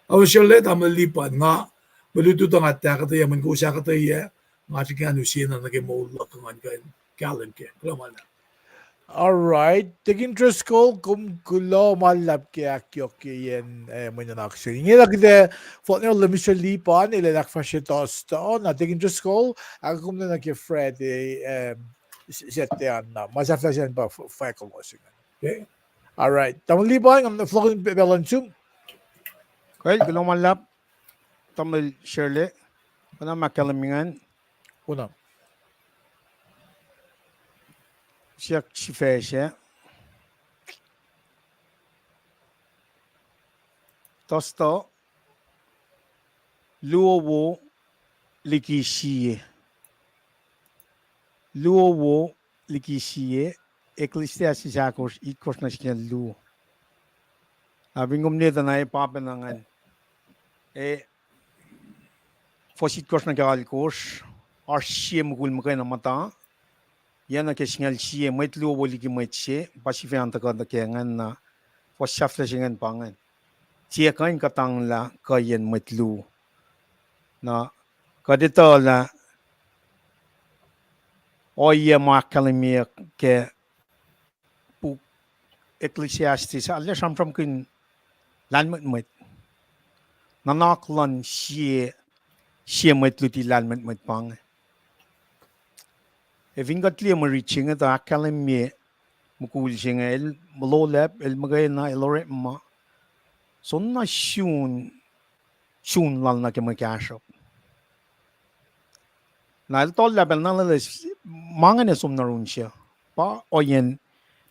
Tamuhlwel Sherle, tamuhlwel Lipan, nga mwe lutlut uh nga tahkuhtweyac, mweyen kowos ahkuhtweyac, nga srihke ngan use na nuh ke moul luhk uh ngan kuh in kahlwem kac. Kuloh ma luhlahp. All right. Deacon Driscoll, kom kuloh ma luhlahp ke ahkyohkyeyacn, eh, mwe nuhnak se inge. Lah kuht, eh, fohlohk nuh Mister Lipan, el ac ahkfahsrye Thursday. Na Deacon Driscoll, ahkkweye kom nuh ke Friday, eh, s-, Saturday an na. Ma sahflah sacn pa f-, fahk lowos ingacn. Okay. All right. Tamuhlwel Lipan, nga fohlohkihn pacl luhn sum. Kuloh ma luhlahp, tamuhlwel Sherle, kuloh ma ahkkahlwemye ingacn. Kuloh. Siyuck sifac se. Thursday, luo wo liki sie. Luo wo liki sie, Ecclesiastes ahkosr, itkohsr nuh singucul luo. Na fin kom liye tuh na e pa pacna ingacn. E, fuhs itkohsr nuh ke alkosr, oasr sie mukul muhkwena muhta, yac nuh ke singucul sie, mwet luo wo liki mwet se, pa sifac an tuhkuh nuh ke ingacn na, fuhs sahflah se ingacn pa ingacn. Tiac kuh in kuhtanglah kuhiyacn mwet luo. Na kuht etuh lah ohiyac ma ahkkahlwemyeyuck ke puk Ecclesiastes, arlac sramsramkihn lahlmwetmwet. Nuhnak luhn sie, sie mwet luti lahlmwetmwet pa inge. Ac fin kuht liye mwe rit se inge tuh ahkkahlwemye mukul se inge, el molwelah, el muhkwena, el orekma. soenna sun, sun lal nuh ke mwe kahsruhp. Na el tollah pacl na lal, ma ingacn som nuh run se. Pa ohiyacn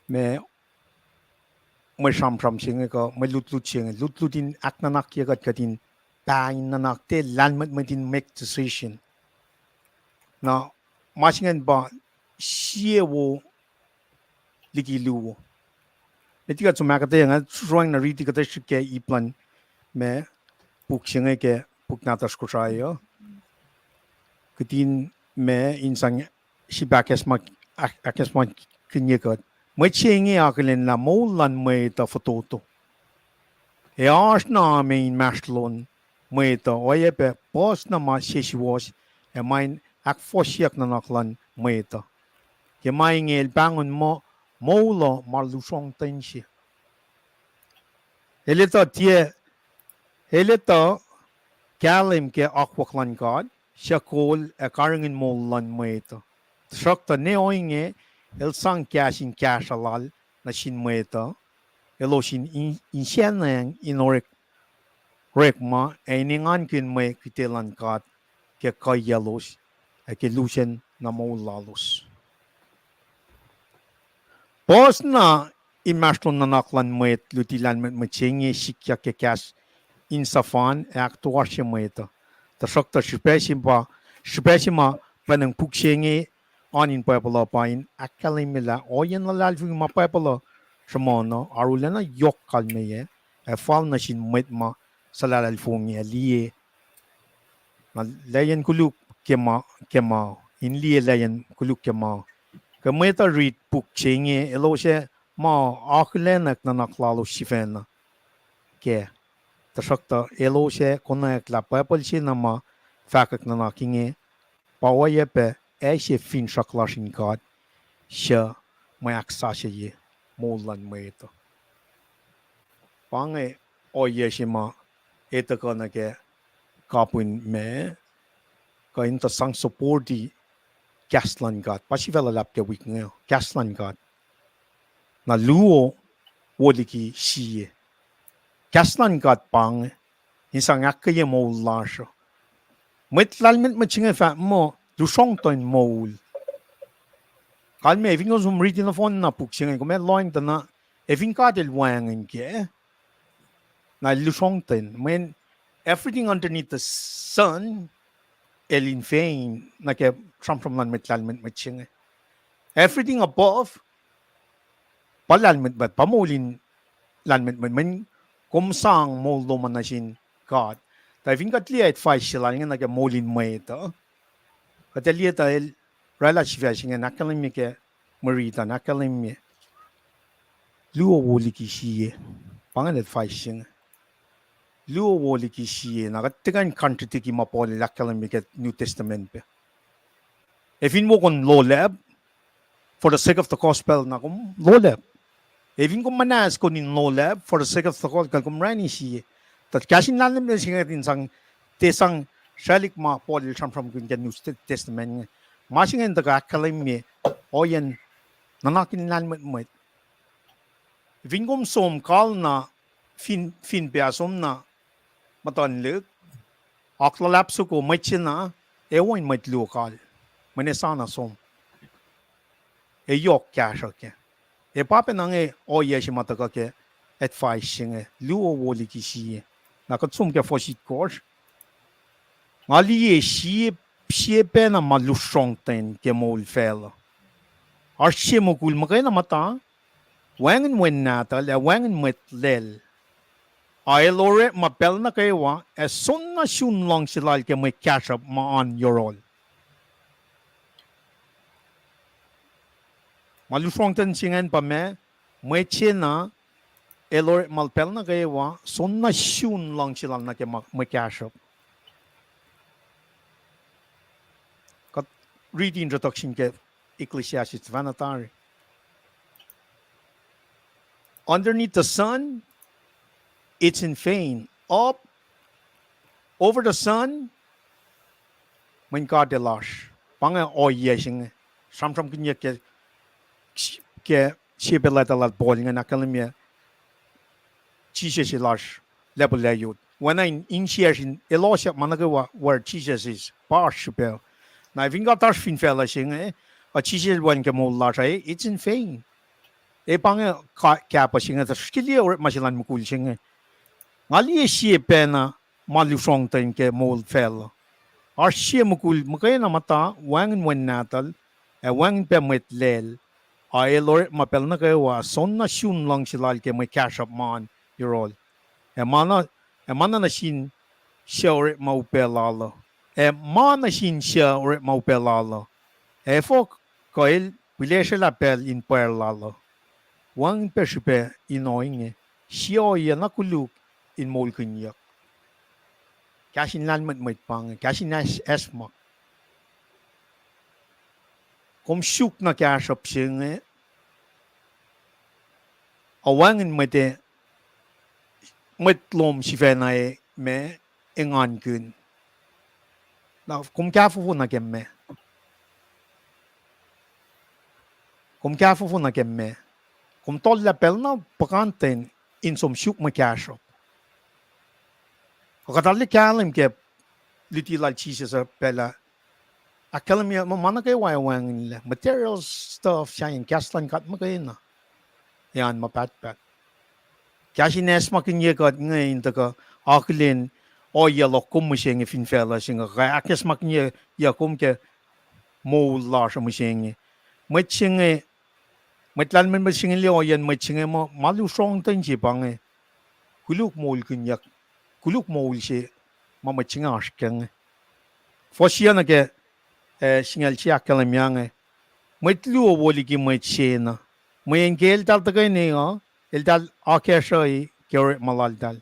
ma mwe sramsram se inge kuh mwe lutlut se inge, lutlut in ahknuhnakye kuht, kuht in pain nuhnak, tiac lahlmwetmwet in make decision. Na ma se ingacn pa sie wo liki luo. Met liki kuht som ahkuhtweyac, nga sruhmuhn na riti kuhtuh srihk ke ip luhn ma puk se inge ke puk nahtuhsr Kosrae uh. Kihtin ma in sang srihpac ahkacsma-, ahk-, ahkacsmakihnye kuht. Mwet se inge akihlen lah moul luhn mwet uh fototo. Ac oasr na me inmahsrlon mwet uh oacyacpac puhs na ma sesuwohs ac ma in ahkfohsyeyuck nuhnak luhn mwet uh. Ke ma inge el pahngon muh moul uh ma lusrongten se. El etuh tiac, el etuh kahlwem ke akwuck luhn God, suc kol ac karihngihn moul luhn mwet uh. Tuhsruhktuh ne ohinge, el sang kahs in kahsruh lal nuh sin mwet uh, elos in, in, insacnweacng in orek, orekma ac in engankihn mwe kite luhn God ke kuhiyaclos ac ke lusen na moul lalos. Puhs na inmahsrlon nuhnak luhn mwet luti lahlmwetmwet se inge sikyak ke kahs in suhfal ac ahktoasrye mwet uh. Tuhsruhktuh srihpac se pa, srihpac se ma pwacnwacng puk se inge oan in Bible uh pa in ahkkahlwemye lah ohiyacn luhlahlfongi ma Bible uh sruhmuhn uh arulacna yohk kalmeyac ac fal nuh sin mwet ma suhlahlahlfongi ac liye. Na layacn koluk ke ma, ke ma, in liye layacn koluk ke ma. Ke mwet uh rit puk se inge, elos ac muh akihlenak nuhnak lalos sifacna kac. Tuhsruhktuh elos ac konwacack lah Bible se na ma fahkwack nuhnak inge pa oacyacpac acse finsrak lasr in God, suc mwe ahksasucye moul luhn mwet uh. Pa inge ohiyac se ma etuh kuh nuh ke kapihn ma kuh in tuh sang supporti kahs luhn God. Pa sifac luhlahp ke wik inge, kahs luhn God. Na luo wo liki sie. Kahs luhn God pa inge in sang ahkkweye moul lasr uh. Mwet lahlmwetmwet se inge fahk muh lusrongten moul. Kalmac, efin kom som riti nohfohn na puk se inge, kom ac lohacng tuh na efin God el wacngihn kac, na el lusrongten, mweyen everything underneath the sun el in vain, nuh ke sramsram luhn mwet lahlmwetmwet se inge. Everything above pa lahlmwetmwet, pa moul in lahlmwetmwet, mweyen kom sang moul lom an nuh sin God. Tuh fin kuht liye advice se lal inge nuh ke moul in mwet uh, kuht ac liye tuh el oraclah sifac se inge in ahkkahlwemye ke mwe riti an, ahkkahlwemye luo wo liki sie. Pa ingacn advice se inge. Luo wo liki sie. Na kuht tiac kuh in contradict ma Paul el ahkkahlwemye ke New Testament pac. Efin wo kom lolap for the sake of the gospel, na kom lolap. Efin kom muhnahs kom in lolap for the sake of the gospel, kom orani sie. Tuh kahs in lahlmwetmwet se inge in sang, tiac sang srwaclihk ma Paul el sramsramkihn ke New Testament inge. Ma se inge in tuhkuh ahkkahlwemye ohiyacn nuhnak in lahlmwetmwet. Fin kom som kal na fin, fin pac som na muhtuhnlihk, oak luhlahp soko mwet se na, ac wo in mwet luo kal, mweyen sa na som, ac yohk kahsruh kac. Ac pa pacna inge ohiyac se ma tuhkuh ke advice se inge, luo wo liki sie. Na kuht som ke fuhs itkohsr. Nga liye sie, sie pacna ma lusrongten ke moul facluh. Oasr sie mukul muhkwena muhta, wacngihn wen nahtuhl ac wacngihn mwet lal. A el orekma pacl nuh kwewa ac soenna sun luhngse lal ke mwe kahsruhp ma oan yohrohl. Ma lusrongten se ingacn pa ma, mwet se na el orekma pacl nuh kwewa, soenna sun luhngse lal nuh ke ma, mwe kahsruhp. Kuht riti introduction ke Ecclesiastes, fahna tari. Underneath the sun, it's in vain. Up, over the sun, mweyen God el oasr. Pa inge ohiyac se inge. Sramsramkihnyuck ke, ke sie pacl leta lal Paul ingacn ahkkahlwemye Jisus el oasr. Lepuh lah yot. Oacna in, insiyacsr in elos ma nuh kwewa where Jesus is. Pa oasr srihpac. Na fin kuht oasr fin facluh se inge, uh, Jisus el wacngihn ke moul lasr uh, it's in vain. E pa inge ka-, kahpuh se inge, tuh srihke liye orekma se luhn mukul se inge. Nga liye sie pacna ma lusrongten ke moul facluh. Oasr sie mukul muhkwena muhta wacngihn wen nahtuhl, ac wacngihn pac mwet lal, a el orekma pacl nuh kwewa, soenna sun luhngse lal ke mwe kahsruhp ma an yohrohl. Ac ma na, ac ma na nuh sin suc orekma upac lal uh. Ac ma nuh sin suc orekma upac lal uh. Ac efuh kuh el pihlesrwelah pacl in pwacr lal uh. Wacngihn pac srihpac in ohinge, sie ohiyac na koluk in moulkihnyuck. Kahs in lahlmwetmwet pa inge, kahs in acs-, acsmak. Kom suk na kahsruhp se inge, a wacngihn mwet, mwet lom sifacna e, ma, engankihn. Na kom kahfofo nuh ke ma. Kom kahfofo nuh ke ma. Kom tollah pacl na puhkantwen in som suk mwe kahsruhp. Kuht arlac kahlwem ke luti lal Jisus uh pacl ah, ahkkahlwemye ma, ma nuh kwewa ac wacngihnlac. Material stuff sahyacn kahs luhn God muhkwena. Ac an ma pahtpaht. Kahs in acsmakihnye kuht inge in tuhkuh akihlen ohiyac luhk kom mihsenge fin facluh se inge. Kuh ahkacsmakihnye yac kom ke moul lasr uh mihsenge. Mwet se inge, mwet lahlmwetmwet se inge liye ohiyacn mwet se inge ma, ma lusrongten se pa inge. Koluk moulkihnyuck, koluk moul se ma mwet se inge oasr ke inge. Fuhs se nuh ke, eh, singucul se ahkkahlwemye inge. Mwet luo wo liki mwet se na. Mweyen ke eltahl tuhkweni uh, eltahl akacsruhi ke orekma laltahl.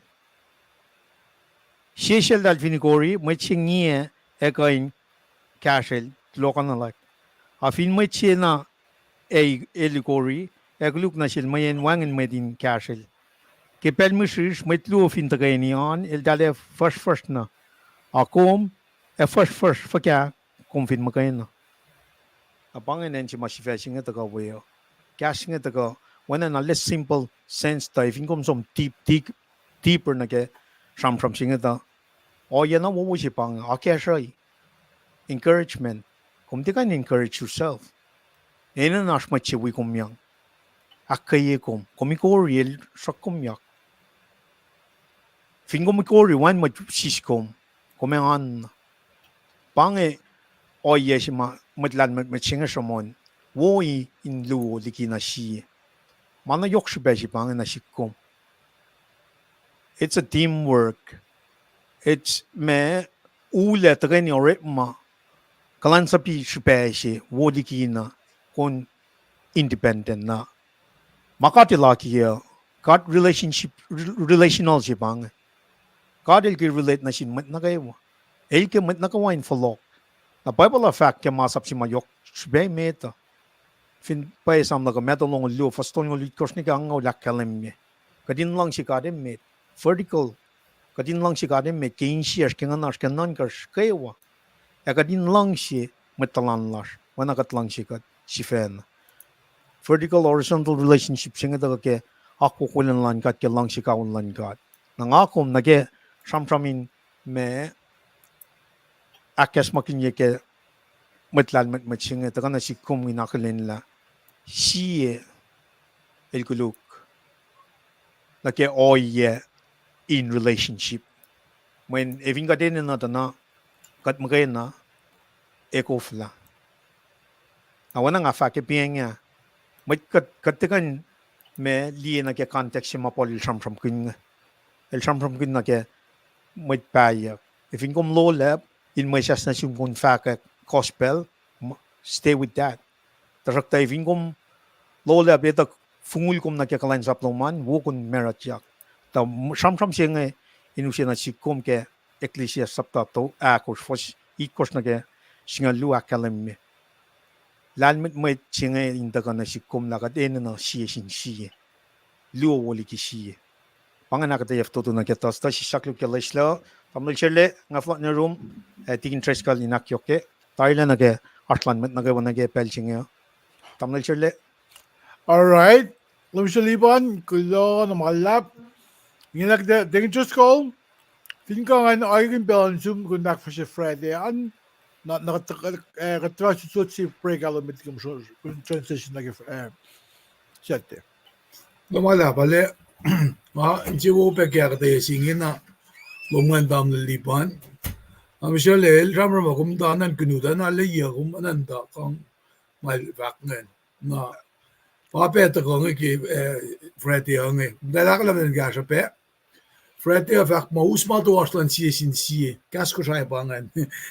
Sie seltahl fin ikori, mwet se ngiyac ac kuh in kahsrel, tulohkohnuhlack. A fin mwet se na ac, el ikori, ac koluk nuh sel mweyen wacngihn mwet in kahsrel. Ke pacl mihsrihsr, mwet luo fin tuhkweni an, eltahl ac fuhsrfuhsr na. A kom, ac fuhsrfuhsr fuhkah, kom fin muhkwena. Na pa ingacn se ma sifac se inge tuhkuh we uh. Kahs inge tuhkuh, oacna na less simple sense tuh, fin kom som deep, deep, deeper nuh ke sramsram se inge tuh, ohiyac na wowo se pa inge, akacsruhi, encouragement. Kom tiac kuh in encourage yourself. Enenuh oasr mwet se wi komyang. Ahkkweye kom. Kom ikori el sruhk komyak. Fin kom ikori wacngihn mwet sis kom, kom ac oan. Pa inge ohiyac se ma mwet lahlmwetmwet se inge sruhmuhn, wo in luo liki na sie. Ma na yohk srihpac se pa inge nuh sihk kom. It's a teamwork. It's ma ulac tuhkweni orekma, kuhlwacnsapuh srihpac se wo liki na, kom independent na. Ma God El akiyac, God relationship, re-, relational se pa inge. God El ke relate nuh sin mwet nuh kwewa. El ke mwet nuh kwewa in fohlohk. Na Bible uh fahk ke masap se ma yohk srihpac met uh. Fin pwacye Sam luhk ah matuh longoul luo, fuhs tolngoul itkohsr nuh ke angngaul ahkkahlwemye. Kuht in luhngse God emet. Vertical. Kuht in luhngse God emet ke insiyacsr, ke nguhnasr, ke nuhnkuhsr kwewa. Ac kuht in luhngse mwet tuhlan lasr, oacna kuht luhngse kuht sifacna. Vertical, horizontal relationship se inge tuhkuh ke akwuck wolacna luhn God, ke luhngse kawihl luhn God. Na nga kom nuh ke sramsram in ma ahkacsmakihnye ke mwet lahlmwetmwet se inge tuhkuh nuh sihk kom in akihlen lah sie el koluk nuh ke ohiyac in relationship. Mweyen fin kuht enenuh tuh na kuht muhkwena ac koflah. Na oacna nga fahk ke piacng ah, mwet kuht, kuht tiac kuh in ma liye nuh ke context se ma Paul el sramsramkihn inge. El sramsramkihn nuh ke mwet pahyuck. Fin kom lolap in mwesahs nuh sum kom fahkwack gospel, stay with that. Tuhsruhktuh fin kom lolap etuh fongul kom nuh ke kuhlwacnsap lom an, wo kom marutyak. Tuh sramsram se inge in use nuh sihk kom ke Ecclesiastes sapta ahkosr, fuhs itkohsr nuh ke singucul luo ahkkahlwemye. Lahlmwetmwet se inge in tuhkuh nuh sihk kom lah kuht enenuh sie sin sie. Luo wo liki sie. Pa ingacn ahkuhtweyac fototo nuh ke Thursday, sisaklu ke lesla. Tamuhlwel Serle, nga flat ne rum, eh, Tikin Driscoll in ahkyohkye. Tarilacna ke oasr lahlmwetmwet nuh kwewa nuh ke pacl se inge. Tamuhlwel Serle. All right. Lomsel Lipan, kuloh na ma luhlahp. Ingena kuht, thank you, Joskol. Fin kuh ngan oacyacpac pacl an sum, kom ahkfahsrye Friday an, na, na kuht, eh, kuht tuhfah sot se break alu met kom sro, kom transition nuh ke, eh, Saturday. Nga ma lah pale, nga insewowo pac ke ahkuhtweyac se ingena, lom ngan tamuhlwel Lipan. Nga misracl el sramsram ma kom tuh nuhnkuh na lwelah kom nuhnkuh kang ma el fahk ingacn. Na pa pac tuhkuh inge ke, eh, Friday uh inge. Kom tuh ahkolah in kahsruh pac. Friday uh fahk muh us ma toasr luhn sie sin sie. Kahs Kosrae pa ingacn.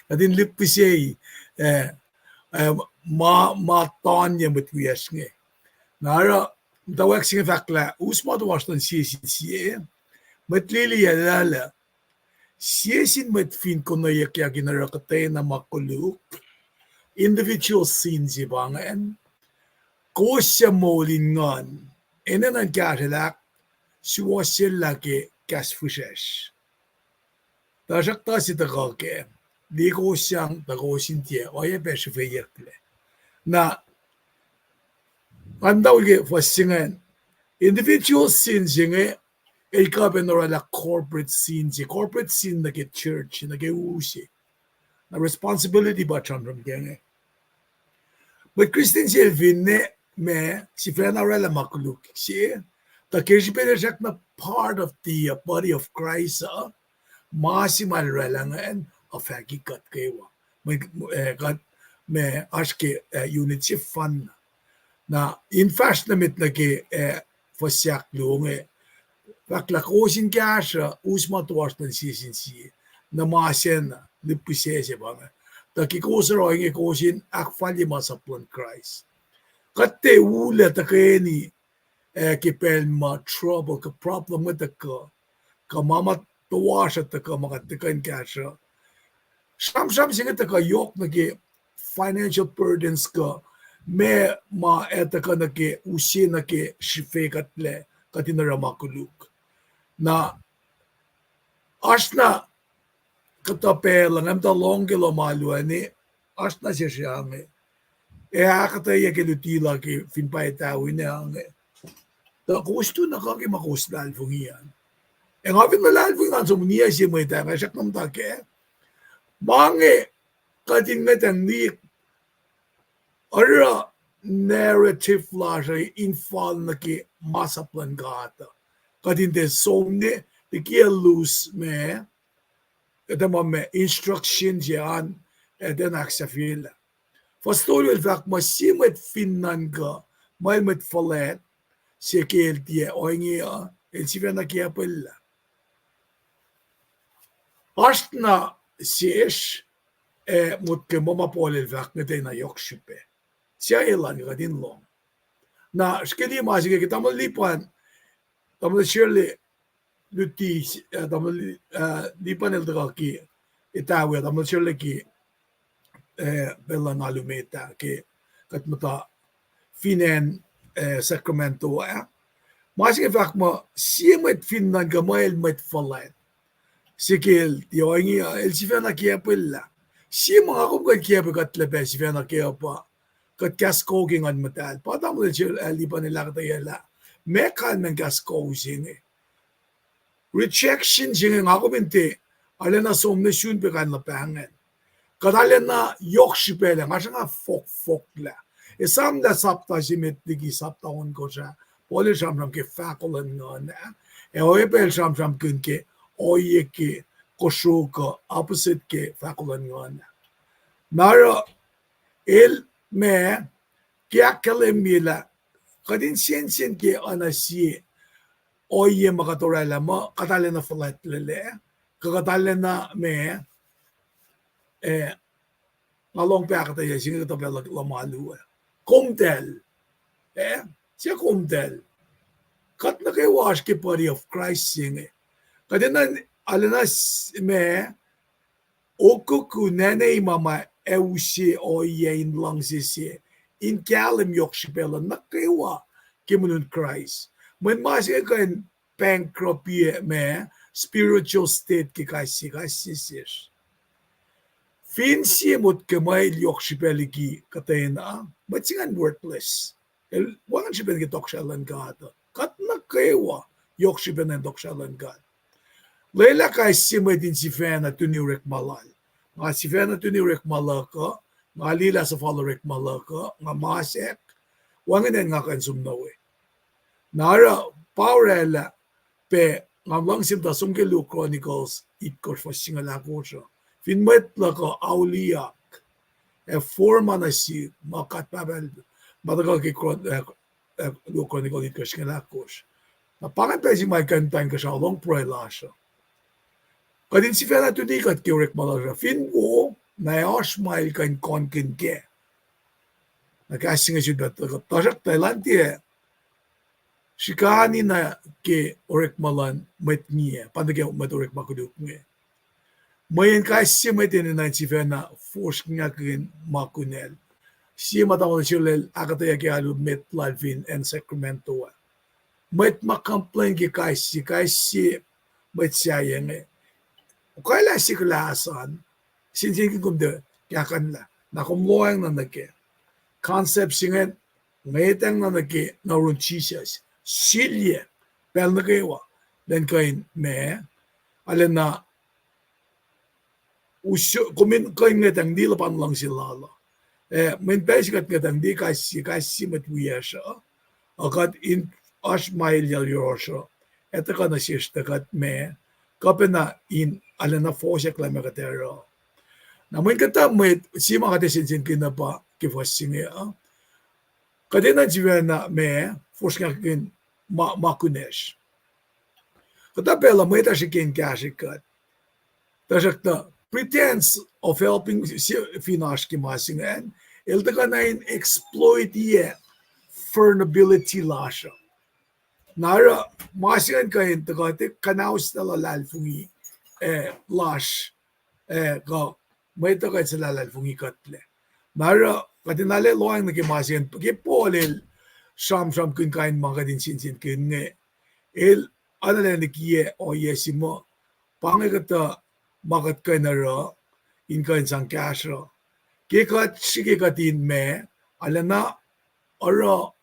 Kuht in lihpihsei, eh, eh, ma, ma tanye mwet wiyacsr inge. Na oruh, muhtwacwacack se inge fahk lah us ma toasr luhn sie sin sie. Mwet lili ah lwelah sie sin mwet fin konweyuckyak in oruh kuhtwena ma koluk, individual sin se pa ingacn, kowos suc moul in nguhn, enenuh in kahsrwelah, suwohsyelah ke kahs fihsracsr. Tuhsruhktuh se tuhkuh kac, liye kowos sang tuh kowos in tiac oacyacpac srihfeyucklac. Na, nga muhtwacwacack ke fuhs se ingacn, individual sin se inge, el kuh pac in orwaclah corporate sin se, corporate sin nuh ke church, nuh ke u se. Na responsibility pa sramsram ke inge. Mwet Christian se el finne ma sifacna orwaclah ma koluk se, tuh ke srihpac el srackna part of the, uh, body of Christ uh, ma se ma el orwaclah ingacn, uh, fahki kuht kwewa. Mwe, eh, kuht ma oasr ke, eh, unit sefanna. Na in fahsr nuh met nuh ke, eh, fuhs ahkluo inge, fahk lah kowos in kahsruh us ma toasr luhn sie sin sie. Na ma sacna, lihpihsyac se pa inge. Tuh ke kowos oruh inge kowos in ahkfalye masap luhn Kraist. Kuht tiac ullac tuhkweni, eh, ke pacl ma trouble kuh problem inge tuhkuh, kuh ma ma toasr uh tuhkuh ma kuht tuhkuh in kahsruh. Sramsram se inge tuhkuh yohk nuh ke financial burdens kuh ma, ma ac tuhkuh nuh ke use nuh ke srihfe kuhtlac, kuht in oruh ma koluk. Na oasr na kuhtuh pacl uh, nga muhta lohng ke lohm alu an, oasr na sesr ange, ac ahkuhtweyac ke luti lal ke fin pwacye tawi na ange, tuh kowos tu na kuh ke ma kowos luhlahlfongi an. Ac nga fin luhlahlfongi ngan som niyac se mwet ah, nga srackna muhta kac. Ma inge kuht in ngwetacng liye oruh narrative lasr uh in fal nuh ke masap luhn God uh. Kuht in tiac som ne, tiac ke loose ma, kuhtuh ma ma instruction se an, ac tiacna ahksahfyelah. Fuhs tolu el fahk muh sie mwet fin nuhnkuh muh el mwet fuhlwact, se ke el tiac ohinge uh, el sifacna kiacpwellah. Oasr na sesr, ac motko muh ma Paul el fahk inge tiacna yohk srihpac. Sia elan kuht in lohng. Na srihke liye ma se inge ke tamuhlwel Lipan, tamuhlwel Shirley, luti, eh, tamuhlwel, eh, Lipan el tuhkuh ke, etawi, tamuhlwel Shirley ke, eh, pacl luhn alu met ah ke kuht muhta fin acn, eh, Sacramento ah. Ma se inge fahk muh sie mwet fin nuhnkuh muh el mwet fuhlwact, se ke el tiac ohinge uh, el sifacna kiacpwellah. Sie ma nga kom kuh in kiacpwe kuht lac pac sifacna ke uh pa kuht kahs kuh ke Nguhn Muhtahl. Pa tamuhlwel Shirley, eh, Lipan el ahkuhtweyac lah meac kalmacn kahs kuh se inge. Rejection se inge nga kom in tiac arulacna som nuh sum pac kain luhpah ingacn. Kuht arulacna yohk srihpac lah, nga sruhnga fohkfohk lah. Esamlah sapta se met liki sapta ohnkohsr ah, Paul el sramsram ke fahko luhn nguhn ah. Ac oacyacpac el sramsramkihn ke ohiyac ke kosro kuh opposite ke fahko luhn nguhn ah. Na oruh el ma ke ahkkahlwemye lah kuht in sensen ke oacna sie ohiyac ma kuht orwaclah muh kuht arulacna fuhlwactlaclac, kuh kuht arulacna ma, eh, nga lohng pac ahkuhtweyac se inge kuhtuh pacl luhn alu ah. Komtacl. Eh, sia komtacl. Kuht nuh kwewa oasr ke body of Christ se inge. Kuht enenuh arulacna s-, ma, okuku nane ma ma ac use ohiyac in luhngse se, in kahlwem yohk srihpac luhn nuh kwewa ke mwe luhn Kraist. Mweyen ma se inge kuh in bankrupt-ye ma spiritual state ke kais sie kais sie sesr. Fin sie motko muh el yohk srihpac liki kuhtwena, mwet se ingacn worthless. El wacngihn srihpen ke tohkohsrahi luhn God uh. Kuht nuh kwewa yohk srihpac nuh in tohkohsrahi luhn God. Lwelah kais sie mwet in sifacna tuni orekma lal. Nga sifacna tuni orekma luhk uh, nga liye lah suhfal orekma luhk uh, nga masack, wacngihn acn nga kuh in som nuh we. Na oruh pa orwaclah pac nga luhngse muhta som ke Luo Chronicles itkohsr fuhs singucul ahkosr uh. Fin mwet luhk uh auliyak, ac forma nuh sihk ma God Pahpah El, ma tuhkuh ke Chron-, eh, eh, Luo Chronicle itkohsr singucul ahkosr. Na pa ingacn pacl se ma el kuh in muhta inkuhsrao lohng pruhe lasr uh. Kuht in sifacna tuni kuht ke orekma lasr uh. Fin wo, na oasr ma el kuh in kohnkihn kac. Na kahs se inge sifilpac tuhkuh, tuhsruhktuh elan tiac srihkani na ke orekma luhn mwet ngiyac, pa nuh ke mwet orekma koluk inge. Mweyen kais sie mwet enenuh in sifacna fosrngahkihn ma kunacl. Sie ma tamuhlwel Sholel ahkuhtweyac ke alu met lal fin acn Sacramento ah. Mwet ma complain ke kais sie, kais sie mwet sahyac inge, okailah sie kuhlahs an, sensenkihn kom tuh kahkuhnlah. Na kom lohacng na nuh ke concept se ingacn, ngwetacng na nuh ke na yurin Jisus. Silye, pacl nuh kwewa, lwen kuh in ma, arulacna us-, kom in kuh in ngwetacng liye luhpan luhngse lal uh. Eh, mweyen pacl se kuht ngwetacng liye kais sie, kais sie mwet wiyacsr uh, uh, kuht in oasr ma elyah yohrohsr uh, ac tuhkuh nuh sesr tuh kuht ma, kuh pacna in arulacna fohsack lah ma kuht ac oruh. Na mweyen kuhtuh mwet, sie ma kuht ac sensenkihn uh pa ke fuhs se inge uh, kuht enenuh in sifacna ma, fosrngahkihn ma, ma kunacsr. Kuhtuh pacl uh mwet uh srihke in kahsrwe kuht. Tuhsruhktuh pretense of helping se fin oasr ke ma se ingacn, el tuhkuh na in exploit-iyac vulnerability lasr uh. Na oruh ma se ingacn kuh in tuhkuh tiac kuhnauslah luhlahlfongi, eh, lasr, eh, kuh mwet uh kuh in suhlahlahlfongi kuhtlac. Na oruh kuht in arlac lohacng nuh ke ma se ingacn, ke Paul el sramsramkihn kain ma kuht in sensenkihn inge, el arulacna likiyac ohiyac se muh, pa inge kuhtuh ma kuht kuh in oruh in kuh in sang kahsruh. Ke kuht srihke kuht in ma, arulacna oruh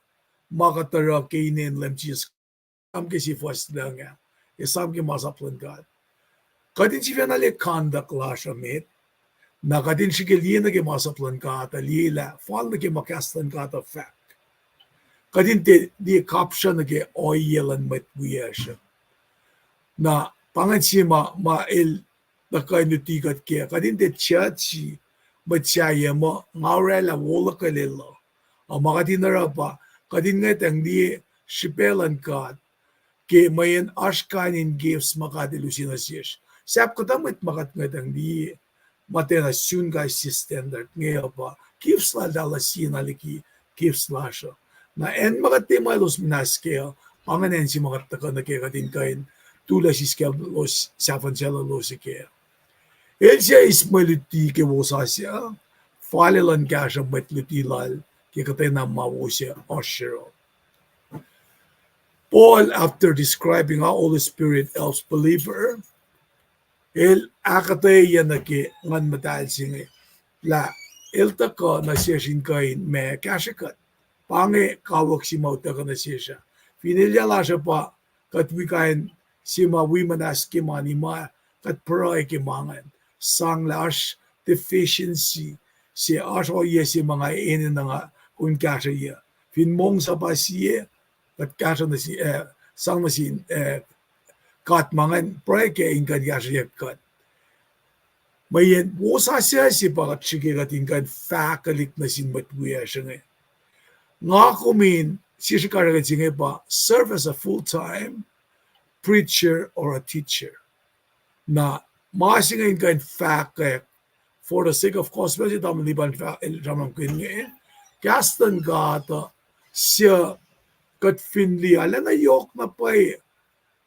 ma kuht oruh ke inen Leum Jisus, esam ke sie fuhs lucng ah, esam ke masap luhn God. Kuht in sifacna liye conduct lasr uh met, na kuht in srihke liye nuh ke masap luhn God uh, liye lah fal nuh ke ma kahs luhn God uh fahk. Kuht in tiac liye kapsra nuh ke ohiyac luhn mwet wiyacsr uh. Na pa ingacn sie ma, ma el tuhkuh in luti kuht kac. Kuht in tiac judge-i mwet sahyac muh nga orwaclah wo luhkwelel uh. Uh, ma kuht in oruh pa, kuht in ngwetacng liye srihpac luhn God ke mweyen oasr kain in gifts ma God El use nuh sesr. Sahp kuhtuh mwet ma kuht ngwetacng liye, ma tiacna sun kais sie standard inge uh pa gifts lal, lal sie na liki gifts lasr uh. Na acn ma kuht tiac ma elos muhnahs kac uh, pa ingacn acn se ma kuht tuhkuh nuh kac, kuht in kuh in tulah siskaclos, sahfuhn sacluhlos kac. El sac eis mwe luti ke wosasuc, fal elan kahsruh mwet luti lal ke kuhtwena ma wo se oasr yohrohl. Paul, after describing how Holy Spirit helps believer, el ahkuhtweyac nuh ke Nguhn Muhtahl se inge lah el tuhkuh nuh sesr in kuh in ma kahsrwe kuht. Pa inge kawuck se ma utuckuh nuh sesr ah. Fin elyah lasr uh pa kuht wi kain se ma wi muhnahs ke mani ma, kuht pruhe ke ma ingacn. Sang lah oasr deficiency se, oasr ohiyac se ma nga enenuh nga kom in kahsrweyuc. Fin mongsa pa sie, kuht kahsruh nuh sin, eh, sang nuh sin, eh, God ma ingacn, pruhe kac in kuh in kahsrweyuc kuht. Mweyen wosasuc se pa kuht srihke kuht in kuh in fahkwelihk nuh sin mwet wiyacsr inge. Nga kom in sie srihkasrak se inge pa serve as a full-time preacher or a teacher. Na ma se inge in kuh in fahkwack for the sake of gospel se tamuhlwel Lipan el sramsramkihn inge, kahs luhn God uh, suc kuht fin liye, arulacna yohk na pwacye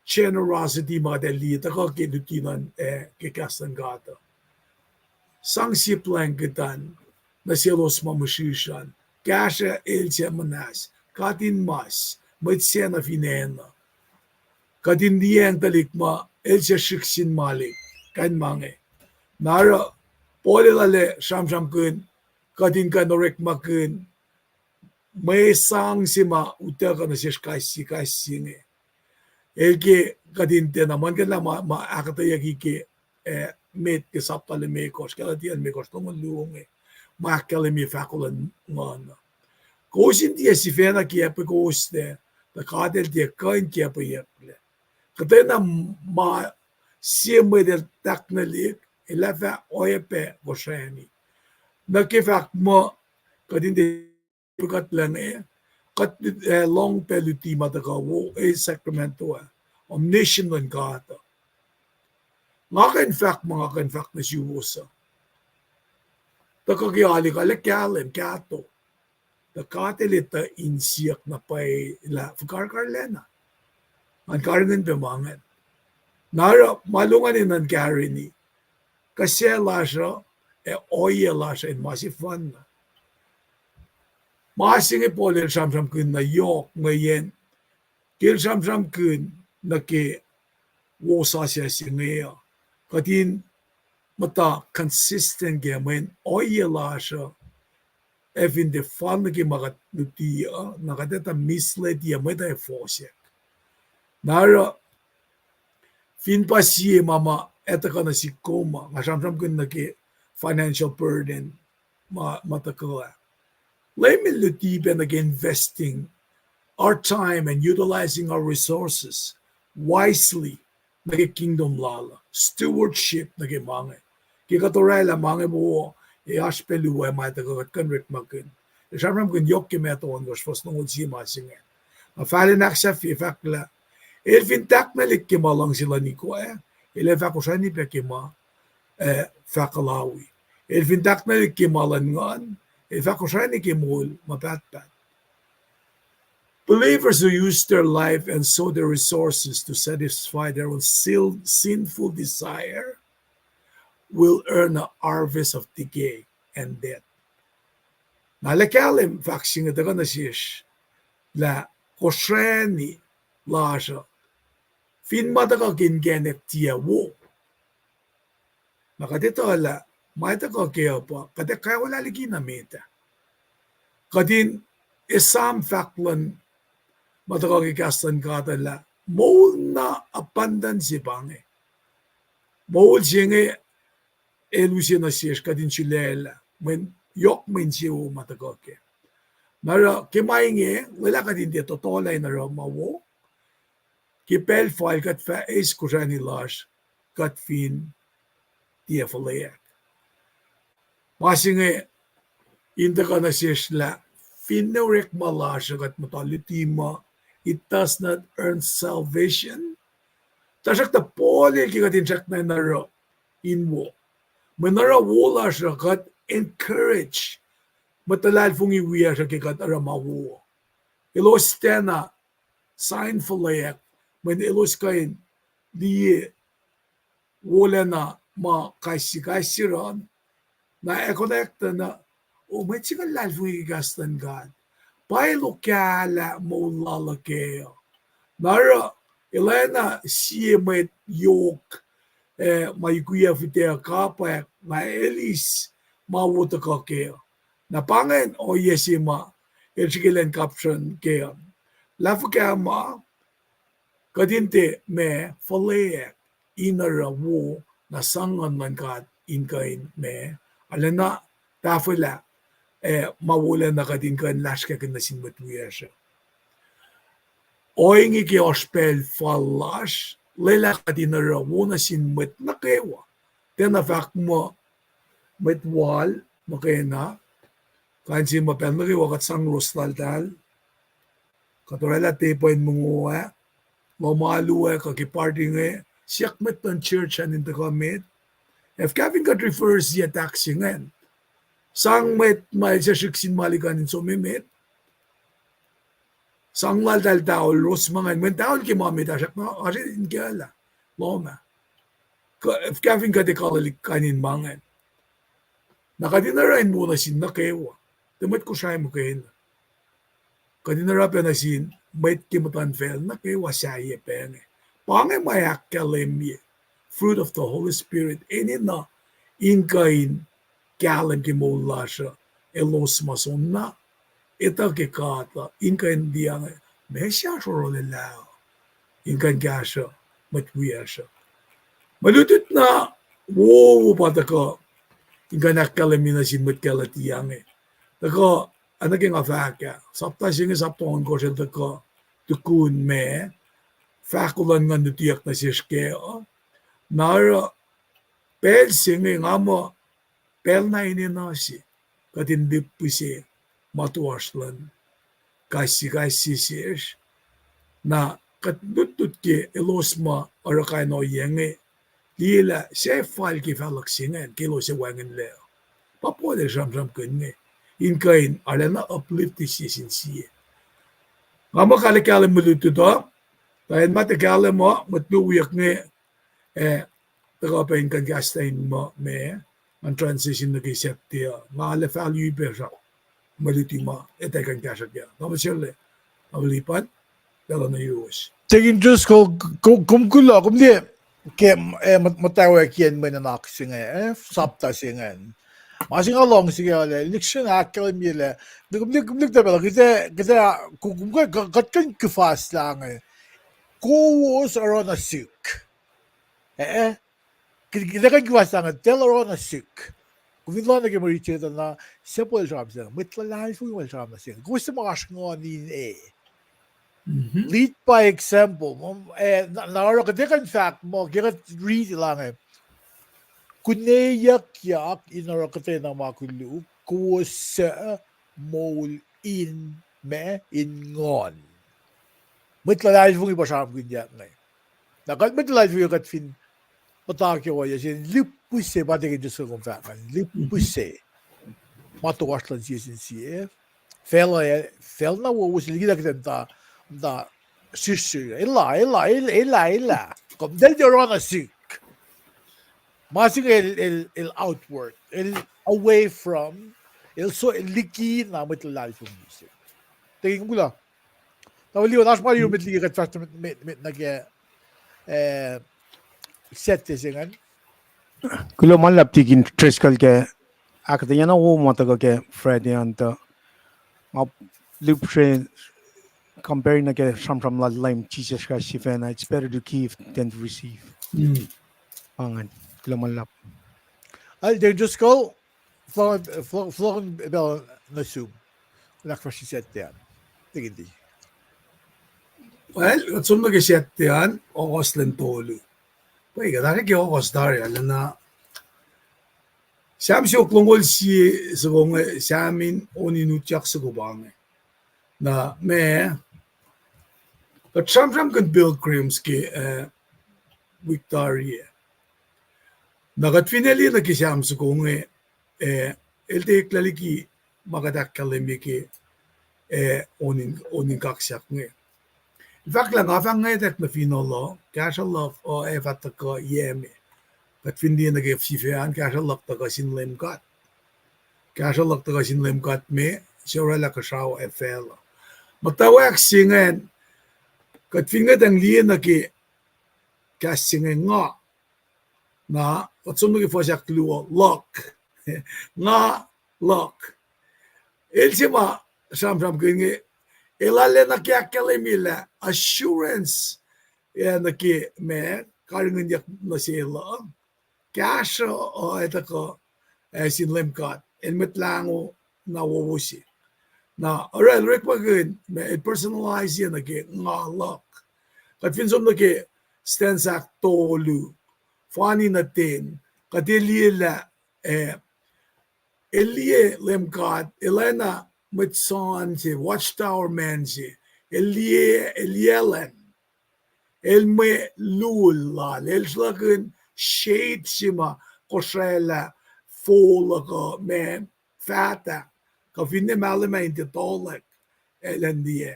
generosity ma kuht ac liye tuhkuh ke luti luhn, eh, ke kahs luhn God uh. Sang sie blanket an nuh selos ma mihsrihsr an, kahsruh el suc muhnahs, katinmas, mwet sacna fin acn uh. Kuht in liyacacng tuhlihk ma el suc srihk sin malik, kain ma inge. Na oruh Paul el arlac sramsramkihn, kuht in kuh in orekmakihn mwe sang se ma utuckuh nuh sesr kais sie, kais sie inge. El ke kuht in tiacna muhlkuhnlah ma, ma ahkuhtweyucki ke, eh, met ke sapta limekohsr, Galatia limekohsr, longoul luo inge, ma ahkkahlwemye fahko luhn Nguhn. Kowos in tiac sifacna kiacpwe kowos lac, tuh God El tiac kuh in kiacpweyucklac. Kuhtwena ma sie mwet el tahknwelihk, el ac fah oacyacpac kosrani. Nuh ke fahk muh, kuht in tiac kuhtlac inge, kuht, eh, lohng pac luti ma tuhkuh wo, eh, Sacramento ah, omniscient luhn God uh. Nga kuh in fahk ma nga kuh in fahk nuh suwos uh. Tuhkuh ke alu kuh lah kahlwem, kahto. Tuh God El etuh in siyuck na pwacye lah fuhkah karihngihn lacna. Ngan karihngihn pac ma ingacn. Na oruh ma luhn Nguhn in nuhn karihngihn, kuh sou lasr uh, ac ohiyac lasr uh in ma sefanna. Ma se inge Paul el sramsramkihn na yohk mweyen ke el sramsramkihn nuh ke wosasuc se inge uh, kuht in muhta consistent ke mweyen ohiyac lasr uh ac fin tiac fal nuh ke ma kuht luti uh, na kuht etuh misled-i mwet ac fohsack. Na oruh fin pa sie ma ma etuh kuh nuh sihk kom uh, nga sramsramkihn nuh ke financial burden ma, ma tuhkuh ah. Leum El luti pac nuh ke investing our time and utilizing our resources wisely nuh ke kingdom Lal uh, stewardship nuh ke ma inge. Ke kuht orwaclah ma inge wo, ac oasr pac luo ma tuhkuh kuht kuh in orekmakihn. El sramsramkihn yohk ke Matthew ohnkohsr fuhs longoul sie ma se inge. Na fal in ahksahfye fahk lah, el fin tahknwelihk ke ma luhngse luhn ikoac, el ac fah kosrani pac ke ma, eh, fah kuhlawi. El fin tahknwelihk ke ma luhn nguhn, el fah kosrani ke moul ma pahtpaht. Believers who use their life and sow their resources to satisfy their own sil-, sinful desire will earn a harvest of decay and death. Na lah kahlwem fahk se inge tuhkuh nuh sesr lah kosrani lasr uh fin ma tuhkuh ke inkacnek tiac wo. Na kuht etuh lah ma tuhkuh kac uh pa kuht ac kwaclah liki na met ah. Kuht in esam fahk luhn ma tuhkuh ke kahs luhn God uh lah moul na abundant se pa inge. Moul se inge el use nuh sesr kuht in sulaclah mweyen yohk mwe insewowo ma tuhkuh kac. Na oruh ke ma inge, lwelah kuht in tiac tohtohlah in oruh ma wo. Ke pacl fal kuht fah eis kosrani lasr, kuht fin tiac fuhlweack. Ma se inge in tuhkuh nuh sesr lah finne orekma lasr uh kuht muhta luti muh it does not earn salvation. Tuhsruhktuh Paul el ke kuht in srackna in oruh in wo, mweyen oruh wo lasr uh kuht encourage mwet luhlahlfongi wiyacsr uh ke kuht oruh ma wo. Elos tiacna sign fuhlweack, mweyen elos kuh in liye wolacna ma kais sie kais sie run, na ac konwacack tuh na, o, mwet se inge luhlahlfongi ke kahs luhn God. Pa el okahlah moul lal uh kac uh. Na oruh el oacna sie mwet yohk, eh, ma ikwiyac fihtac kapwack, na el eis ma wo tuhkuh kac uh. Na pa ingacn ohiyac se ma el srihke elan kapsrun kac uh. Lah fuhkah ma kuht in tiac ma fuhlweack in oruh wo, na sang Nguhn luhn God in kuh in ma, arulacna tahfwelah, eh, ma wolacna kuht in kuh in lasrkakihn nuh sin mwet wiyacsr uh. Ohinge ke oasr pacl fal lasr, lwelah kuht in oruh wo nuh sin mwet nuh kwewa. Tiacna fahk muh mwet wal muhkwena, kain se ma pacl nuh kwewa kuht sang ros laltahl, kuht orwaclah tepuh in mongo ah, lohm alu ah, kuh ke party inge, siyuck mwet luhn church an in tuhkuh met. Ac fuhkah fin kuht reverse-i attack se ingacn, sang mwet ma el suc srihk sin ma likanin som emet, sang laltahl towel, ros ma ingacn, mweyen towel ke ma met ah srackna oasr in kalah lohm ah. Kuh, fuhkah fin kuht ac kalalik kain in ma ingacn. Na kuht in oruh in wo nuh sin nuh kwewa, tuh mwet Kosrae muhkwena. Kuht in oruh pac nuh sin mwet ke muhtuhnfacl nuh kwewa sahyac pac inge. Pa inge ma ahkkahlwemye fruit of the Holy Spirit, enenuh in kuh in kahlwem ke moul lasr uh, elos ma soenna etuh ke God uh, in kuh in liye inge, meac se oasr oruh lwelah uh. in kuh in kahsruh mwet wiyacsr uh. Mwe lutlut na wowo pa tuhkuh in kuh in ahkkahlwemye nuh sin mwet Galatia inge. Tuhkuh, oacna ke nga fahk ah, sapta se inge, sapta ohnkohsr el tuhkuh tukun ma fahko luhn Nguhn lutiyuck nuh sesr kac uh. Na oruh pacl se inge nga muh pacl na enenuh se kuht in lihpihse ma toasr luhn kais sie kais sie sesr. Na kuht lutlut ke elos ma oruh kain ohiyac inge, liye lah sie fal ke fahluhk se ingacn ke elos ac wacngihnlac. Pa Paul el sramsramkihn inge, in kuh in arulacna uplift sie sin sie. Nga muh kahlwem kahlwem mwe lutlut uh, tuh acn ma tuh kahlwem uh, mwet luo wiyuck inge, eh, tuhkuh pac in kuh in kahslah in muh ma, ngan transition nuh ke Saturday uh, nga arlac value pac sra mwe luti ma etuh kuh in kahsruh kac. Nga muh sel, nga lipan, pacl uh nuh yuruwos. Tekin Driscoll, kom, kom kuloh, kom liye ke, eh, muhtwacwacack yen mwe nuhnak se inge, eh, sapta se ingacn. Ma se nga luhngse ke lah, lihksreni ahkkahlwemye lah, kom liye, kom liye kuhtuh pacl, kuht, kuht, kuht kuh in kihfaslah inge, kowos oruh nuh sihk. Eh, kuht kuh in kihfaslah inge, tuh oruh nuh sihk. Kom fin lohng nuh ke mwe riti se inge, na, simple sramsram, mwet luhlahlfongi ma sramsram nuh sihk. Kowos suc ma oasr nguhn in e. Lead by example. Na oruh kuht kuh in fahk muh ke kuht riti lah inge, kuneyuckyak in oruh kuhtwena ma koluk, kowos suc moul in ma, in nguhn. Mwet luhlahlfongi pa sramsramkihnyuck inge. Na kuht mwet luhlahlfongi kuht fin muhta ke ohiyac se in lihpihse, pa Tekin Driscoll kom fahk an, lihpihse ma toasr luhn sie sin sie. Facl, facl na wowo se liki lah kuht muhta, muhta srihsrihk. Elah, elah, el, elah, elah. Kom tiac oruh nuh sihk. Ma se inge el, el, el outward, el away from, el so, el liki na mwet luhlahlfongi se. Tekin, kom kuloh. Na liye, oasr ma yurum met liki kuht fahsr met, met, met nuh ke, eh, Saturday se ingacn. Kuloh ma luhlahp Tekin Driscoll ke ahkuhtweyac na wo ma tuhkuh ke Friday an tuh. Nga lihpsre compare nuh ke sramsram lal Leum Jisus Kraist sifacna, it's better to give than to receive. Pa ingacn, kuloh ma luhlahp. Al Tekin Driscoll, fohlohkihn pacl nuh sum. Kuht ahkfahsrye Saturday an. Tekin Driscoll. Well, kuht som nuh ke Saturday an, August lwen tolu. Pwacye, kuht ahkkweye ke August tari, arulacna Sam siofok longoul sie soko inge, Sam in on in utyak soko pa inge. Na ma, kuht sramsramkihn pilgrims ke, eh, wik tari ah. Na kuht finne liye nuh ke Sam soko inge, eh, el tiac eklac liki ma kuht ahkkahlwemye ke, eh, on in, on in kaksak inge. El fahk lah nga fah ngwetack nuh fineol uh, kahsruh luhk uh ac fah tuhkuh yac me. Kuht fin liye nuh ke sifac an, kahsruh luhk tuhkuh sin Leum God. Kahsruh luhk tuhkuh sin Leum God me, se oraclah kuhsrao ac facluh. Muhtwacwacack se ingacn, kuht fin ngwetacng liye nuh ke kahs se inge nga, na kuht som nuh ke fuhs ahkluo, luhk. Nga luhk. El se ma sramsramkihn inge, el arulacna ke ahkkahlwemye lah assurance, eh, nuh ke ma karihngihnyuck nuh sel uh, kahsruh uh ac tuhkuh, eh, sin Leum God, El Mwet Lahngo na wowo se. Na oruh el orekmakihn ma el personalize nuh ke nga luhk. Kuht fin som nuh ke stanza ahktolu, fani nuh ten, kuht liye lah, eh, el liye Leum God, el oacna mwet soan se, watchtower man se, el liye, el liyaclacn. El mwe lul lal, el sruhlahkihn shade se ma kosraclah fol uh kuh ma fahtah, kuh finne mahlwem ah in tiac tohlack, el an liye.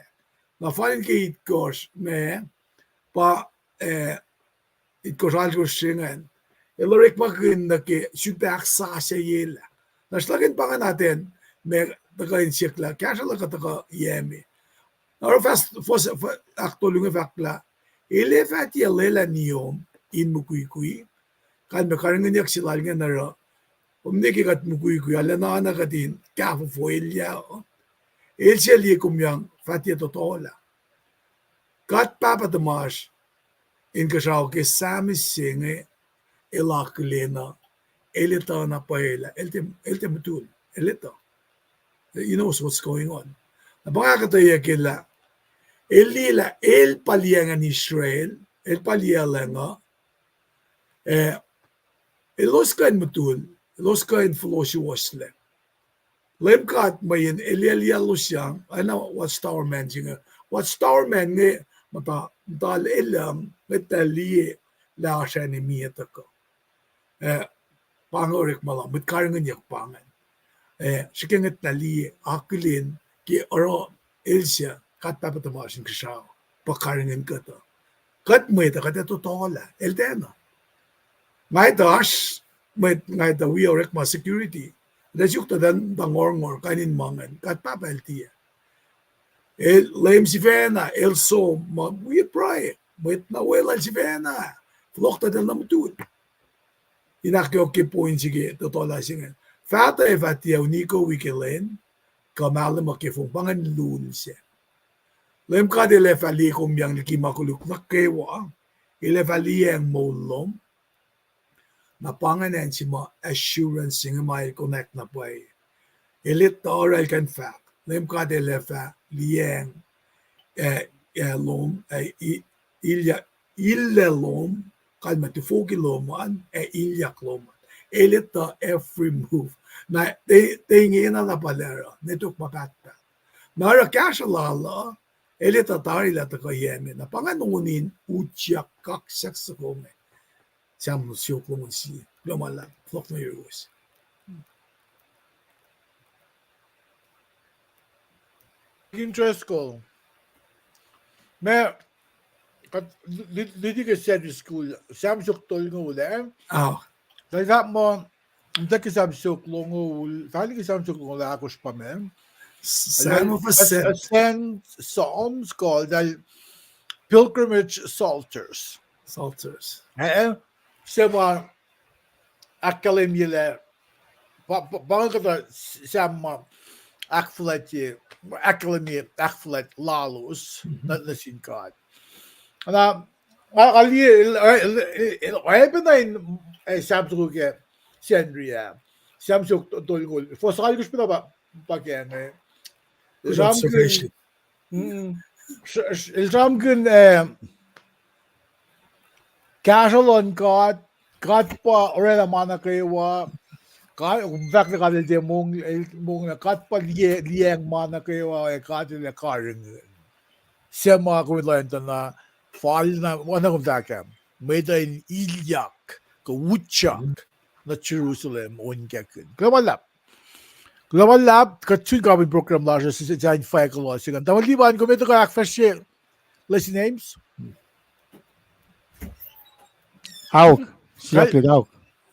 Na fal in ke itkohsr ma, pa, eh, itkohsr alkohsr se ingacn, el orekmakihn nuh ke sut pac ahksasucyelah. Na sruhlahkihn pa ingacn atacn ma tuhkuh in siyuck lah kahsruh luhk uh tuhkuh yac me. Na oruh fuhs, fuhs, fuhs ahktolu inge fahk lah, el ac fah tiac lwelah niom in mukwikwi. Kalmac karihngihnyuck se lal ingacn oruh, kom ne ke kuht mukwikwi, arulacna oacna kuht in kahfofo elyah uh, el se liye kom yang fah tiac totolah. God Pahpah tuhmasr, inkuhsrao ke Psalmist se inge el akihlen uh, el etuh na pwacye lah el tiac, el tiac mutul, el etuh. He knows what's going on. Na pa nga ahkuhtweyac ke lah, el liye lah el pa liyacacng Israel, el pa liyacacng uh, eh, elos kuh in mutul, elos kuh in fohlohsuwohslac. Leum God mweyen el elyah losyang, oacna Watchtower Man se inge. Watchtower Man inge muhta, muhta el lucng, ngwet lah liye lah oasr acn miye tuhkuh. Eh, pa inge orekma lal mwet karihngihnyuck pa ingacn. Eh, srihke ngwet lah liye, akihlen ke oruh el suc God Pahpah tuhmasr Inkuhsrao pa karihngihn kuht uh. Kuht mwet uh, kuht ac totolah, el tiacna. Nga etuh oasr mwet, nga etuh wi orekma security. Tuh suk tuh tuh ngorngor kain in ma ingacn, God Pahpah el tiac. El Leum sifacna, el som, ma wi pruhe, mwet na weluhl sifacna, fohlohk tuh el na mutul. In ahkyohkye point se ke totolah se ingacn. Faht ac fah tiac uniko wi ke lwen, kuh mahlwem uh ke fong, pa ingacn lun se. Leum God el ac fah liye kom yang liki ma koluk nuh kwewa, el ac fah liyacacng moul lom. Na pa ingacn acn se ma assurance se inge ma el connect na pwacye. El etuh oruh el kuh in fahk, Leum God el ac fah liyacacng, eh, eh, lom, eh, i-, ilya-, illac lom, kalmac tufoki lom an, ac ilyak lom an. El etuh every move. Na, tiac, tiac ingena na pa el oruh, ne tok ma pahtpaht. Na oruh kahsruh lal uh, el etuh tari lah tuhkuh yac me. Na pa ingacn on in utyak kaksak soko me. Sam siofok longoul sie, kuloh ma luhlahp, fohlohk nuh yuruwos. Deacon Driscoll. Ma, kuht lu-, luti ke Sunday school, Sam siofok tolngoul ah. Tuh fahk muh, tuh ke Sam siofok longoul, fahk ke Sam siofok longoul ahkosr pa ma. Psalm of Ascent. Ascent, Psalms, kuh eltahl Pilgrimage Psalters. Psalters. Eh, se ma ahkkahlwemyelah, pa, pa, pa kuhtuh Sam ma ahkfuhlwactye, ahkkahlwemye ahkfuhlwact lalos nuh, nuh sin God. Na, nga, nga liye, el, el, el, el, oacpacna in, eh, Sam soko ke Sacnri ah. Sam siofok to-, tolngoul. Fuhs alkosr pacna pa, pa ke inge. Sramkihn, mm, s-, s-, el sramkihn, eh, kahsruh luhn God, God pa oraclah ma nuh kwewa, God, fahk lah God el tiac mong, el monglac, God pa liye-, liyacacng ma nuh kwewa, ac God el ac karihngihn. Se ma kom lohacng tuh na, fal na, oacna kom fahk ah, mwet uh in ilyak, kuh utyak, nuh Jerusalem onkakihn. Kuloh ma luhlahp. Kuloh ma luhlahp, kuht sun kapin program lasr uh, s-, s-, sain fahk lalos se ingacn. Tamuhlwel Lipan, kom etuh kuh ahkfahsrye Lacy Names? Aok, siyuck liki aok.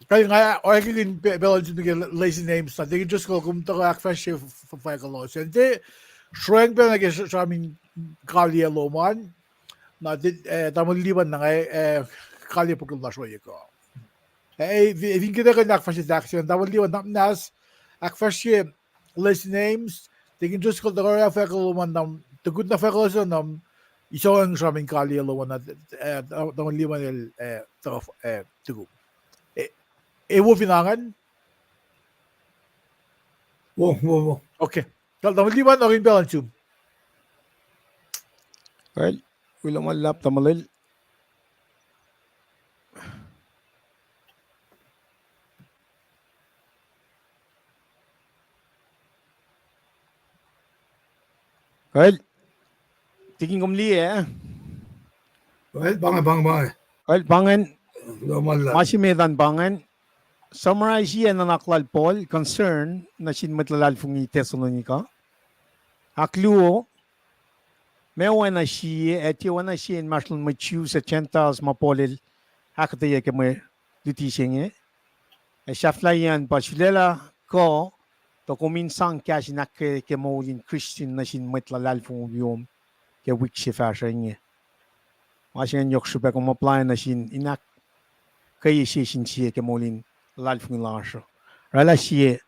Kal nga oackikin pe-, pacl uh nuh ke Lacy Names, na Deacon Driscoll, kom tuhkuh ahkfahsrye f-, f-, fahk lalos an. Tiac sroacng pacna ke sra-, sramin kaliyac lom an. Na, eh, Tamuhlwel Lipan na nga, eh, kaliyac program lasr ohiyac kuh. Eh, fin kuht ac kuh in ahkfahsrye tahk se ingacn, Tamuhlwel Lipan, na muhnahs, ahkfahsrye Lacy Names, Deacon Driscoll, tuhkuh oruh fahk lom an, na tukun na fahk lalos an, na isongang sramin kaliyac lom an, eh, Tamuhlwel Lipan el, eh, tuhkuh, eh, tukun. Eh, eh, wo fin angan? Wo, wo, wo. Okay. Kal Tamuhlwel Lipan, oakin pacl an sum. Well, kuloh ma luhlahp Tamuhlwel. Well, tikin kom liye, eh? Well, pa ingacn, pa ingacn, pa ingacn. Well, pa ingacn. Kuloh ma luhlahp. Ma se met an pa ingacn. Summarize nuhnak lal Paul, concern nuh sin mwet luhlahlfongi Thessalonica. Ahkluo, meac oacna sie, ac tiac oacna sie inmahsrlon mwet Jew ac Gentiles ma Paul el ahkuhtweyac ke mwe luti se inge. Ac sahflahiyacn pa sulaclah kuh, tuh kom in sang kahs in ahkkweye ke moul in Christian nuh sin mwet luhlahlfongi lom ke wik se fahsruh inge. Ma se ingacn yohk srihpac kom apply nuh sin in ahkkweye sie sin sie ke moul in luhlahlfongi lasr uh. Oraclah sie,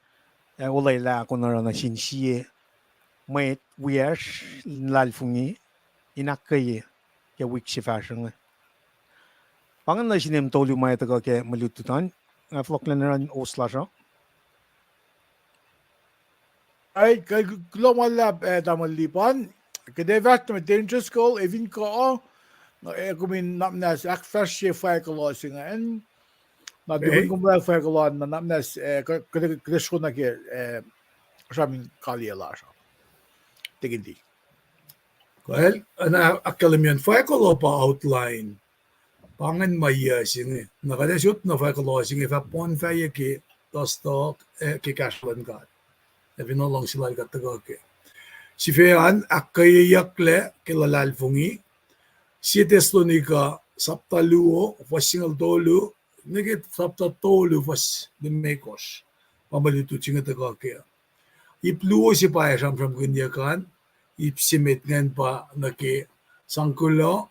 eh, olwelah kom oruh nuh sin sie mwet wiyacsr luhlahlfongi in ahkkweye ke wik se fahsruh inge. Pa ingacn nuh sin inem tolu ma etuh kuh ke mwe lutlut an. Nga fohlohk lacn run ohs lasr uh. Ai, kuloh ma luhlahp, eh, Tamuhlwel Lipan. Kuht ac fahsr nuh met Deacon Driscoll, efin kuh, eh, kom in nuhnak muhnahs ahkfahsrye fahk kuloh se ingacn. Na tiac kom fahk kuloh an, na nuhnak muhnahs, eh, kuht ac sro nuh ke, eh, sram in kaliyac lasr uh. Deacon D. Well, na ahkkahlwemyacn fahk kuloh pa outline. Pa ingacn ma yuc se inge. Na kuht ac sot nuh fahk kuloh se inge fah poun fahkwack ke tuhstuh, eh, ke kahsruh luhn God. Ac fin luhngse lal kuht tuhkuh ke. Sifac an, ahkkweyeyucklac ke luhlahlfongi. Sie Thessalonica, sapta luo, fuhs singucul tolu, nuh ke sapta tolu, fuhs limekohsr. Pa mwe lutlut se inge tuhkuh ke. Ip luo se pa ac sramsramkihnyuck an, ip se met ingacn pa nuh ke sang kuloh,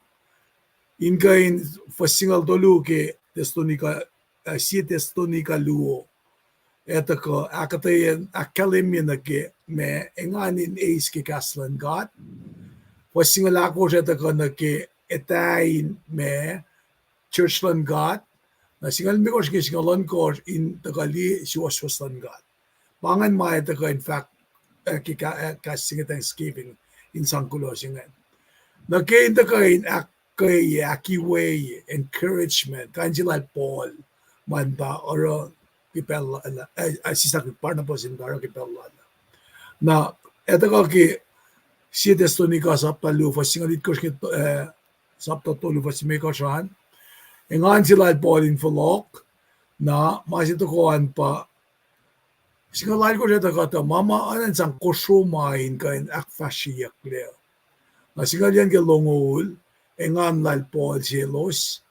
in kuh in fuhs singucul tolu ke Thessalonica, eh, sie Thessalonica luo. Etuh kuh ahkuhtweyac, ahkkahlwemye nuh ke ma engan in eis ke kahs luhn God. Fuhs singucul ahkosr etuh kuh nuh ke etuh in ma church luhn God. Na singucul limekohsr ke singucul ohnkohsr in tuhkuh liye suwohswohs luhn God. Pa ingacn ma etuh kuh in fahk, eh, ke ka-, eh, kahs se inge Thanksgiving in sang kuloh se ingacn. Nuh ke in tuhkuh in ahkkweye, ahkiweye, encouragement, kain se lal Paul, ma in pa oruh ke pacl lal, eh, eh, sislah Barnabas in pa oruh ke pacl lal. Na, etuh kuh ke sie Thessalonica sapta luo fuhs singucul itkohsr ke, eh, sapta tolu fuhs limekohsr an. Engan se lal Paul in fohlohk, na ma se tohkoh an pa singucul alkohsr etuh kuh tuh ma ma oacna in sang kosro ma in kuh in ahkfahsryeyucklac. Na singucul yuc ke longoul, engan lal Paul selos,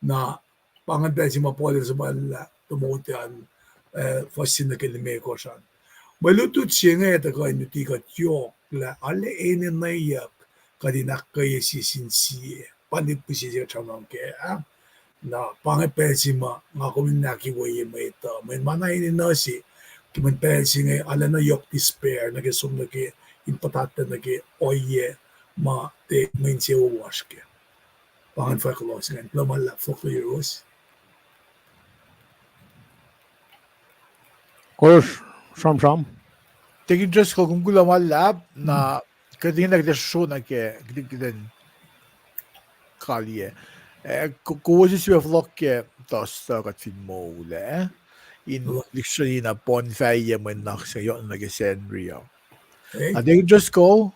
na pa ingacn pacl se ma Paul el suhpwaclah Timothy an, eh, fuhs se nuh ke limekohsr an. Mwe lutlut se inge etuh kuh in luti kuht yohk lah arlac enenweyuck kuht in ahkkweye sie sin sie. Pa lihpufacn se kuht sramsram kac, ah? Na pa inge pacl se ma nga kom in ahkiweye mwet uh, mweyen ma na enenuh se, ke mweyen pacl se inge arulacna yohk despair nuh ke som nuh ke in puhtatlac nuh ke ohiyac ma tiac mwe insewowo oasr kac. Pa ingacn fahk kuloh se ingacn, kuloh ma luhlahp, fohlohk nuh yuruwos. Kosr, sramsram. Deacon Driscoll, kom kuloh ma luhlahp, na kuht ingena kuht ac sro nuh ke kuht, kuht in kaliyac. Eh, ko-, kowos sifilpac fohlohk ke tuhstuh kuht fin moul ah. In lihksreni na poun fahkwack mwe nuhnak se yohk nuh ke Sacnri uh. Na Deacon Driscoll,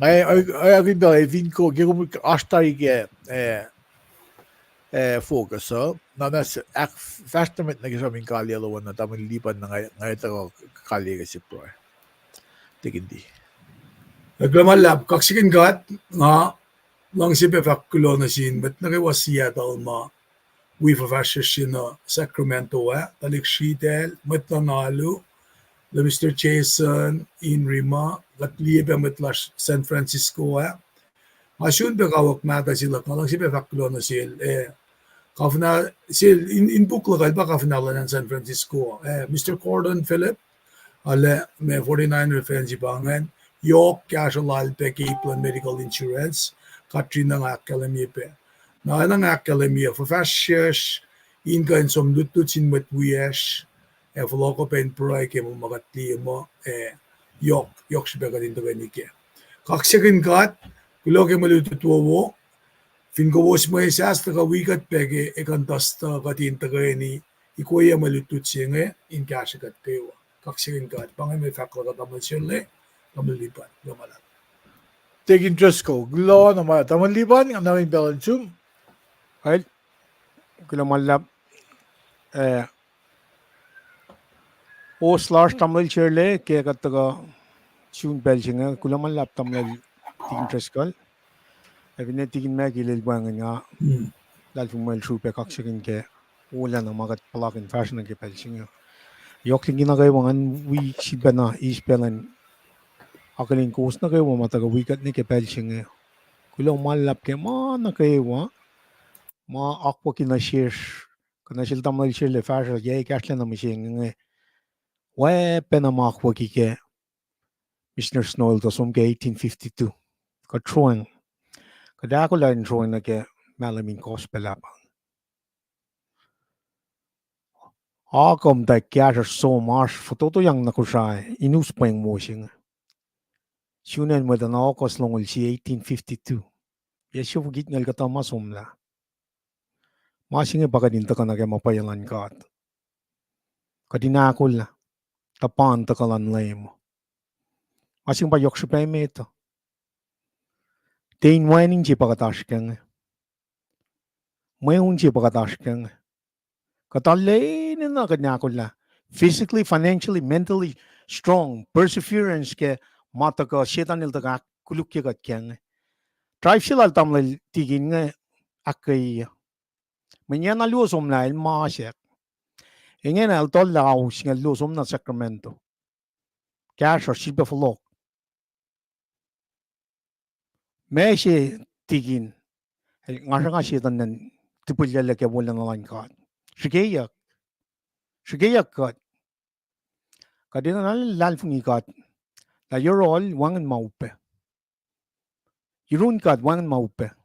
nga, nga, nga, nga, fin pacl, fin ko-, ke kom oasr tari ke, eh, eh, focus uh, na, na s-, ahk-, fahsr nuh met nuh ke sram in kaliyac lom an, na Tamuhlwel Lipan, na nga, nga etuh kaliyac ke sipruhe. Deacon D. Kuloh ma luhlahp, kaksakihn God, nga luhngse pac fahk kuloh nuh sin mwet nuh kwewa Seattle ma wi fuhfahsryucsr nuh Sacramento ah, tuhlihk Sritacl, mwet luhn alu, lah Mister Jason, Inri ma, kuht liye pac mwet lasr San Francisco ah. Nga sun pac kawuck mahtuh se luhk, nga luhngse pac fahk kuloh nuh sel, eh, governor, sel in, in puk luhk el pa governor luhn acn San Francisco, eh, Mister Gordon Philip, arlac ma forty-nine reference pa ingacn, yohk kahsruh lal pac ke ip luhn medical insurance, Katrina nga ahkkahlwemye pac. Na enenuh nga ahkkahlwemye, fuhfahsryucsr in kuh in som lutlut sin mwet wiyacsr, ac fohlohkoh pac in pruhe ke ma ma kuht liye muh, eh, yohk, yohk srihpac kuht in tuhkweni kac. Kaksakihn God, kuloh ke mwe lutlut wowo, fin kowos mwesahs tuhkuh wi kuht pac ke ekuh in tuhstuh kuht in tuhkweni, ikweyac mwe lutlut se inge in kahsrwe kuht kwewa. Kaksakihn God, pa inge mwe fahk luhk uh Tamuhlwel Sirle, Tamuhlwel Lipan, kuloh ma luhlahp. Deacon Driscoll, kuloh na ma, Tamuhlwel Lipan, nga nuh in pacl in sum. Well, kuloh ma luhlahp, eh, ohs lasr Tamuhlwel Sirle, ke kuht tuhkuh sun pacl se inge, kuloh ma luhlahp Tamuhlwel Deacon Driscoll. Ac finne Deacon Mackey el wacngihn nga, luhlahlfongi muh el srihpac kaksakihn ke wolacna ma kuht puhlakihn fahsr nuh ke pacl se inge. Yohk liki nuh kwewa ngan wi sifilpacna eis pacl in akihlen kowos nuh kwewa ma tuhkuh wi kuht nuh ke pacl se inge. Kuloh ma luhlahp ke ma nuh kwewa ma akwucki nuh sesr, kuh nuh sel Tamuhlwel Sirle fahsruh yac ekahsr lacna mihsenge inge. Oacpacna ma akwucki ke Misineri Snow el tuh som ke eighteen fifty-two. Kuht sroang. Kuht ahkolah in sroang nuh ke mahlwem in gospel ah pa. Oakomtac kahsruhsr som oasr fototoyang nuh Kosrae in us pweng wo se inge. Sun acn mwet an August longoul sie eighteen fifty-two. Yac siofok itngucul kuhtuh ma somlah. Ma se inge pa kuht in tuhkuh nuh ke ma pwacye luhn God. Kuht in ahkolah, tuh pa in tuhkuh luhn Leum. Ma se inge pa yohk srihpac met uh. Tein wacngihn se pa kuht oasr kac inge. Mweun se pa kuht oasr kac inge. Kuht arlac enenuh kuht in ahkolah. Physically, financially, mentally strong, perseverance ke ma tuhkuh Setan el tuhkuh ahkkolukye kuht kac inge. Drive se lal tamuhlwel Tikin inge ahkkweye. Mweyen na luo somlah el masack. Ingena el tuhlac aus inge luo somlah Sacramento. Kahsruhsr sifilpac fohlohk. Ma se Tikin, el nga sruhnga Setan in tipilyac ke wolacna luhn God. Srihkeyuck. Srihkeyuck kuht. Kuht enenuh luhlahlfongi God lah yohrohl wacngihn ma upac. Yurin God wacngihn ma upac.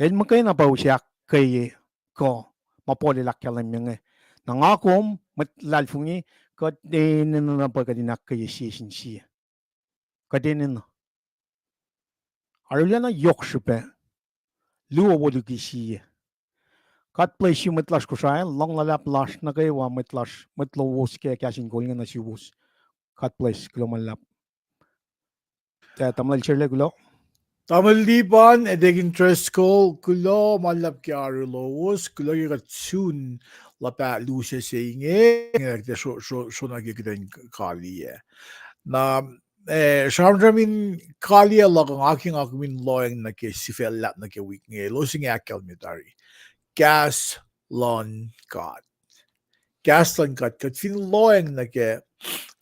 El muhkwena pa use ahkkweye kuh ma Paul el ahkkahlwemye inge. Na nga kom mwet luhlahlfongi, kuht enenuh na pa kuht in ahkkweye sie sin sie. Kuht enenuh. Arulacna yohk srihpac. Luo wo liki sie. God bless you, mwet lasr Kosrae, lohng luhlahp lasr nuh kwewa mwet lasr, mwet lowos ke kahs in kol inge nuh suwos. God bless, kuloh ma luhlahp. Tamuhlwel Sherle, kuloh. Tamuhlwel Liban, ac Deacon Driscoll, kuloh ma luhlahp ke oaru lowos, kuloh ke kuht sun luhpah lusac se inge, inge kuht ac sro-, sro-, sro nuh ke kuht in kaliyac. Na, eh, sramsram in kaliyac luhk uh nga ke nga kom in lohacng nuh ke sifac luhlahp nuh ke wik inge, elos inge ahkkahlwemye tari. Kahs luhn God. Kahs luhn God, kuht fin lohacng nuh ke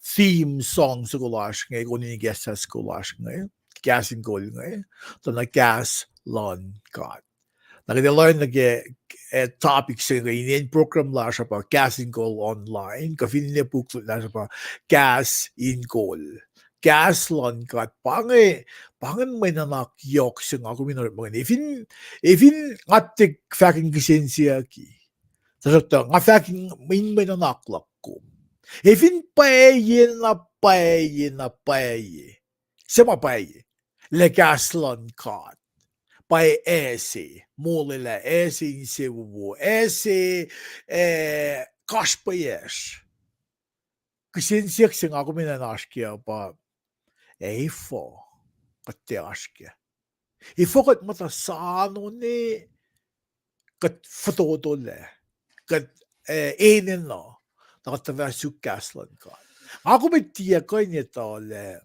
theme song soko lasr inge, koni kahs soko lasr inge, kahs in kol inge, tuh na kahs luhn God. Na kuht ac lohacng nuh ke, eh, topic se inge, inen program lasr uh pa kahs in kol online, kuh fin inen puk lasr uh pa kahs in kol. Kahs luhn God, pa inge, pa ingacn mwe nuhnak yohk se nga kom in orekmakihn. Efin, efin nga tiac fahk in kihsen siyucki. Tuhsruhktuh nga fahk in mwe nuhnak luhk kom. Efin pwacye na pwacye na pwacye, se ma pwacye, lah kahs luhn God pa ac ase molwelah, ase insewowo, ase, eh, kasrpweyacsr. Kihsen siyuck se nga kom in oasr kac pa, ac efuh kuht tiac oasr kac? Efuh kuht muhta soano ne kuht fototolac, kuht, eh, enenuh, na kuht tuhfah suk kahs luhn God? Nga kom ac tiac kuh in etuh lah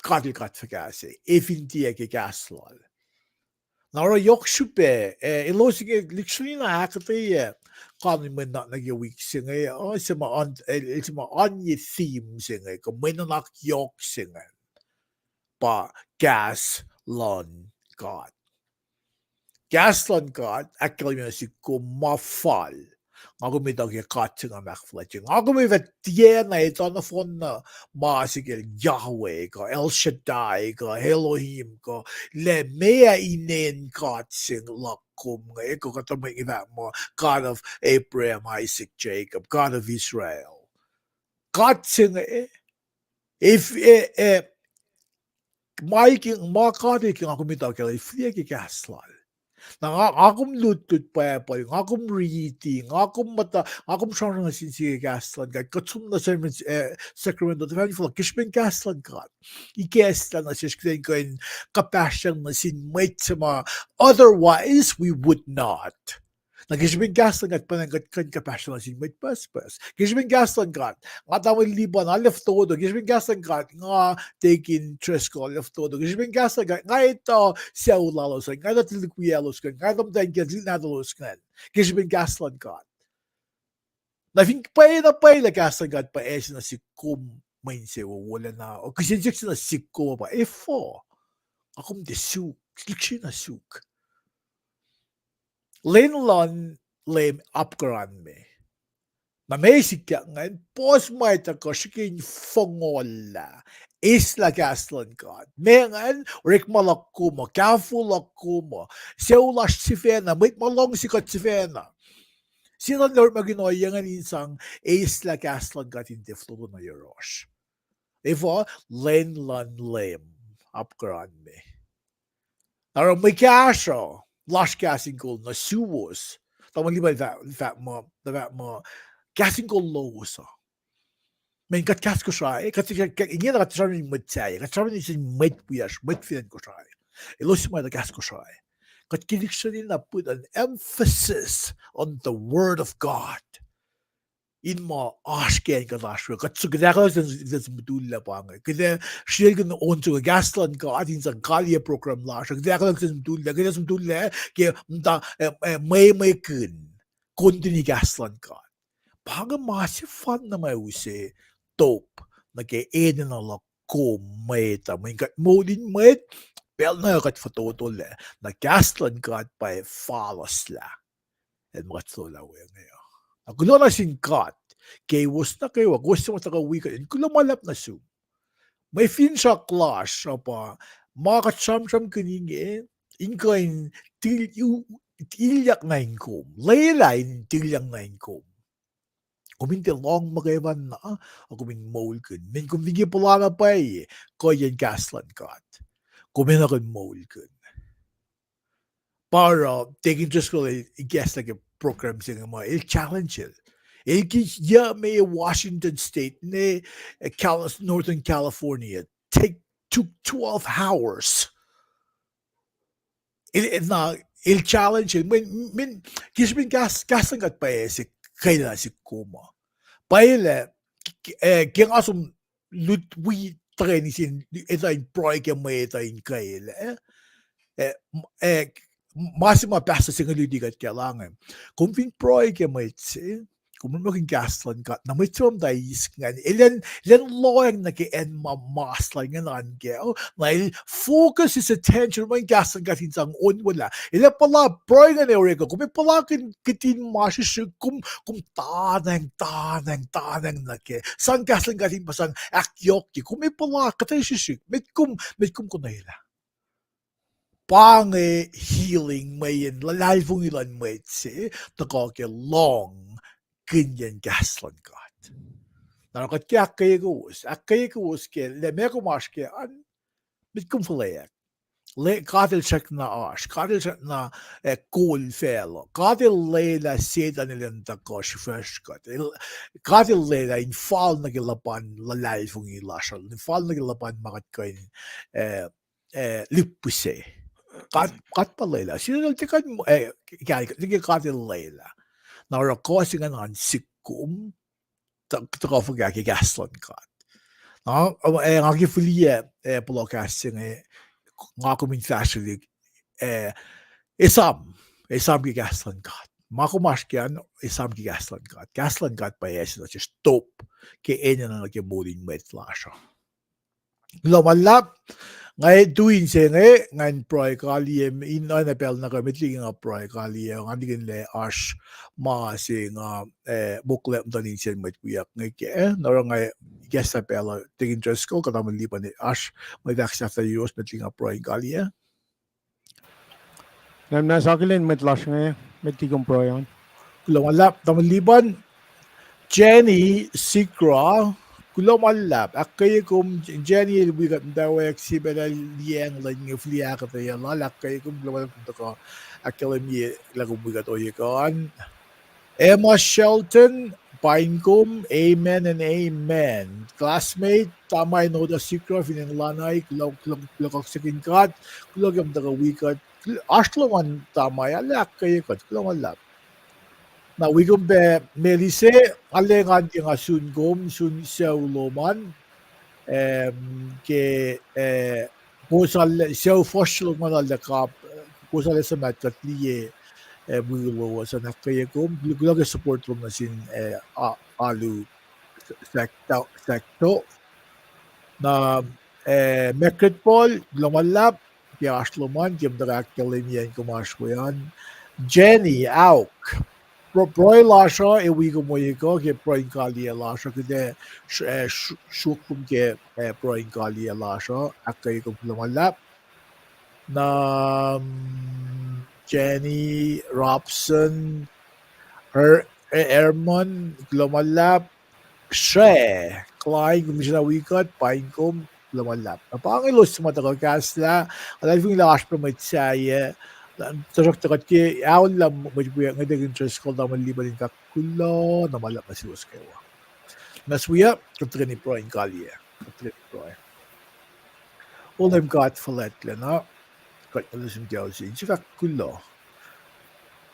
God el God fuhkah se, efin tiac ke kahs lal. Na oruh yohk srihpac, eh, elos inge lihksreni na ahkuhtweyac kain mwe nuhnak nuh ke wik se inge, uh, se ma oan, eh, se ma oan ye theme se inge, kuh mwe nuhnak yohk se inge, pa kahs luhn God. Kahs luhn God ahkkahlwemye nuh sihk kom ma fal. Nga kom etuh ke God se nga ahkfuhlwactye. Nga kom ac fah tiacna etuh nohfohn na ma se ke Yahweh kuh El Shaddai kuh Elohim kuh, lah meac inen God se luhk kom inge, kuh kuhtuh mwet inge fahk muh God of Abraham, Isaac, Jacob, God of Israel. God se inge, if, eh, eh, ma, ma God el ke nga kom etuh kac, el fihliyac ke kahs lal. Na nga, nga kom lutlut Bible, nga kom riti, nga kom muhta, nga kom sramsram nuh sin sie kahs luhn God. Kuht som nuh San Fran-, eh, Sacramento, tuhfahna fohlohk ke srihpen kahs luhn God. Ikacslah nuh sesr kuht in kuh in kuhpahsryang nuh sin mwet se ma, otherwise we would not. Na ke srihpen kahs luhn God, pa na kuht kuh in kuhpahsryang nuh sin mwet pucspucs. Ke srihpen kahs luhn God, nga tamuhlwel Liban, arlac fototo. Ke srihpen kahs luhn God, nga Deacon Driscoll, arlac fototo. Ke srihpen kahs luhn God, nga etuh sucu lalos an, nga etuh tuhlihk wiyaclos an, nga etuh muhtwacn kiyaclos, tuhlihk nahtuhlos an. Ke srihpen kahs luhn God. Na fin pwacye na pwacye lah kahs luhn God pa ase nuh sihk kom mwe insewowo wolacna, o kihsen siyuck se nuh sihk kom pa efuh? Nga kom tiac suk, lihksreni na suk. Lwen luhn Leum apkuhran me. Na meac sikyak ingacn? Puhs ma tuhkuh srihke in fongolah, eslah kahs luhn God. Meac ingacn? Orekma luhk kom uh, kahfo luhk kom uh, sucu lasr sifacna, mwet ma luhngse kuht sifacna. Setuhn el orekmakihn ohiyac ingacn in sang eislah kahs luhn God in tiac fohlohk nuh yohrohsr. Efuh? Lwen luhn Leum apkuhran me. Na oruh mwe kahsruh lasr kahs in kol nuh suwos. Tamuhlwel Lipan fahk, fahk muh, fahk muh, kahs in kol lowos uh. Mweyen kuht kahs Kosrae, kuht, kuht, kuht, ingena kuht sramsram nuh sin mwet sahyac, kuht sramsram nuh sin mwet wiyacsr, mwet fin acn Kosrae. Elos ma etuh kahs Kosrae. Kuht ke lihksreni na put an emphasis on the word of God. In ma oasr ke acn kuht oasr we, kuht su-, kuht ahkolah kuht in mutullac pa inge. Kuht ac srihkakihn on soko kahs luhn God in sang kaliyac program lasr uh. Kuht ahkolah kuht in mutullac, kuht ac mutullac ke muhta, eh, eh, mwemwekihn continue kahs luhn God. Pa inge ma sefanna ma use top nuh ke enenuh luhk kom mwet uh, mweyen kuht moul in mwet, pacl na kuht fototolac, na kahs luhn God pa ac falaslah. El ma kuht sola we inge uh. Na kuloh nuh sin God kowos nuh kwewa, kowos suc ma tuhkuh wi kuht, in kuloh ma luhlahp nuh sum. Mwe finsrak lasr uh pa, ma kuht sramsramkihn inge, in kuh in til-, u-, ilyak nuh in kom. Lwelah in tilyak nuh in kom. Kom in tiac lohng muhkwena, a kom in moulkihn. Mweyen kom fin ke puhla na pwacye, kuhiyacn kahs luhn God, kom enenuh in moulkihn. Pa oruh, Deacon Driscoll el ikacslah ke program se inge muh, el challenge el. El ke yac me Washington State, ne, eh, Cali-, Northern California, take, took twelve hours. El, el na, el challenge el, mweyen, mweyen, ke srihpen kahs, kahs luhn God pwacye se, kwelah se kom uh. Pwacye lah, eh, ke nga som lut wi tuhkweni sin, etuh in pruhe ke mwet uh in kwelah, eh, eh, ma se ma pastor se inge luti kuht ke lah inge. Kom fin pruhe ke mwet se, kom orekmakihn kahs luhn God, na mwet se ma muhta eis ingacn, el an, el an lohacng nuh ke acn ma mas lal ingacn an kac, na el focus his attention mweyen kahs luhn God in sang onwelah. El ac puhla pruhe ingacn orek uh, kom ac puhlakihn kihtin ma srihsrihk, kom, kom tanacng, tanacng, tanacng nuh kac. Sang kahs luhn God in pa sang ahkyohkye, kom ac puhla kuhtuh srihsrihk, met kom, met kom konwelah. Pa inge healing mweyen luhlahlfongi luhn mwet se tuhkuh ke lohng kihnyacn kahs luhn God. Na oruh kuht ke ahkkweye kowos, ahkkweye kowos ke lah meac kom oasr kac an, met kom fuhlweack. God El srackna oasr, God El srackna, eh, kol facluh. God El lwelah Setuhn elan tuhkuh srihfahsr kuht. God El lwelah in fal nuh ke luhpan luhlahlfongi lasr uh, in fal nuh ke luhpan ma kuht kuh in, eh, eh, lihpihse. God, God pa lwelah. Setuhn el tiac kuh in, eh, kahlkuh, tiac God El lwelah. Na oruh kuh se ingacn an sihk kom, tuhkuh fuhkah ke kahs luhn God. Na, eh, nga ke fihliyac, eh, puhla kahs se inge, nga kom in fahsrwelihk, eh, esam, esam ke kahs luhn God. Ma kom oasr kac an, esam ke kahs luhn God. Kahs luhn God pa ase nuh sesr top ke enenuh nuh ke moul in mwet lasr uh. Kuloh ma luhlahp, nga tui inse inge, ngan pruhe kaliyac, in oacna pacl nuh kwewa met liki nga pruhe kaliyac, nga likin lah oasr ma se nga, eh, mokle muhtuhn insiyacn mwet wiyuck inge kac, na oruh nga ikacslah pacl uh Deacon Driscoll kuh Tamuhlwel Lipan, oasr mwe fahk sahflah yuruwos met liki nga pruhe in kaliyac. Leum na sakihlen mwet lasr inge, met liki kom pruhe an. Kuloh ma luhlahp, Tamuhlwel Lipan, Jenny Sikra, kuloh ma luhlahp, ahkkweye kom, Jenny el wi kuht muhtwacwacack sie pacl liyacacng lwen inge fihliyac ahkuhtweyac lal, ahkkweye kom, kuloh ma luhlahp kom tuhkuh ahkkahlwemye lah kom wi kuht ohiyac kuh an. Emma Shelton, paing kom, amen and amen. Classmate, Tamai Noda Sikra, fin acn Lanai, kuloh, kuloh, kuloh kaksakihn God, kuloh ke kom tuhkuh wi kuht, oasr lom an Tamai, arlac ahkkweye kuht, kuloh ma luhlahp. Na wi kom pac Melise, arlac engan ke nga sun kom, sun sucu lom an, em, ke, eh, kowos arlac, sucu fuhsr lom an arlac kap, kowos arlac suhmaht kuht liye, eh, mwe lowos an, ahkkweye kom, kuloh ke support lom nuh sin, eh, a-, alu Sacto-, Sacto. Na, eh, Margaret Paul, kuloh ma luhlahp ke oasr lom an, ke kom tuhkuh ahkkahlwemye acn kom oasr we an. Jenny, aok. Pr-, pruhe lasr uh, ac wi kom ohiyac kuh ke pruhe in kaliyac lasr uh, kuht ac sr-, eh, sr-, sruok kom ke, eh, pruhe in kaliyac lasr uh, ahkkweye kom, kuloh ma luhlahp. Na, mm, Jenny Robson, Er-, Ermon, kuloh ma luhlahp. Sre, Klein, kom sifacna wi kuht, paing kom, kuloh ma luhlahp. Na pa inge elos suc ma tuhkuh kahslah, luhlahlfongi lah oasr pac mwet sahyac, tuhsruhktuh kuht ke aollah mwet wiyuck, ngetacng Driscoll, tamuhlwel Lipan, in fahk kuloh na ma luhlahp nuh selos kwewa. Na suc wiyuck, kuht tuhkweni pruhe in kaliyac, kuht tuhkweni pruhe. O Leum God fuhlwactlacna, kuht nuh sin kacl se inse fahk kuloh.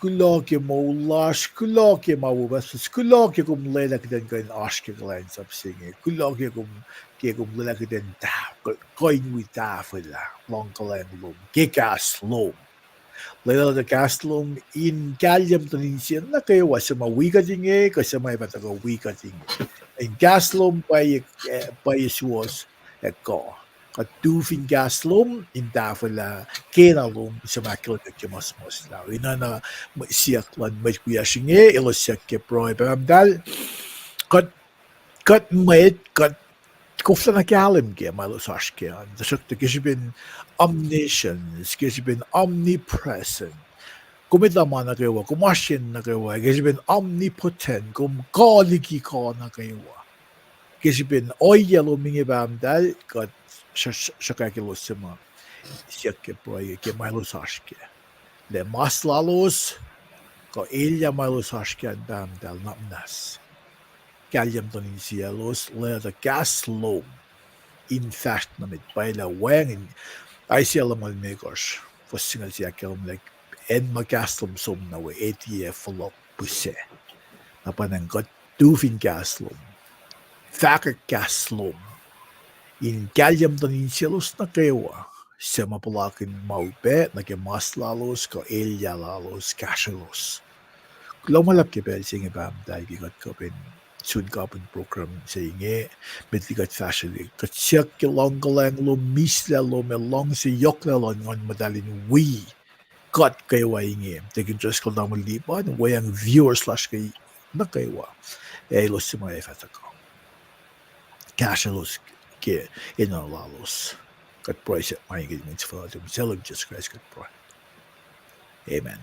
Kuloh ke moul lasr, kuloh ke ma wo pucspucs, kuloh ke kom lwelah kuht in kuh in oasr ke kuhlwacnsap se inge, kuloh ke kom, ke kom lwelah kuht in tah-, kuh in wi tahfwelah luhngkuhlwacng lom ke kahs lom. Lwelah tuh kahs lom in kahlye muhtuhn insiyacn nuh kwewa suc ma wi kuht inge, kuh suc ma ac fah tuhkuh wi kuht inge. In kahs lom pwacye, pwacye suwohs ac kuh. Kuht tu fin kahs lom in tahfwelah kena lom suc ma ahkkahlwemyeyuck ke ma suhmuhslah. Enenuh siyuck luhn mwet wiyacsr inge, elos siyuck ke pruhe, Pahpah Muhtahl, kuht, kuht mwet, kuht koflana kahlwem ke ma elos oasr ke an. Tuhsruhktuh ke srihpen omniscience, ke srihpen omnipresent, kom etuh ma nuh kwewa, kom oasr yen nuh kwewa, ke srihpen omnipotent, kom kuh liki kuh nuh kwewa. Ke srihpen ohiyac lom inge, Pahpah Muhtahl, kuht sruh-, sruhkwack elos suc ma siyuck ke pruhe ke ma elos oasr kac. Lah mas lalos, kuh elyah ma elos oasr kac an, Pahpah Muhtahl, na muhnahs. Kahlye muhtuhn insiyaclos, lwelah tuh kahs lom in fahsr nuh met, pwacye lah wacngihn, Isaiah lumngaulmekohsr, fuhs singucul sie ahkkahlwemye lah acn ma kahs lom som nuh we, ac tiac fohlohk pihsac. Na pa ingacn kuht tu fin kahs lom, fahkwack kahs lom in kahlye muhtuhn insiyaclos nuh kwewa suc ma puhlakihn ma upac nuh ke mas lalos kuh elyah lalos, kahsrwelos. Kuloh ma luhlahp ke pacl se inge, Pahpah Muhtahl, ke kuht kuh in sun kapihn program se inge, met liki kuht fahsrwelihk, kuht siyuck ke luhngkuhlwacng lom, mislac lom, ac luhngse yohklac luhn Nguhn Muhtahl in wi kuht kwewa inge, Deacon Driscoll, tamuhlwel Lipan, weacng viewers lasr ke nuh kwewa, ac elos suc ma ac fah tuhkuh. Kahsrwelos ke enenuh lalos. Kuht pruhe se ma inge ke inen Wen sefanna lom, Leum Jisus Kraist, kuht pruhe. Amen.